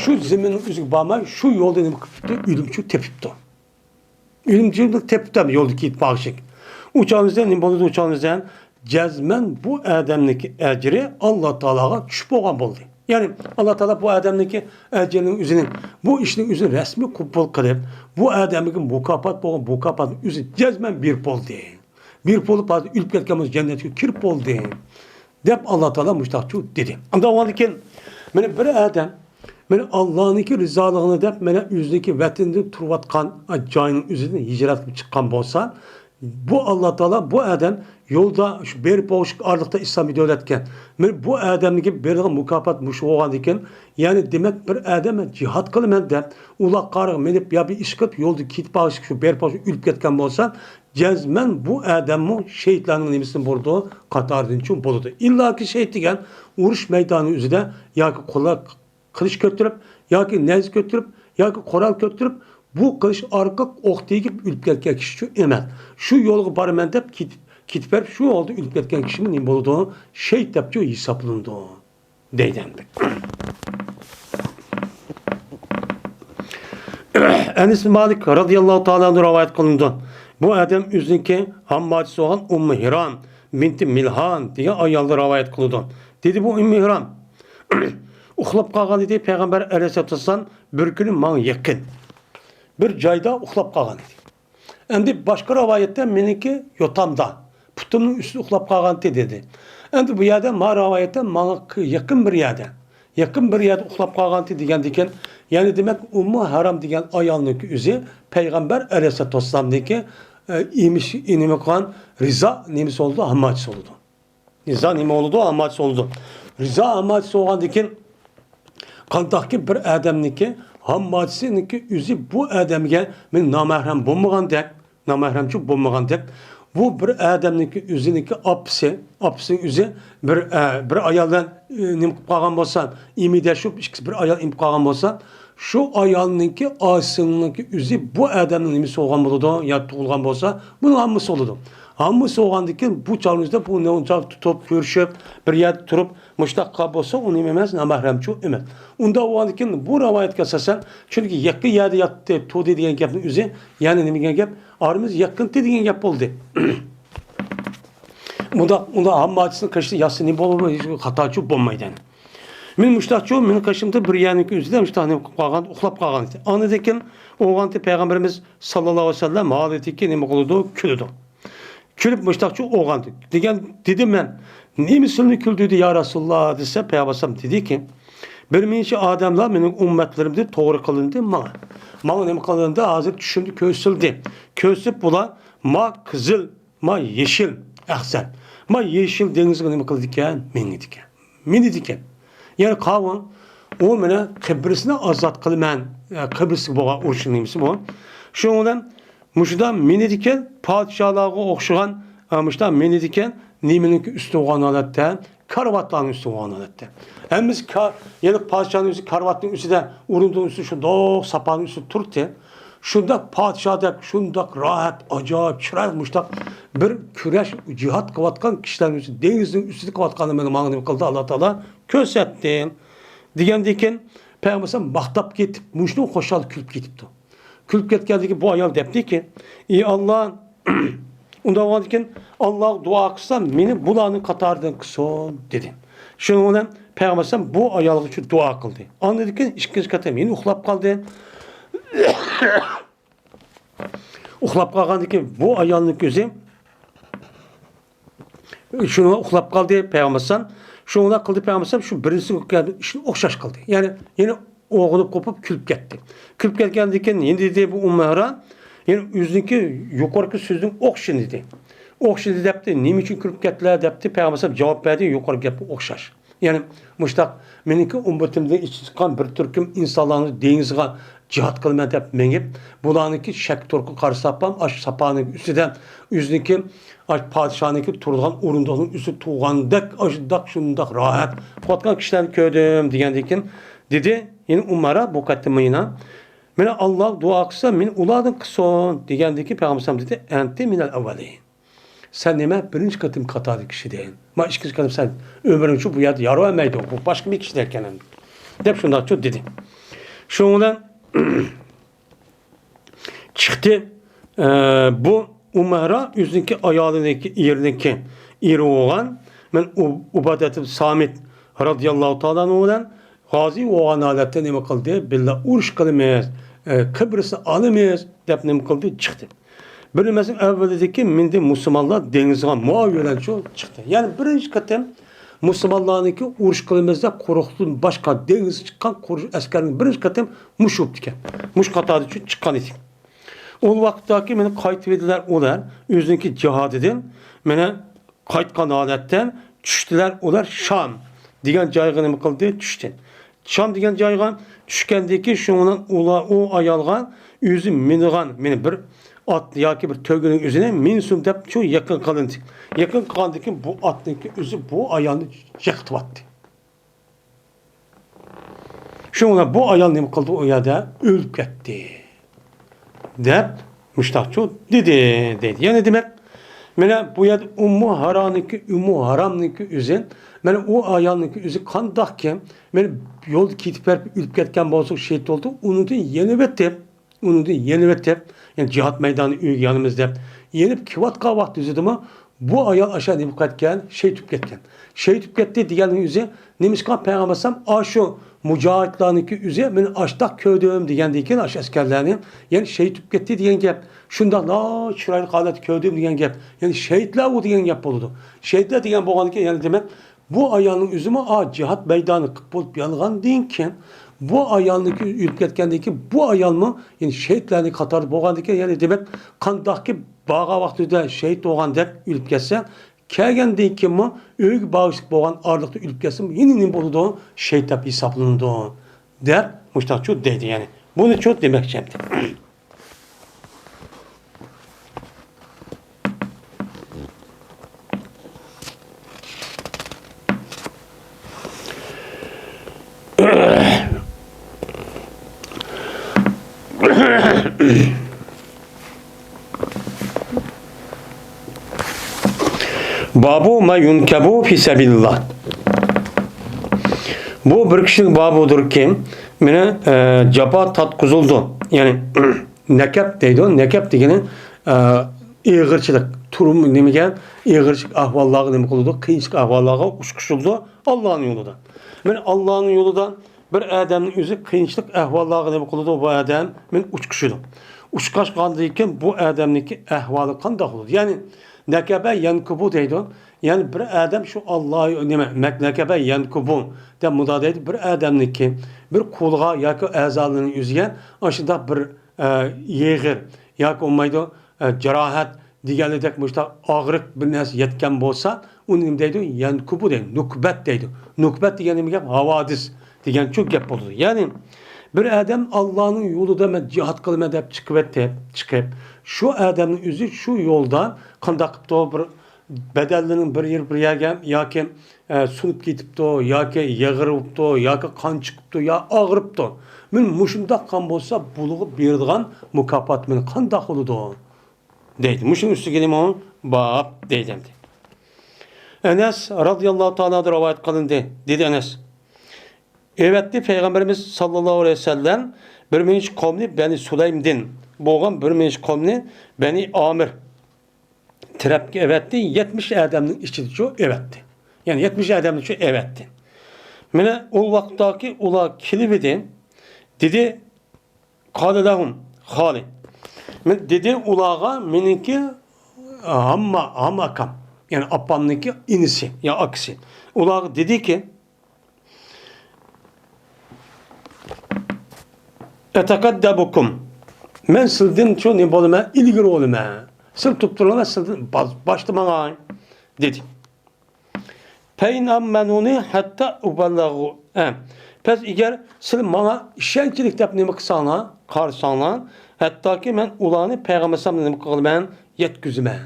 شۇ زېمىننىڭ ئۆزىگە بارماي، شۇ يولدا نېمە قىپتۇ؟ ئۆلۈمچۈك تېپىپتۇ. ئۆلۈمچۈك تېپىپتۇ يولدا كېتىپ باغىشىك. ئۇ چاغىمىزدا نېمە بولىدۇ؟ ئۇ چاغىمىزدا جەزمەن بۇ ئادەمنىڭكى ئەجرى ئاللا تائالاغا چۈشۈپ بولغان بولدى. يەنى ئاللا تائالا بۇ ئادەمنىڭكى ئەجرىنىڭ ئۆزىنىڭ، بۇ ئىشنىڭ ئۆزىنى رەسمىي قوبۇل قىلىپ، بۇ ئادەمگە مۇكاپات بولغان مۇكاپاتنىڭ ئۆزى جەزمەن بېرىپ بولدى. بىر بولۇپ، ھازىر ئۆلۈپ كەتكەن بولسا جەننەتكە كىرىپ بولدى، دەپ ئاللا تائالا مۇشۇنداقچۇ دېدى. ئاندىن ئاندىن كېيىن، مانا بىر ئادەم، مانا ئاللانىڭكى رىزالىقىنى دەپ، مانا ئۆزىنىڭكى ۋەتىنىدە تۇرۇۋاتقان جايىنىڭ ئۆزىدىن ھىجرەت قىلىپ چىققان بولسا، بۇ ئاللا تائالا بۇ ئادەم يولدا شۇ بېرىپ بولۇشلۇق ئارىلىقتا ئىسلامىي دۆلەتكە، مانا بۇ ئادەمگە بېرىدىغان مۇكاپات مۇشۇ بولغاندىن كېيىن، يەنى دېمەك بىر ئادەم جىھاد قىلىمەن دەپ، ئۇلاق قارىغا مىنىپ يا بىر ئىش قىلىپ يولدا كېتىپ بولۇشلۇق شۇ بېرىپ بولۇشلۇق ئۆلۈپ كەتكەن بولسا، جەزمەن بۇ ئادەممۇ شېھىتلەرنىڭ نېمىسىدىن بولىدۇ؟ قاتارىدىنچۇ بولىدۇ. ئىللاكى شېھىت دېگەن ئۇرۇش مەيدانى ئۆزىدە ياكى قولا قىلىچ كۆتۈرۈپ ياكى نەيزە كۆتۈرۈپ ياكى قورال كۆتۈرۈپ، بۇ قىلىچ ئارقىلىق ئوق تېگىپ ئۆلۈپ كەتكەن كىشىچۇ ئەمەس. شۇ يولغا بارىمەن دەپ كېتىپ، كېتىپ بېرىپ، شۇ يولدا ئۆلۈپ كەتكەن كىشىمۇ نېمە بولىدۇ؟ شېھىت دەپچۇ ھېسابلىنىدۇ. دەيدۇ ئەمدى. ئەنەس بىن مالىك رازىياللاھۇ تائالا ئەنھۇ رىۋايەت قىلىنىدۇ. بۇ ئادەم ئۆزىنىڭكى ھامماچىسى بولغان ئۇممۇ ھىرام بىنتى مىلھان دېگەن ئايالدىن رىۋايەت قىلىدۇ. دېدى، بۇ ئۇممۇ ھىرام ئۇخلاپ قالغان ئىدى، پەيغەمبەر ئەلەيھىسسالاتۇ ۋەسسالام بىر كۈنى ماڭا يېقىن بىر جايدا ئۇخلاپ قالغان ئىدى. ئەمدى باشقا رىۋايەتتە مېنىڭكى يوتامدا، پۇتۇمنىڭ ئۈستىدە ئۇخلاپ قالغانتى دېدى. ئەمدى بۇ يەردە ما رىۋايەتتە ماڭا يېقىن بىر يەردە، يېقىن بىر يەردە ئۇخلاپ قالغانتى دېگەندىكىن، يەنى دېمەك ئۇممۇ ھارام دېگەن ئايالنىڭكى ئۆزى پەيغەمبەر ئەلەيھىسسالاتۇ ۋەسسالامنىڭكى، ئە، ئېمىش، نېمە قىلغان رىزا نېمىسى بولىدۇ، ھامماچىسى بولىدۇ. رىزا نېمە بولىدۇ؟ ھامماچىسى بولىدۇ. رىزا ھامماچىسى بولغاندىكىن، قانداقكى بىر ئادەمنىڭكى ھامماچىسىنىڭكى ئۆزى بۇ ئادەمگە مەن نامەھرەم بولمىغاندەك، نامەھرەمچۇ بولمىغاندەك، بۇ بىر ئادەمنىڭكى ئۆزىنىڭكى ئاپىسى، ئاپىسىنىڭ ئۆزى بىر، ئە، بىر ئايال بىلەن، ئە، نېمە قىلىپ قالغان بولسا، ئىمىدەشىپ، ئىككىسى بىر ئايال ئېمىپ قالغان بولسا، شۇ ئايالنىڭكى ئاچىسىنىڭكى ئۆزى بۇ ئادەمنىڭ نېمىسى بولغان بولىدۇ، يا تۇغۇلغان بولسا، بۇنىڭ ھاممىسى بولىدۇ. ھاممىسى بولغاندىكىن بۇ چاغنىڭىزدا بۇ نېمە تۇتۇپ، كۆرۈشۈپ، بىر يەردە تۇرۇپ، مۇشتاق بولسا، ئۇ نېمە ئەمەس، نامەھرەمچۇ ئەمەس. ئۇنداق بولغاندىكىن بۇ رىۋايەتكە ئاساسەن، چۈنكى يېقىن يەردە ياتتى، تۇردى دېگەن گەپنىڭ ئۆزى، يەنى نېمە دېگەن گەپ؟ ئارىمىز يېقىنتى دېگەن گەپ بولدى. بۇنداق، ئۇنداق ھامما ھادىسىنىڭ قېشىدا ياتسا نېمە بولىدۇ؟ ھېچ خاتاچۇ بولمايدۇ يەنى. مەن مۇشتاقچۇ، مېنىڭ قېشىمدا بىر يەرنىڭكى ئۆزىدە مۇشتاق نېمە قىلىپ قالغان، ئۇخلاپ قالغان ئىدى. ئاندىن كېيىن ئويغاندى پەيغەمبىرىمىز ساللاللاھۇ ئەلەيھى ۋەسەللەم ھالىتىكى نېمە قىلىدۇ؟ كۈلىدۇ. كۈلۈپ مۇشتاقچۇ ئويغاندى. دېگەن، دېدىم مەن، «نېمە سىلىنى كۈلدۈردى يا رەسۇلاللا؟» دېسە، پەيغەمبەر ئەلەيھىسسالام دېدىكى، «بىر مۇنچە ئادەملەر مېنىڭ ئۈممەتلىرىمدىن توغرا قىلىندى ماڭا. ماڭا نېمە قىلىندى؟ ھازىر چۈشۈمدە كۆرسىتىلدى. كۆرسىتىپ بۇلار ما قىزىل، ما يېشىل ئەخسەل، ما يېشىل دېڭىزغا نېمە قىلىدىكەن؟ مېڭىدىكەن. مىنىدىكەن.» يەنى قاۋۇل، ئۇ مانا قىبرىسنى ئازاد قىلىمەن، ئە، قىبرىسىگە بولغان ئۇرۇشنىڭ نېمىسى بۇ. شۇنىڭ بىلەن مۇشۇدا مىنىدىكەن، پادىشاھلارغا ئوخشىغان، ئە، مۇشۇدا مىنىدىكەن، نېمىنىڭكى ئۈستى بولغان ھالەتتە، كارىۋاتلارنىڭ ئۈستىدە بولغان ھالەتتە. ھەممىسى كا-، يەنى پادىشاھنىڭ ئۆزى كارىۋاتنىڭ ئۈستىدە، ئورۇندۇقنىڭ ئۈستىدە شۇنداق ساپانىڭ ئۈستىدە تۇرۇپتى. شۇنداق پادىشاھدەك، شۇنداق راھەت، ئاجايىپ چىرايلىق مۇشۇنداق بىر كۈرەش، جىھاد قىلىۋاتقان كىشىلەرنىڭ ئۆزى دېڭىزنىڭ ئۈستىدە قىلىۋاتقاننى ماڭا نېمە قىلدى، ئاللا تائالا كۆرسەتتى. دېگەندىكىن، پەيغەمبەر ئەلەيھىسسالام ماختاپ كېتىپ، مۇشۇنىڭ خۇشال كۈلۈپ كېتىپتۇ. كۈلۈپ كەتكەندىكىن بۇ ئايال دەپتىكى، ئى ئاللا، ئۇنداق بولغاندىكىن ئاللاغا دۇئا قىلسام، مېنى بۇلارنىڭ قاتارىدىن قىلسۇن، دېدى. شۇنىڭ بىلەن پەيغەمبەر ئەلەيھىسسالام بۇ ئايالغا شۇ دۇئا قىلدى. ئاندىن كېيىن ئىككىنچى قېتىم يەنە ئۇخلاپ قالدى. ئۇخلاپ قالغاندىن كېيىن بۇ ئايالنىڭ كۆزى شۇنىڭغا ئۇخلاپ قالدى پەيغەمبەر ئەلەيھىسسالام. شۇنىڭغا قىلدى پەيغەمبەر ئەلەيھىسسالام، شۇ بىرىنچىسى ئىشنى ئوخشاش قىلدى. يەنى يەنە ئويغىنىپ قوپۇپ كۈلۈپ كەتتى. كۈلۈپ كەتكەندىن كېيىن يەنە دېدى بۇ ئۇممۇ ھارا، يەنە ئۆزىنىڭكى يۇقىرىقى سۆزىنىڭ ئوخشىشىنى دېدى. ئوخشىشىنى دەپتۇ، نېمە ئۈچۈن كۈلۈپ كەتتىلەر دەپتۇ. پەيغەمبەر ئەلەيھىسسالام جاۋاب بەردى، يۇقىرىقى گەپكە ئوخشاش. يەنى مۇشتاق، مېنىڭكى ئۈممىتىمدىن ئىچىدىن چىققان بىر تۈركۈم ئىنسانلارنى دېڭىزغا جىھاد قىلىمەن دەپ مېڭىپ، بۇلارنىڭكى شەك تۇرقى قارىساپام، ئاشۇ ساپانىڭ ئۈستىدە ئۆزىنىڭكى، ئاشۇ پادىشاھنىڭكى تۇرىدىغان ئورۇندۇقنىڭ ئۈستىدە تۇرغاندەك، ئاشۇنداق، شۇنداق راھەت قىلىۋاتقان كىشىلەرنى كۆردۈم دېگەندىن كېيىن دېدى، يەنى ئۇممۇ ھارا بۇ قېتىممۇ يەنە، مېنى ئاللاغا دۇئا قىلسا، مېنى ئۇلاردىن قىلسۇن دېگەندىن كېيىن پەيغەمبەر ئەلەيھىسسالام دېدى، ئەنتى مىنەل ئەۋۋەلىن. سەن نېمە بىرىنچى قېتىم قاتاردىكى كىشى دېگەن. ما ئىككىنچى قېتىم سەن ئۆمرۈڭچە بۇ يەردە يارىۋەرمەيدۇ. بۇ باشقا بىر كىشى دەركەن ئەمدى. دەپ شۇنداقچۇ دېدى. شۇنىڭ بىلەن چىقتى. ئە، بۇ ئۇمەرا ئۆزىنىڭكى ئايالىنىڭكى، ئېرىنىڭكى، ئېرى بولغان، مەن ئۇ-، ئۇبادەت ئىبن سامىت رازىياللاھۇ تائالا ئەنھۇ بىلەن غازى بولغان ھالەتتە نېمە قىلدى؟ بىللە ئۇرۇش قىلىمىز، ئە، قەبرىسىنى ئالىمىز دەپ نېمە قىلدى؟ چىقتى. بىر نېمىسىنىڭ ئەۋۋىلىدىكى مىندى مۇسۇلمانلار دېڭىزغا مۇئاۋىيە بىلەن شۇ چىقتى. يەنى بىرىنچى قېتىم مۇسۇلمانلارنىڭكى ئۇرۇش قىلىمىز دەپ قۇرۇقتىن باشقا دېڭىزغا چىققان قۇرۇش ئەسكەرنىڭ بىرىنچى قېتىم مۇشۇ بوپتىكەن. مۇشۇ قاتاردا شۇ چىققان ئىدى. ئۇ ۋاقىتتاكى مېنى قايتىۋىدىلەر ئۇلار ئۆزىنىڭكى جىھادىدىن. مېنى قايتقان ھالەتتە چۈشتىلەر ئۇلار شام دېگەن جايغا نېمە قىلدى؟ چۈشتى. شام دېگەن جايغا چۈشكەندىن كېيىن شۇنىڭ ئۇلار ئۇ ئايالغا ئۆزى مىنىدىغان، مېنى بىر ئات ياكى بىر تۆگىنىڭ ئۆزىنى مىنسۇن دەپ شۇ يېقىن قىلىندى. يېقىن قىلغاندىن كېيىن بۇ ئاتنىڭكى ئۆزى بۇ ئايالنى يىقىتىۋەتتى. شۇڭا بۇ ئايال نېمە قىلدى؟ ئۇ يەردە ئۆلۈپ كەتتى، دەپ مۇشتاقچۇ دېدى، دەيدۇ. يەنى دېمەك، مانا بۇ يەردە ئۇممۇ ھارانىڭكى، ئۇممۇ ھارامنىڭكى ئۆزى، مانا ئۇ ئايالنىڭكى ئۆزى قانداقكى، مانا يولدا كېتىپ بېرىپ ئۆلۈپ كەتكەن بولسا، شېھىت بولدى، ئۇنىڭدىن يېنىۋېتىپ، ئۇنىڭدىن يېنىۋېتىپ، يەنى جىھاد مەيدانى ئۆيگە يانىمىز دەپ يېنىپ كېلىۋاتقان ۋاقتى ئۆزىدىمۇ بۇ ئايال ئاشۇ نېمە قىلىپ كەتكەن، شېھىت بولۇپ كەتكەن. شېھىت بولۇپ كەتتى دېگەننىڭ ئۆزى نېمىشقا پەيغەمبەر ئەلەيھىسسالام ئاشۇ مۇجاھىدلارنىڭكى ئۆزى مېنى ئاشتاق كۆردۈم دېگەندىن كېيىن ئاشۇ ئەسكەرلەرنى يەنە شېھىت بولۇپ كەتتى دېگەن گەپ. شۇنداقلا چىرايلىق ھالەتتە كۆردۈم دېگەن گەپ. يەنى شېھىتلەر ئۇ دېگەن گەپ بولىدۇ. شېھىتلەر دېگەن بولغاندىكىن يەنە دېمەك، بۇ ئايالنىڭ ئۆزىمۇ ئا، جىھاد مەيدانى قىلىپ بولۇپ يانغاندىن كېيىن، بۇ ئايالنىڭكى ئۆلۈپ كەتكەندىن كېيىن، بۇ ئايالمۇ يەنە شېھىتلەرنىڭ قاتارىدا بولغاندىكىن، يەنى دېمەك، قانداقكى بارغان ۋاقتىدا شېھىت بولغاندەك ئۆلۈپ كەتسە، كەلگەندىن كېيىنمۇ ئۆيگە بارغۇچىلىق بولغان ئارىلىقتا ئۆلۈپ كەتسىمۇ، يەنە نېمە بولىدۇ؟ شېھىت دەپ ھېسابلىنىدۇ، دەپ مۇشتاقچۇ دەيدۇ. يەنى بۇنىچۇ دېمەكچى ئەمدى. بابۇ ما يۇنكەبۇ فى سەبىلىللا. بۇ بىر كىشىلىك بابۇدۇركى، مانا، ئە، جاپا تارتقۇزۇلىدۇ. يەنى، نەكەپ دەيدۇ. نەكەپ دېگىنى، ئە، ئېغىرچىلىق، تۇرۇم نېمىگە، ئېغىرچىلىق ئەھۋاللارغا نېمە قىلىدۇ؟ قىيىنچىلىق ئەھۋاللارغا ئۇچقۇزۇلىدۇ ئاللانىڭ يولىدا. مانا ئاللانىڭ يولىدا بىر ئادەمنىڭ ئۆزى قىيىنچىلىق ئەھۋاللارغا نېمە قىلىدۇ؟ بۇ ئادەم مانا ئۇچقۇزىدۇ. ئۇچقاچقاندىن كېيىن بۇ ئادەمنىڭكى ئەھۋالى قانداق بولىدۇ؟ يەنى نەكەبە يەنكۇبۇ دەيدۇ. يەنى بىر ئادەم شۇ ئاللا، نېمە، مەك-، نەكەبە يەنكۇبۇ دەپ مۇنداق دەيدۇ. بىر ئادەمنىڭكى بىر قولىغا ياكى ئەزالىرىنىڭ ئۆزىگە ئاشۇنداق بىر، ئە، يېغىر ياكى بولمايدۇ، ئە، جاراھەت دېگەنلىدەك مۇشۇنداق ئاغرىق بىر نەرسە يەتكەن بولسا، ئۇنى نېمە دەيدۇ؟ يەنكۇبۇ دەيدۇ. نۇكبەت دەيدۇ. نۇكبەت دېگەن نېمە گەپ؟ ھاۋادىس دېگەن شۇ گەپ بولىدۇ. يەنى بىر ئادەم ئاللانىڭ يولىدا مەن جىھاد قىلىمەن دەپ چىقىۋېتىپ، چىقىپ، شۇ ئادەمنىڭ ئۆزى شۇ يولدا قانداق قىپتۇ؟ بىر بەدەنلىرىنىڭ بىر يېرى بىر يەرگە ياكى، ئە، سۇنۇپ كېتىپتۇ، ياكى يېغىرىپتۇ، ياكى قان چىقىپتۇ، يا ئاغرىپتۇ. مانا مۇشۇنداق قان بولسا، بۇلارغا بېرىدىغان مۇكاپات مانا قانداق بولىدۇ؟ دەيدۇ. مۇشۇنىڭ ئۈستىگە نېمە بار؟ دەيدۇ ئەمدى. ئەنەس رازىياللاھۇ تائالا ئەنھۇدىن رىۋايەت قىلىندى. دېدى ئەنەس: ئەۋەتتى پەيغەمبىرىمىز ساللاللاھۇ ئەلەيھى ۋەسەللەم بىر مۇنچە قومنى بەنى سۇلەيمدىن بولغان بىر مۇنچە قومنى بەنى ئامىر تەرەپكە ئەۋەتتى، يەتمىش ئادەمنىڭ ئىچىدىچۇ ئەۋەتتى. يەنى يەتمىش ئادەمنىچۇ ئەۋەتتى. مانا ئۇ ۋاقىتتاكى ئۇلار كېلىۋىدى، دېدى، قال لهم خالي. مانا دېدى ئۇلارغا مېنىڭكى ھامما، ھامما ئاكام، يەنى ئاپامنىڭكى ئىنىسى يا ئاكىسى. ئۇلارغا دېدىكى، ئەتەقەددەمكۇم. مەن سىلدىنچۇ نېمە بولىمەن؟ ئىلگىرى بولىمەن. سىل تۇتۇپ تۇرۇڭلار، سىلدىن باش-، باشتا ماڭاي، دېدى. فەئىن ئەمەنۇنى ھەتتا ئۇبەللىغۇ. ئە، پەس ئەگەر سىل ماڭا ئىشەنچلىك دەپ نېمە قىلساڭلار، قارىساڭلار، ھەتتاكى مەن ئۇلارنى پەيغەمبەر ئەلەيھىسسالامغا نېمە قىلىمەن؟ يەتكۈزىمەن.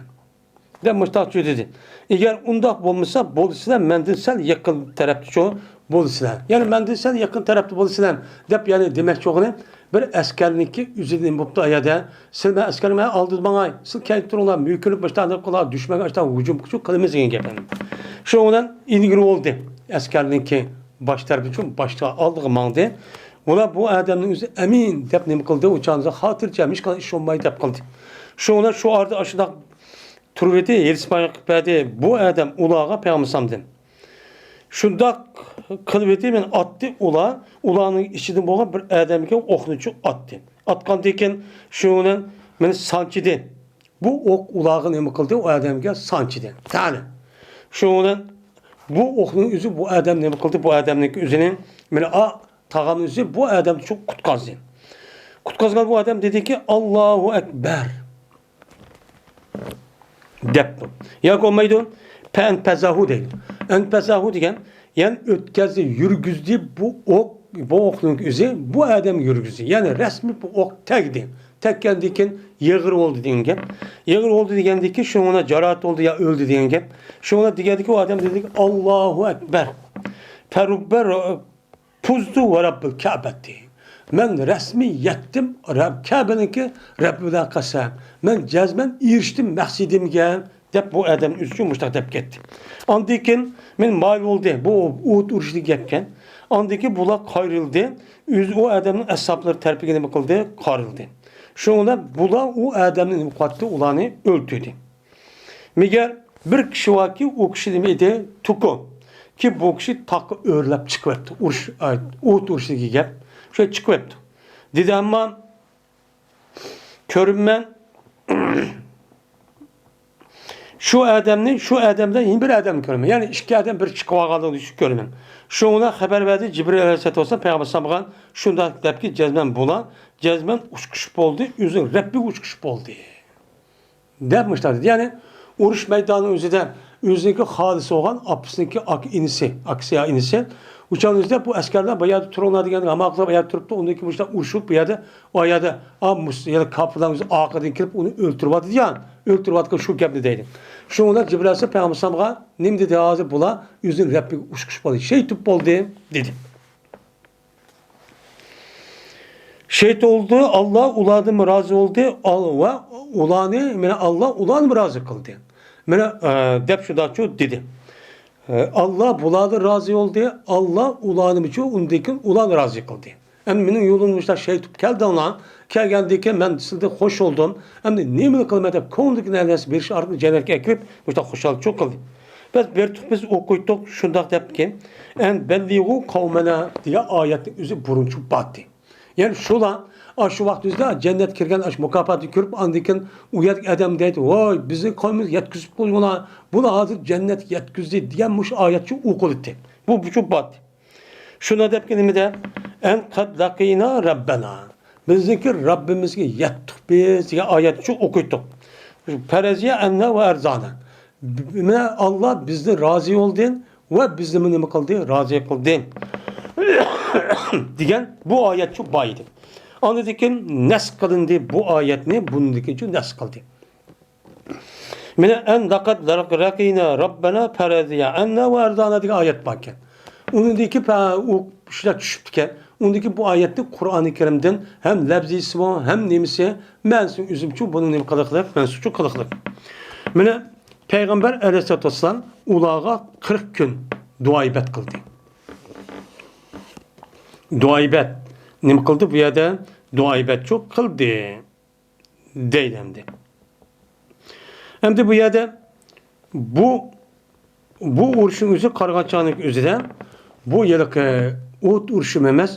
دەپ مۇشتاق دېدى. ئەگەر ئۇنداق بولمىسا، بولىسىلەر مەندىن سەل يېقىن تەرەپتىچۇ بولىسىلەر. يەنى مەندىن سەل يېقىن تەرەپتە بولىسىلەر دەپ، يەنى دېمەكچى بولغىنى، بىر ئەسكەرنىڭكى ئۆزى نېمە بوپتۇ ئايەدە، سىلەر مەن ئەسكەرنى مەن ئالدىدا ماڭاي، سىلەر كەينىدە تۇرۇڭلار، مۆكۈنۈپ مۇشتاق نېمە قىلار، دۈشمەنگە ئاشتاق ھۇجۇم قىلىمىز دېگەن گەپ. شۇنىڭ بىلەن ئىلگىرى بولدى. ئەسكەرنىڭكى باش تەرىپىچۇ باشتا ئالدىغا ماڭدى. ئۇلار بۇ ئادەمنىڭ ئۆزى ئەمىن دەپ نېمە قىلدى، ئۇ چاغدا خاتىرجەم، ھېچقانداق ئىش بولماي دەپ قىلدى. شۇنىڭ بىلەن شۇ ئارىدا ئاشۇنداق تۇرۇۋىدى، ھېرىسماي قىلىپ بەردى بۇ ئادەم ئۇلارغا پەيغەمبەر ئەلەيھىسسالامدىن. شۇنداق قىلىۋىدى، مېنى ئاتتى ئۇلار، ئۇلارنىڭ ئىچىدىن بولغان بىر ئادەمگە ئوقنىچۇ ئاتتى. ئاتقاندىن كېيىن شۇنىڭ بىلەن مېنى سانچىدى. بۇ ئوق ئۇلارغا نېمە قىلدى؟ ئۇ ئادەمگە سانچىدى. تەنە. شۇنىڭ بىلەن بۇ ئوقنىڭ ئۆزى بۇ ئادەم نېمە قىلدى؟ بۇ ئادەمنىڭكى ئۆزىنى، مېنى ئا-، تاغامنىڭ ئۆزى بۇ ئادەمنى چوق قۇتقازدى. قۇتقازغان بۇ ئادەم دېدىكى، «ئاللاھۇ ئەكبەر» دەپتۇ. ياكى بولمايدۇ، «پەئەنپەزەھۇ» دەيدۇ. ئەنپەزەھۇ دېگەن، يەنى ئۆتكەزدى، يۈرگۈزدى بۇ ئوق، بۇ ئوقنىڭ ئۆزى بۇ ئادەمگە يۈرگۈزدى. يەنى رەسمىي بۇ ئوق تەگدى. تەگكەندىن كېيىن يېغىر بولدى دېگەن گەپ. يېغىر بولدى دېگەندىن كېيىن شۇنىڭ جاراھەت بولدى يا ئۆلدى دېگەن گەپ. شۇنىڭ دېگەندىن كېيىن ئۇ ئادەم دېدىكى، «ئاللاھۇ ئەكبەر. فەرۇببە فۇزتۇ ۋە رەببىل كەبەتى. مەن رەسمىي يەتتىم، رەب-، كەبىنىڭكى رەببى بىلەن قەسەم. مەن جەزمەن ئېرىشتىم مەقسىتىمگە» دەپ بۇ ئادەم ئۆزىچۇ مۇشتاق دەپ كەتتى. ئاندىن كېيىن مېنى مايىل بولدى. بۇ ئوت ئۇرۇشىدىكى گەپكەن. ئاندىن كېيىن بۇلار قايرىلدى. ئۆزى ئۇ ئادەمنىڭ ئەسھابلىرى تەرىپىگە نېمە قىلدى؟ قايرىلدى. شۇنىڭ بىلەن بۇلار ئۇ ئادەمنى نېمە قىلىۋەتتى؟ ئۇلارنى ئۆلتۈردى. مەگەر بىر كىشى باركى، ئۇ كىشى نېمە ئىدى؟ تۇكۇ. كى بۇ كىشى تاغقا ئۆرلەپ چىقىۋەپتۇ. ئۇرۇش، ئوت ئۇرۇشىدىكى گەپ. شۇ چىقىۋەپتۇ. دېدى، ئەمما كۆرۈممەن شۇ ئادەمنى، شۇ ئادەمدە يەنە بىر ئادەمنى كۆرىمەن. يەنى ئىككى ئادەم بىر چىقىۋالغانلىقىنى شۇ كۆرىمەن. شۇڭا خەۋەر بەردى جىبرىل ئەلەيھىسسالاتۇ ۋەسسالام پەيغەمبەر ئەلەيھىسسالامغا، شۇنداق دەپكى، جەزمەن بۇلار، جەزمەن ئۇچقۇچ بولدى، ئۆزىنىڭ رەببىگە ئۇچقۇچ بولدى. دەپ مۇشۇنداق دېدى. يەنى ئۇرۇش مەيدانىنىڭ ئۆزىدە ئۆزىنىڭكى خالىسى بولغان ئاپىسىنىڭكى ئاكا ئىنىسى، ئاكىسى يا ئىنىسى، ئۇچان ئۆزىدە بۇ ئەسكەرلەر بۇ يەردە تۇرۇڭلار دېگەندە، ھاماقلار بۇ يەردە تۇرۇپتۇ، ئۇندىن كېيىن مۇشۇنداق ئۇرۇشۇپ بۇ يەردە، ئۇ يەردە، ئا، مۇس-، يەنى كاپىرلارنىڭ ئۆزى ئارقىدىن كېلىپ ئۇنى ئۆلتۈرۈۋاتىدۇ يا، ئۆلتۈرۈۋاتقان شۇ گەپنى دەيدۇ. شۇڭا جىبرىل ئەلەيھىسسالام پەيغەمبەر ئەلەيھىسسالامغا نېمە دېدى؟ ھازىر بۇلار ئۆزىنىڭ رەببىگە ئۇچقۇچ بولدى، شېھىت بولدى دېدى. شېھىت بولدى، ئاللا ئۇلاردىن رازى بولدى، ئال-، ۋە ئۇلارنى، مانا، ئاللا ئۇلارنى رازى قىلدى. مانا، ئە، دەپ شۇنداقچۇ دېدى. ئە، ئاللا بۇلاردىن رازى بولدى، ئاللا ئۇلارنىمۇچۇ ئۇندىن كېيىن ئۇلارنى رازى قىلدى. ئەمدى مېنىڭ يولۇمدا مۇشۇنداق شېھىت بولۇپ كەلدىڭلار، كەلگەندىن كېيىن مەن سىلىدىن خوش بولدۇم. ئەمدى نېمىنى قىلىمەن دەپ، كۆڭلىدىكى نەرسە بېرىش ئارقىلىق جەننەتكە ئەكىرىپ، مۇشۇنداق خۇشالچۇ قىلدى. بەس، بېرىپ بىز ئوقۇيتتۇق، شۇنداق دەپتىكەن. ئەن بەللىغۇ قەۋمەنە دېگەن ئايەتنىڭ ئۆزى بۇرۇنچۇ باتتى. يەنى شۇلار، ئاشۇ ۋاقىت ئۆزىدە جەننەتكە كىرگەن ئاشۇ مۇكاپاتنى كۆرۈپ، ئاندىن كېيىن ئۇ يەردىكى ئادەم دەيدۇ، ۋاي، بىزنىڭ قەۋمىمىزگە يەتكۈزۈپ قويغىنا، بۇلار ھازىر جەننەتكە يەتكۈزدى دېگەن مۇشۇ ئايەتچۇ ئوقۇلدى. بۇ، بۇچۇ باتتى. شۇنى دەپكەن نېمىدە؟ ئەن قەد لەقىنا رەببەنا. بىزنىڭكى رەببىمىزگە يەتتۇق بىز دېگەن ئايەتنى شۇ ئوقۇيتتۇق. پەرەزىيە ئەننا ۋە ئەرزانا. مانا ئاللا بىزدىن رازى بولدى ۋە بىزنىمۇ نېمە قىلدى؟ رازى قىلدى. دېگەن بۇ ئايەتچۇ بار ئىدى. ئاندىن كېيىن نەسخ قىلىندى بۇ ئايەتنى، بۇندىن كېيىنچۇ نەسخ قىلدى. مانا، «ئەن لەقەد لەقىنا رەببەنا فەرەزىيە ئەننا ۋە ئەردانا» دېگەن ئايەت باركەن. ئۇنىڭدىكى پە-، ئۇ شۇنداق چۈشۈپتىكەن. ئۇنىڭدىكى بۇ ئايەتنى قۇرئانى كەرىمدىن ھەم لەپزىسىمۇ، ھەم نېمىسى، مەنىسى ئۆزۈمچۇ بۇنى نېمە قىلىقلىق، مەنسۇچۇ قىلىقلىق. مانا، پەيغەمبەر ئەلەيھىسسالاتۇ ۋەسسالام ئۇلارغا قىرىق كۈن دۇئائىبەت قىلدى. دۇئائىبەت. نېمە قىلدى بۇ يەردە؟ دۇئائىبەتچۇ قىلدى. دەيدۇ ئەمدى. ئەمدى بۇ يەردە بۇ، بۇ ئۇرۇشنىڭ ئۆزى قارىغان چاغنىڭ ئۆزىدە بۇ ھېلىقى ئوت ئۇرۇشۇم ئەمەس.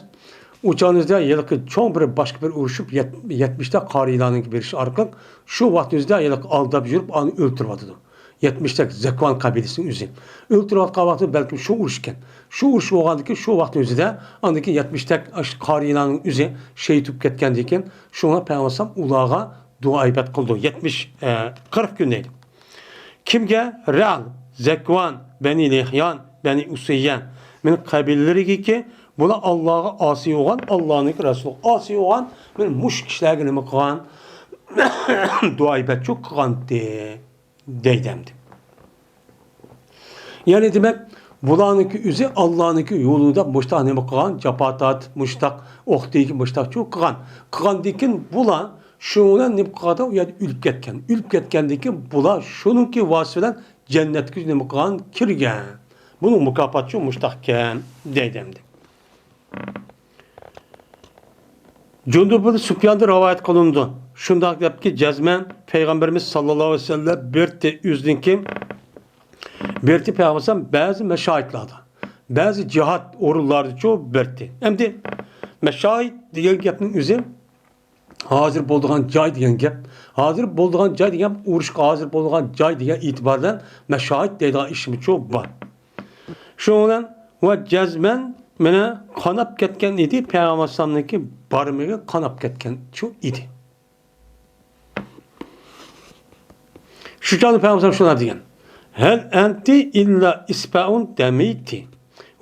ئۇ چاغنىڭىزدا ھېلىقى چوڭ بىر باشقا بىر ئۇرۇشۇپ يەت-، يەتمىشتە قارىيلارنىڭ بېرىشى ئارقىلىق شۇ ۋاقىت ئۆزىدە ھېلىقى ئالداپ يۈرۈپ ئانى ئۆلتۈرۈۋاتىدۇ. يەتمىشتە زەكۋان قەبىلىسىنىڭ ئۆزى. ئۆلتۈرۈۋاتقان ۋاقتى بەلكىم شۇ ئۇرۇش ئىكەن. شۇ ئۇرۇش بولغاندىكىن شۇ ۋاقىتنىڭ ئۆزىدە ئاندىكىن يەتمىشتە ئاشۇ قارىيلارنىڭ ئۆزى شېھىت بولۇپ كەتكەندىكىن شۇڭا پەيغەمبەر ئالەيھىسسالام ئۇلارغا دۇئا ئىبادەت قىلىدۇ. يەتمىش، ئە، قىرىق كۈن دەيدۇ. كىمگە؟ رەل، زەكۋان، بەنى لېھيان، بەنى ئۇسەييە. مېنىڭ قەبىلىلىرىگىكى بۇلار ئاللاغا ئاسىي بولغان، ئاللانىڭكى رەسۇلىغا ئاسىي بولغان، مېنىڭ مۇشۇ كىشىلەرگە نېمە قىلغان؟ دۇئا ئىبادەتچۇ قىلغانتى. دەيدۇ ئەمدى. يەنى دېمەك، بۇلارنىڭكى ئۆزى ئاللانىڭكى يولىدا مۇشتاق نېمە قىلغان؟ جاپا تارتىپ، مۇشتاق ئوق تېگىپ، مۇشتاقچۇ قىلغان. قىلغاندىكىن بۇلار شۇنىڭ بىلەن نېمە قىلغان؟ ئۇ يەردە ئۆلۈپ كەتكەن. ئۆلۈپ كەتكەندىكىن بۇلار شۇنىڭكى ۋاسىتە بىلەن جەننەتكە نېمە قىلغان؟ كىرگەن. بۇنىڭ مۇكاپاتىچۇ مۇشتاقكەن، دەيدۇ ئەمدى. جۇندۇب بىن سۇپياندىن رىۋايەت قىلىنىدۇ. شۇنداق دەپتىكى، جەزمەن پەيغەمبىرىمىز ساللاللاھۇ ئەلەيھى ۋەسەللەم بېرىتتى ئۆزىنىڭكى، بېرىتتى پەيغەمبەر بەزى مەشاھىدلاردا، بەزى جىھاد ئورۇنلاردىچۇ بېرىتتى. ئەمدى مەشاھىد دېگەن گەپنىڭ ئۆزى ھازىر بولىدىغان جاي دېگەن گەپ. ھازىر بولىدىغان جاي دېگەن گەپ ئۇرۇشقا ھازىر بولىدىغان جاي دېگەن ئېتىبار بىلەن مەشاھىد دەيدىغان ئىشمۇچۇ بار. شۇنىڭ بىلەن ۋە جەزمەن مانا قاناپ كەتكەن ئىدى، پەيغەمبەر ئەلەيھىسسالامنىڭكى بارمىقى قاناپ كەتكەن شۇ ئىدى. شۇ چاغدا پەيغەمبەر ئەلەيھىسسالام شۇنداق دېگەن: «ھەل ئەنتى ئىللا ئىسبەئۇن دەمىتى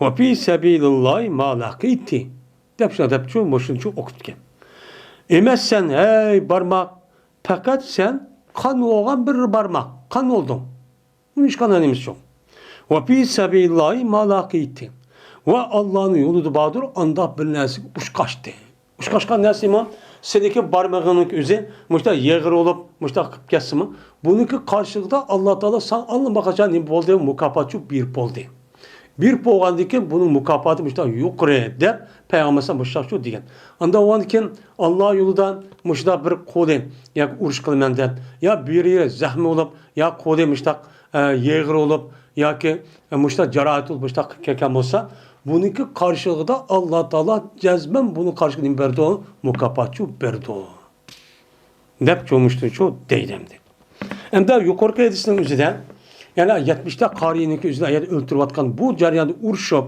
ۋە فى سەبىلىللاھى ما لاقىتى» دەپ شۇنداق دەپچۇ، مۇشۇنچۇ ئوقۇپتىكەن. ئەمەسسەن، ھەي بارماق، پەقەت سەن قان بولغان بىر بارماق، قان بولدۇڭ. ئۇنىڭ ھېچقانداق نېمىسى يوق. «ۋە فى سەبىلىللاھى ما لاقىتى». ۋە ئاللانىڭ يولىدا باردۇر، ئانداق بىر نەرسىگە ئۇچقاشتى. ئۇچقاشقان نەرسە نېمە؟ سېنىڭكى بارمىقىڭنىڭ ئۆزى مۇشۇنداق يېغىر بولۇپ، مۇشۇنداق قىلىپ كەتسىمۇ، بۇنىڭكى قارشىلىقىدا ئاللا تائالا ساڭا ئاللىماقاچان نېمە بولدى؟ مۇكاپاتچۇ بېرىپ بولدى. بېرىپ بولغاندىن كېيىن بۇنىڭ مۇكاپاتى مۇشۇنداق يۇقىرى دەپ پەيغەمبەر ئەلەيھىسسالام مۇشۇنداقچۇ دېگەن. ئاندىن بولغاندىن كېيىن ئاللا يولىدا مۇشۇنداق بىر قولى ياكى ئۇرۇش قىلىمەن دەپ، يا بىرى زەخمى بولۇپ، يا قولى مۇشۇنداق ئە، يېغىر بولۇپ ياكى، ئە، مۇشۇنداق جاراھەت بولۇپ مۇشۇنداق كەلگەن بولسا، بۇنىڭكى قارشىلىقىدا ئاللا تائالا جەزمەن بۇنىڭ قارشىلىقىغا نېمە بېرىدۇ؟ مۇكاپاتچۇ بېرىدۇ. دەپ چومۇشتۇرچۇ دەيدۇ ئەمدى. ئەمدى يۇقىرىقى ھەدىسنىڭ ئۆزىدە، يەنى يەتمىشتە قارىينىڭكى ئۆزىنى ئەگەر ئۆلتۈرۈۋاتقان بۇ جەرياندا ئۇرۇشۇپ،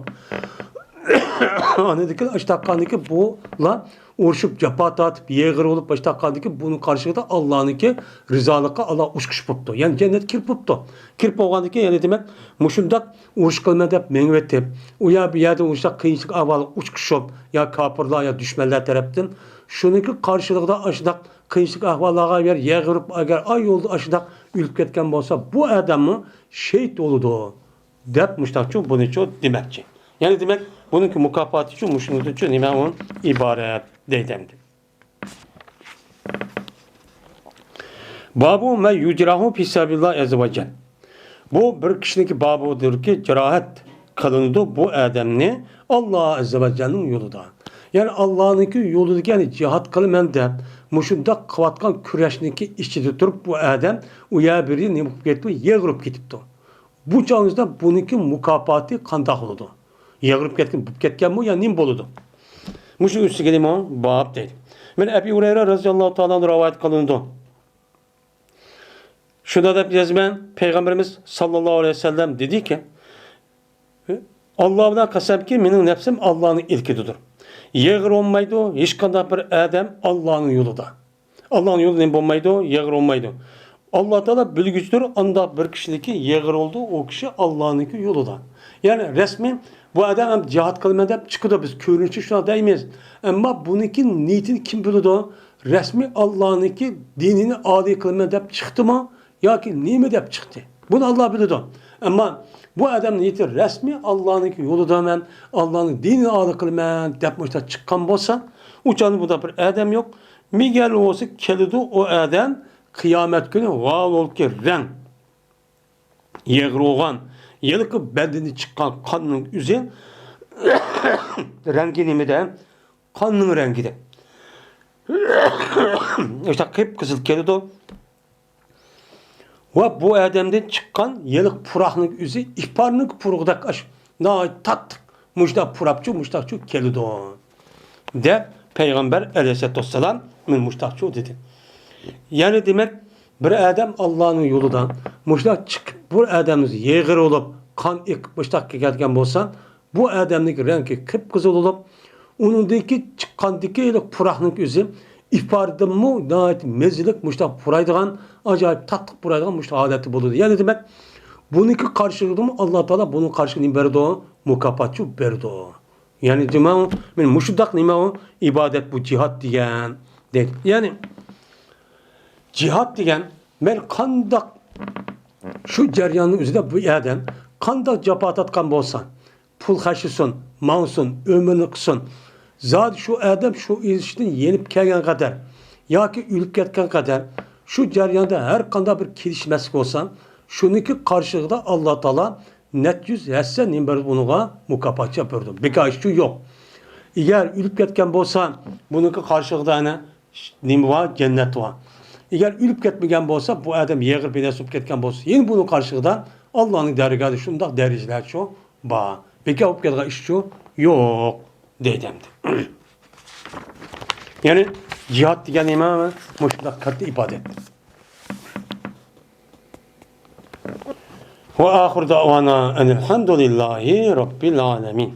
ئاندىن كېيىن ئاشتاققاندىكى بۇلار ئۇرۇشۇپ، جاپا تارتىپ، يېغىر بولۇپ باشلاپ قالدىكى، بۇنىڭ قارشىلىقىدا ئاللانىڭكى رىزالىقى ئاللا ئۇچقۇچ بوپتۇ. يەنى جەننەتكە كىرىپ بوپتۇ. كىرىپ بولغاندىن كېيىن، يەنى دېمەك، مۇشۇنداق ئۇرۇش قىلىمەن دەپ مېڭىۋېتىپ، ئۇ يەر، بۇ يەردە مۇشۇنداق قىيىنچىلىق ئەھۋالغا ئۇچقۇچۇپ، يا كاپىرلار، يا دۈشمەنلەر تەرەپتىن شۇنىڭكى قارشىلىقىدا ئاشۇنداق قىيىنچىلىق ئەھۋاللارغا يەر يېغىرىپ، ئەگەر ئاي يولدا ئاشۇنداق ئۆلۈپ كەتكەن بولسا، بۇ ئادەممۇ شېھىت بولىدۇ. دەپ مۇشتاقچۇ، بۇنىچۇ دېمەكچى. يەنى دېمەك، بۇنىڭكى مۇكاپاتىچۇ مۇشۇنىڭدىنچۇ نېمە ئۇ ئىبارەت دەيدۇ ئەمدى. بابۇ مەن يۇجراھۇ فى سەبىلىللاھى ئەززە ۋە جەل. بۇ بىر كىشىنىڭكى بابۇدۇركى، جاراھەت قىلىنىدۇ بۇ ئادەمنى ئاللا ئەززە ۋە جەلنىڭ يولىدا. يەنى ئاللانىڭكى يولىدىكى، يەنى جىھاد قىلىمەن دەپ مۇشۇنداق قىلىۋاتقان كۈرەشنىڭكى ئىچىدە تۇرۇپ بۇ ئادەم ئۇ يەر بىرى نېمە قىلىپ كەتتى؟ يېغىرىپ كېتىپتۇ. بۇ چاغىمىزدا بۇنىڭكى مۇكاپاتى قانداق بولىدۇ؟ يىغلىپ كەتكەن، بوپ كەتكەنمۇ يا نېمە بولىدۇ؟ مۇشۇ ئۈستىگە نېمە باب دەيدۇ. مەن ئەبى ھۇرەيرە رەزىياللاھۇ تائالا ئەنھۇ رىۋايەت قىلىنىدۇ. شۇنداق دەپ يازىمەن، پەيغەمبىرىمىز ساللاللاھۇ ئەلەيھى ۋەسەللەم دېدىكى، ئاللا بىلەن قەسەمكى، مېنىڭ نەپسىم ئاللانىڭ ئىلكىدىدۇر. يىغىر بولمايدۇ، ھېچقانداق بىر ئادەم ئاللانىڭ يولىدا. ئاللانىڭ يولىدا نېمە بولمايدۇ؟ يىغىر بولمايدۇ. ئاللا تائالا بىلگۈچىدۇر، ئانداق بىر كىشىنىڭكى يىغىر بولىدۇ، ئۇ كىشى ئاللانىڭكى يولىدا. يەنى رەسمىي بۇ ئادەم ھەم جىھاد قىلىمەن دەپ چىقىدۇ، بىز كۆرۈنۈشى شۇنداق دەيمىز. ئەمما بۇنىڭكى نىيىتىنى كىم بىلىدۇ؟ رەسمىي ئاللانىڭكى دىنىنى ئالىي قىلىمەن دەپ چىقتىمۇ؟ ياكى نېمە دەپ چىقتى؟ بۇنى ئاللا بىلىدۇ. ئەمما بۇ ئادەم نىيىتى رەسمىي ئاللانىڭ يولىدا مەن، ئاللانىڭ دىنىنى ئالا قىلىمەن دەپ مۇشۇنداق چىققان بولسا، ئۇ چاغدا بۇنداق بىر ئادەم يوق. مېگەر بولسا كېلىدۇ ئۇ ئادەم قىيامەت كۈنى ۋاۋۇلكى رەڭ. يېغىر بولغان، ھېلىقى بەدىنى چىققان قاننىڭ ئۆزى رەڭگى نېمىدە؟ قاننىڭ رەڭگىدە. ئاشۇنداق قىپقىزىل كېلىدۇ. ۋە بۇ ئادەمدىن چىققان ھېلىقى پۇراقنىڭ ئۆزى ئىپارنىڭ پۇرىقىدەك ئاش-، ناھايىتى تاتلىق. مۇشۇنداق پۇراپچۇ، مۇشۇنداقچۇ كېلىدۇ، دەپ پەيغەمبەر ئەلەيھىسسالاتۇ ۋەسسالام مانا مۇشۇنداقچۇ دېدى. يەنى دېمەك، بىر ئادەم ئاللانىڭ يولىدا مۇشۇنداق چىقىپ، بىر ئادەمنى يېغىر بولۇپ، قان ئېقىپ مۇشۇنداق كېلىۋاتقان بولسا، بۇ ئادەمنىڭ رەڭگى قىپقىزىل بولۇپ، ئۇنىڭدىكى چىققاندىكى پۇراقنىڭ ئۆزى ئىپاردىنمۇ ناھايىتى مەززىلىك مۇشۇنداق پۇرايدىغان، ئاجايىپ تاتلىق پۇرايدىغان مۇشۇنداق ھالەتتە بولىدۇ. يەنى دېمەك، بۇنىڭكى قارشىلىقىدىمۇ ئاللا تائالا بۇنىڭ قارشىلىقىنى بېرىدۇ، مۇكاپاتچۇ بېرىدۇ. يەنى دېمەك، مانا مۇشۇنداق نېمە ئۇ؟ ئىبادەت بۇ جىھاد دېگەن دەيدۇ. يەنى جىھاد دېگەن مەيلى قانداق شۇ جەرياننىڭ ئۆزىدە بۇ ئادەم قانداق جاپا تارتقان بولسا، پۇل خەجلىسۇن، ماڭسۇن، ئۆمرىنى قىلسۇن، زادى شۇ ئادەم شۇ ئىشتىن يېنىپ كەلگەن قەدەر ياكى ئۆلۈپ كەتكەن قەدەر شۇ جەرياندا ھەر قانداق بىر كېلىشمەسلىك بولسا، شۇنىڭكى قارشىلىقىدا ئاللا تائالا نەچچە يۈز ھەسسە نېمە بېرىدۇ ئۇنىڭغا؟ مۇكاپاتچە بېرىدۇ. بىكار ئىشچۇ يوق. ئەگەر ئۆلۈپ كەتكەن بولسا، بۇنىڭكى قارشىلىقىدا ئەنە نېمە بار؟ جەننەت بار. ئەگەر ئۆلۈپ كەتمىگەن بولسا، بۇ ئادەم يېغىر بىنەسى بولۇپ كەتكەن بولسا، يەنە بۇنىڭ قارشىلىقىدا ئاللانىڭ دەرگاھىدا شۇنداق دەرىجىلەرچۇ بار. بىكار بولۇپ كەتكەن ئىشچۇ يوق، دەيدۇ ئەمدى. يەنى جىھاد دېگەن نېمە؟ مۇشۇنداق كاتتا ئىبادەت. وآخر دعوانا أن الحمد لله رب العالمين.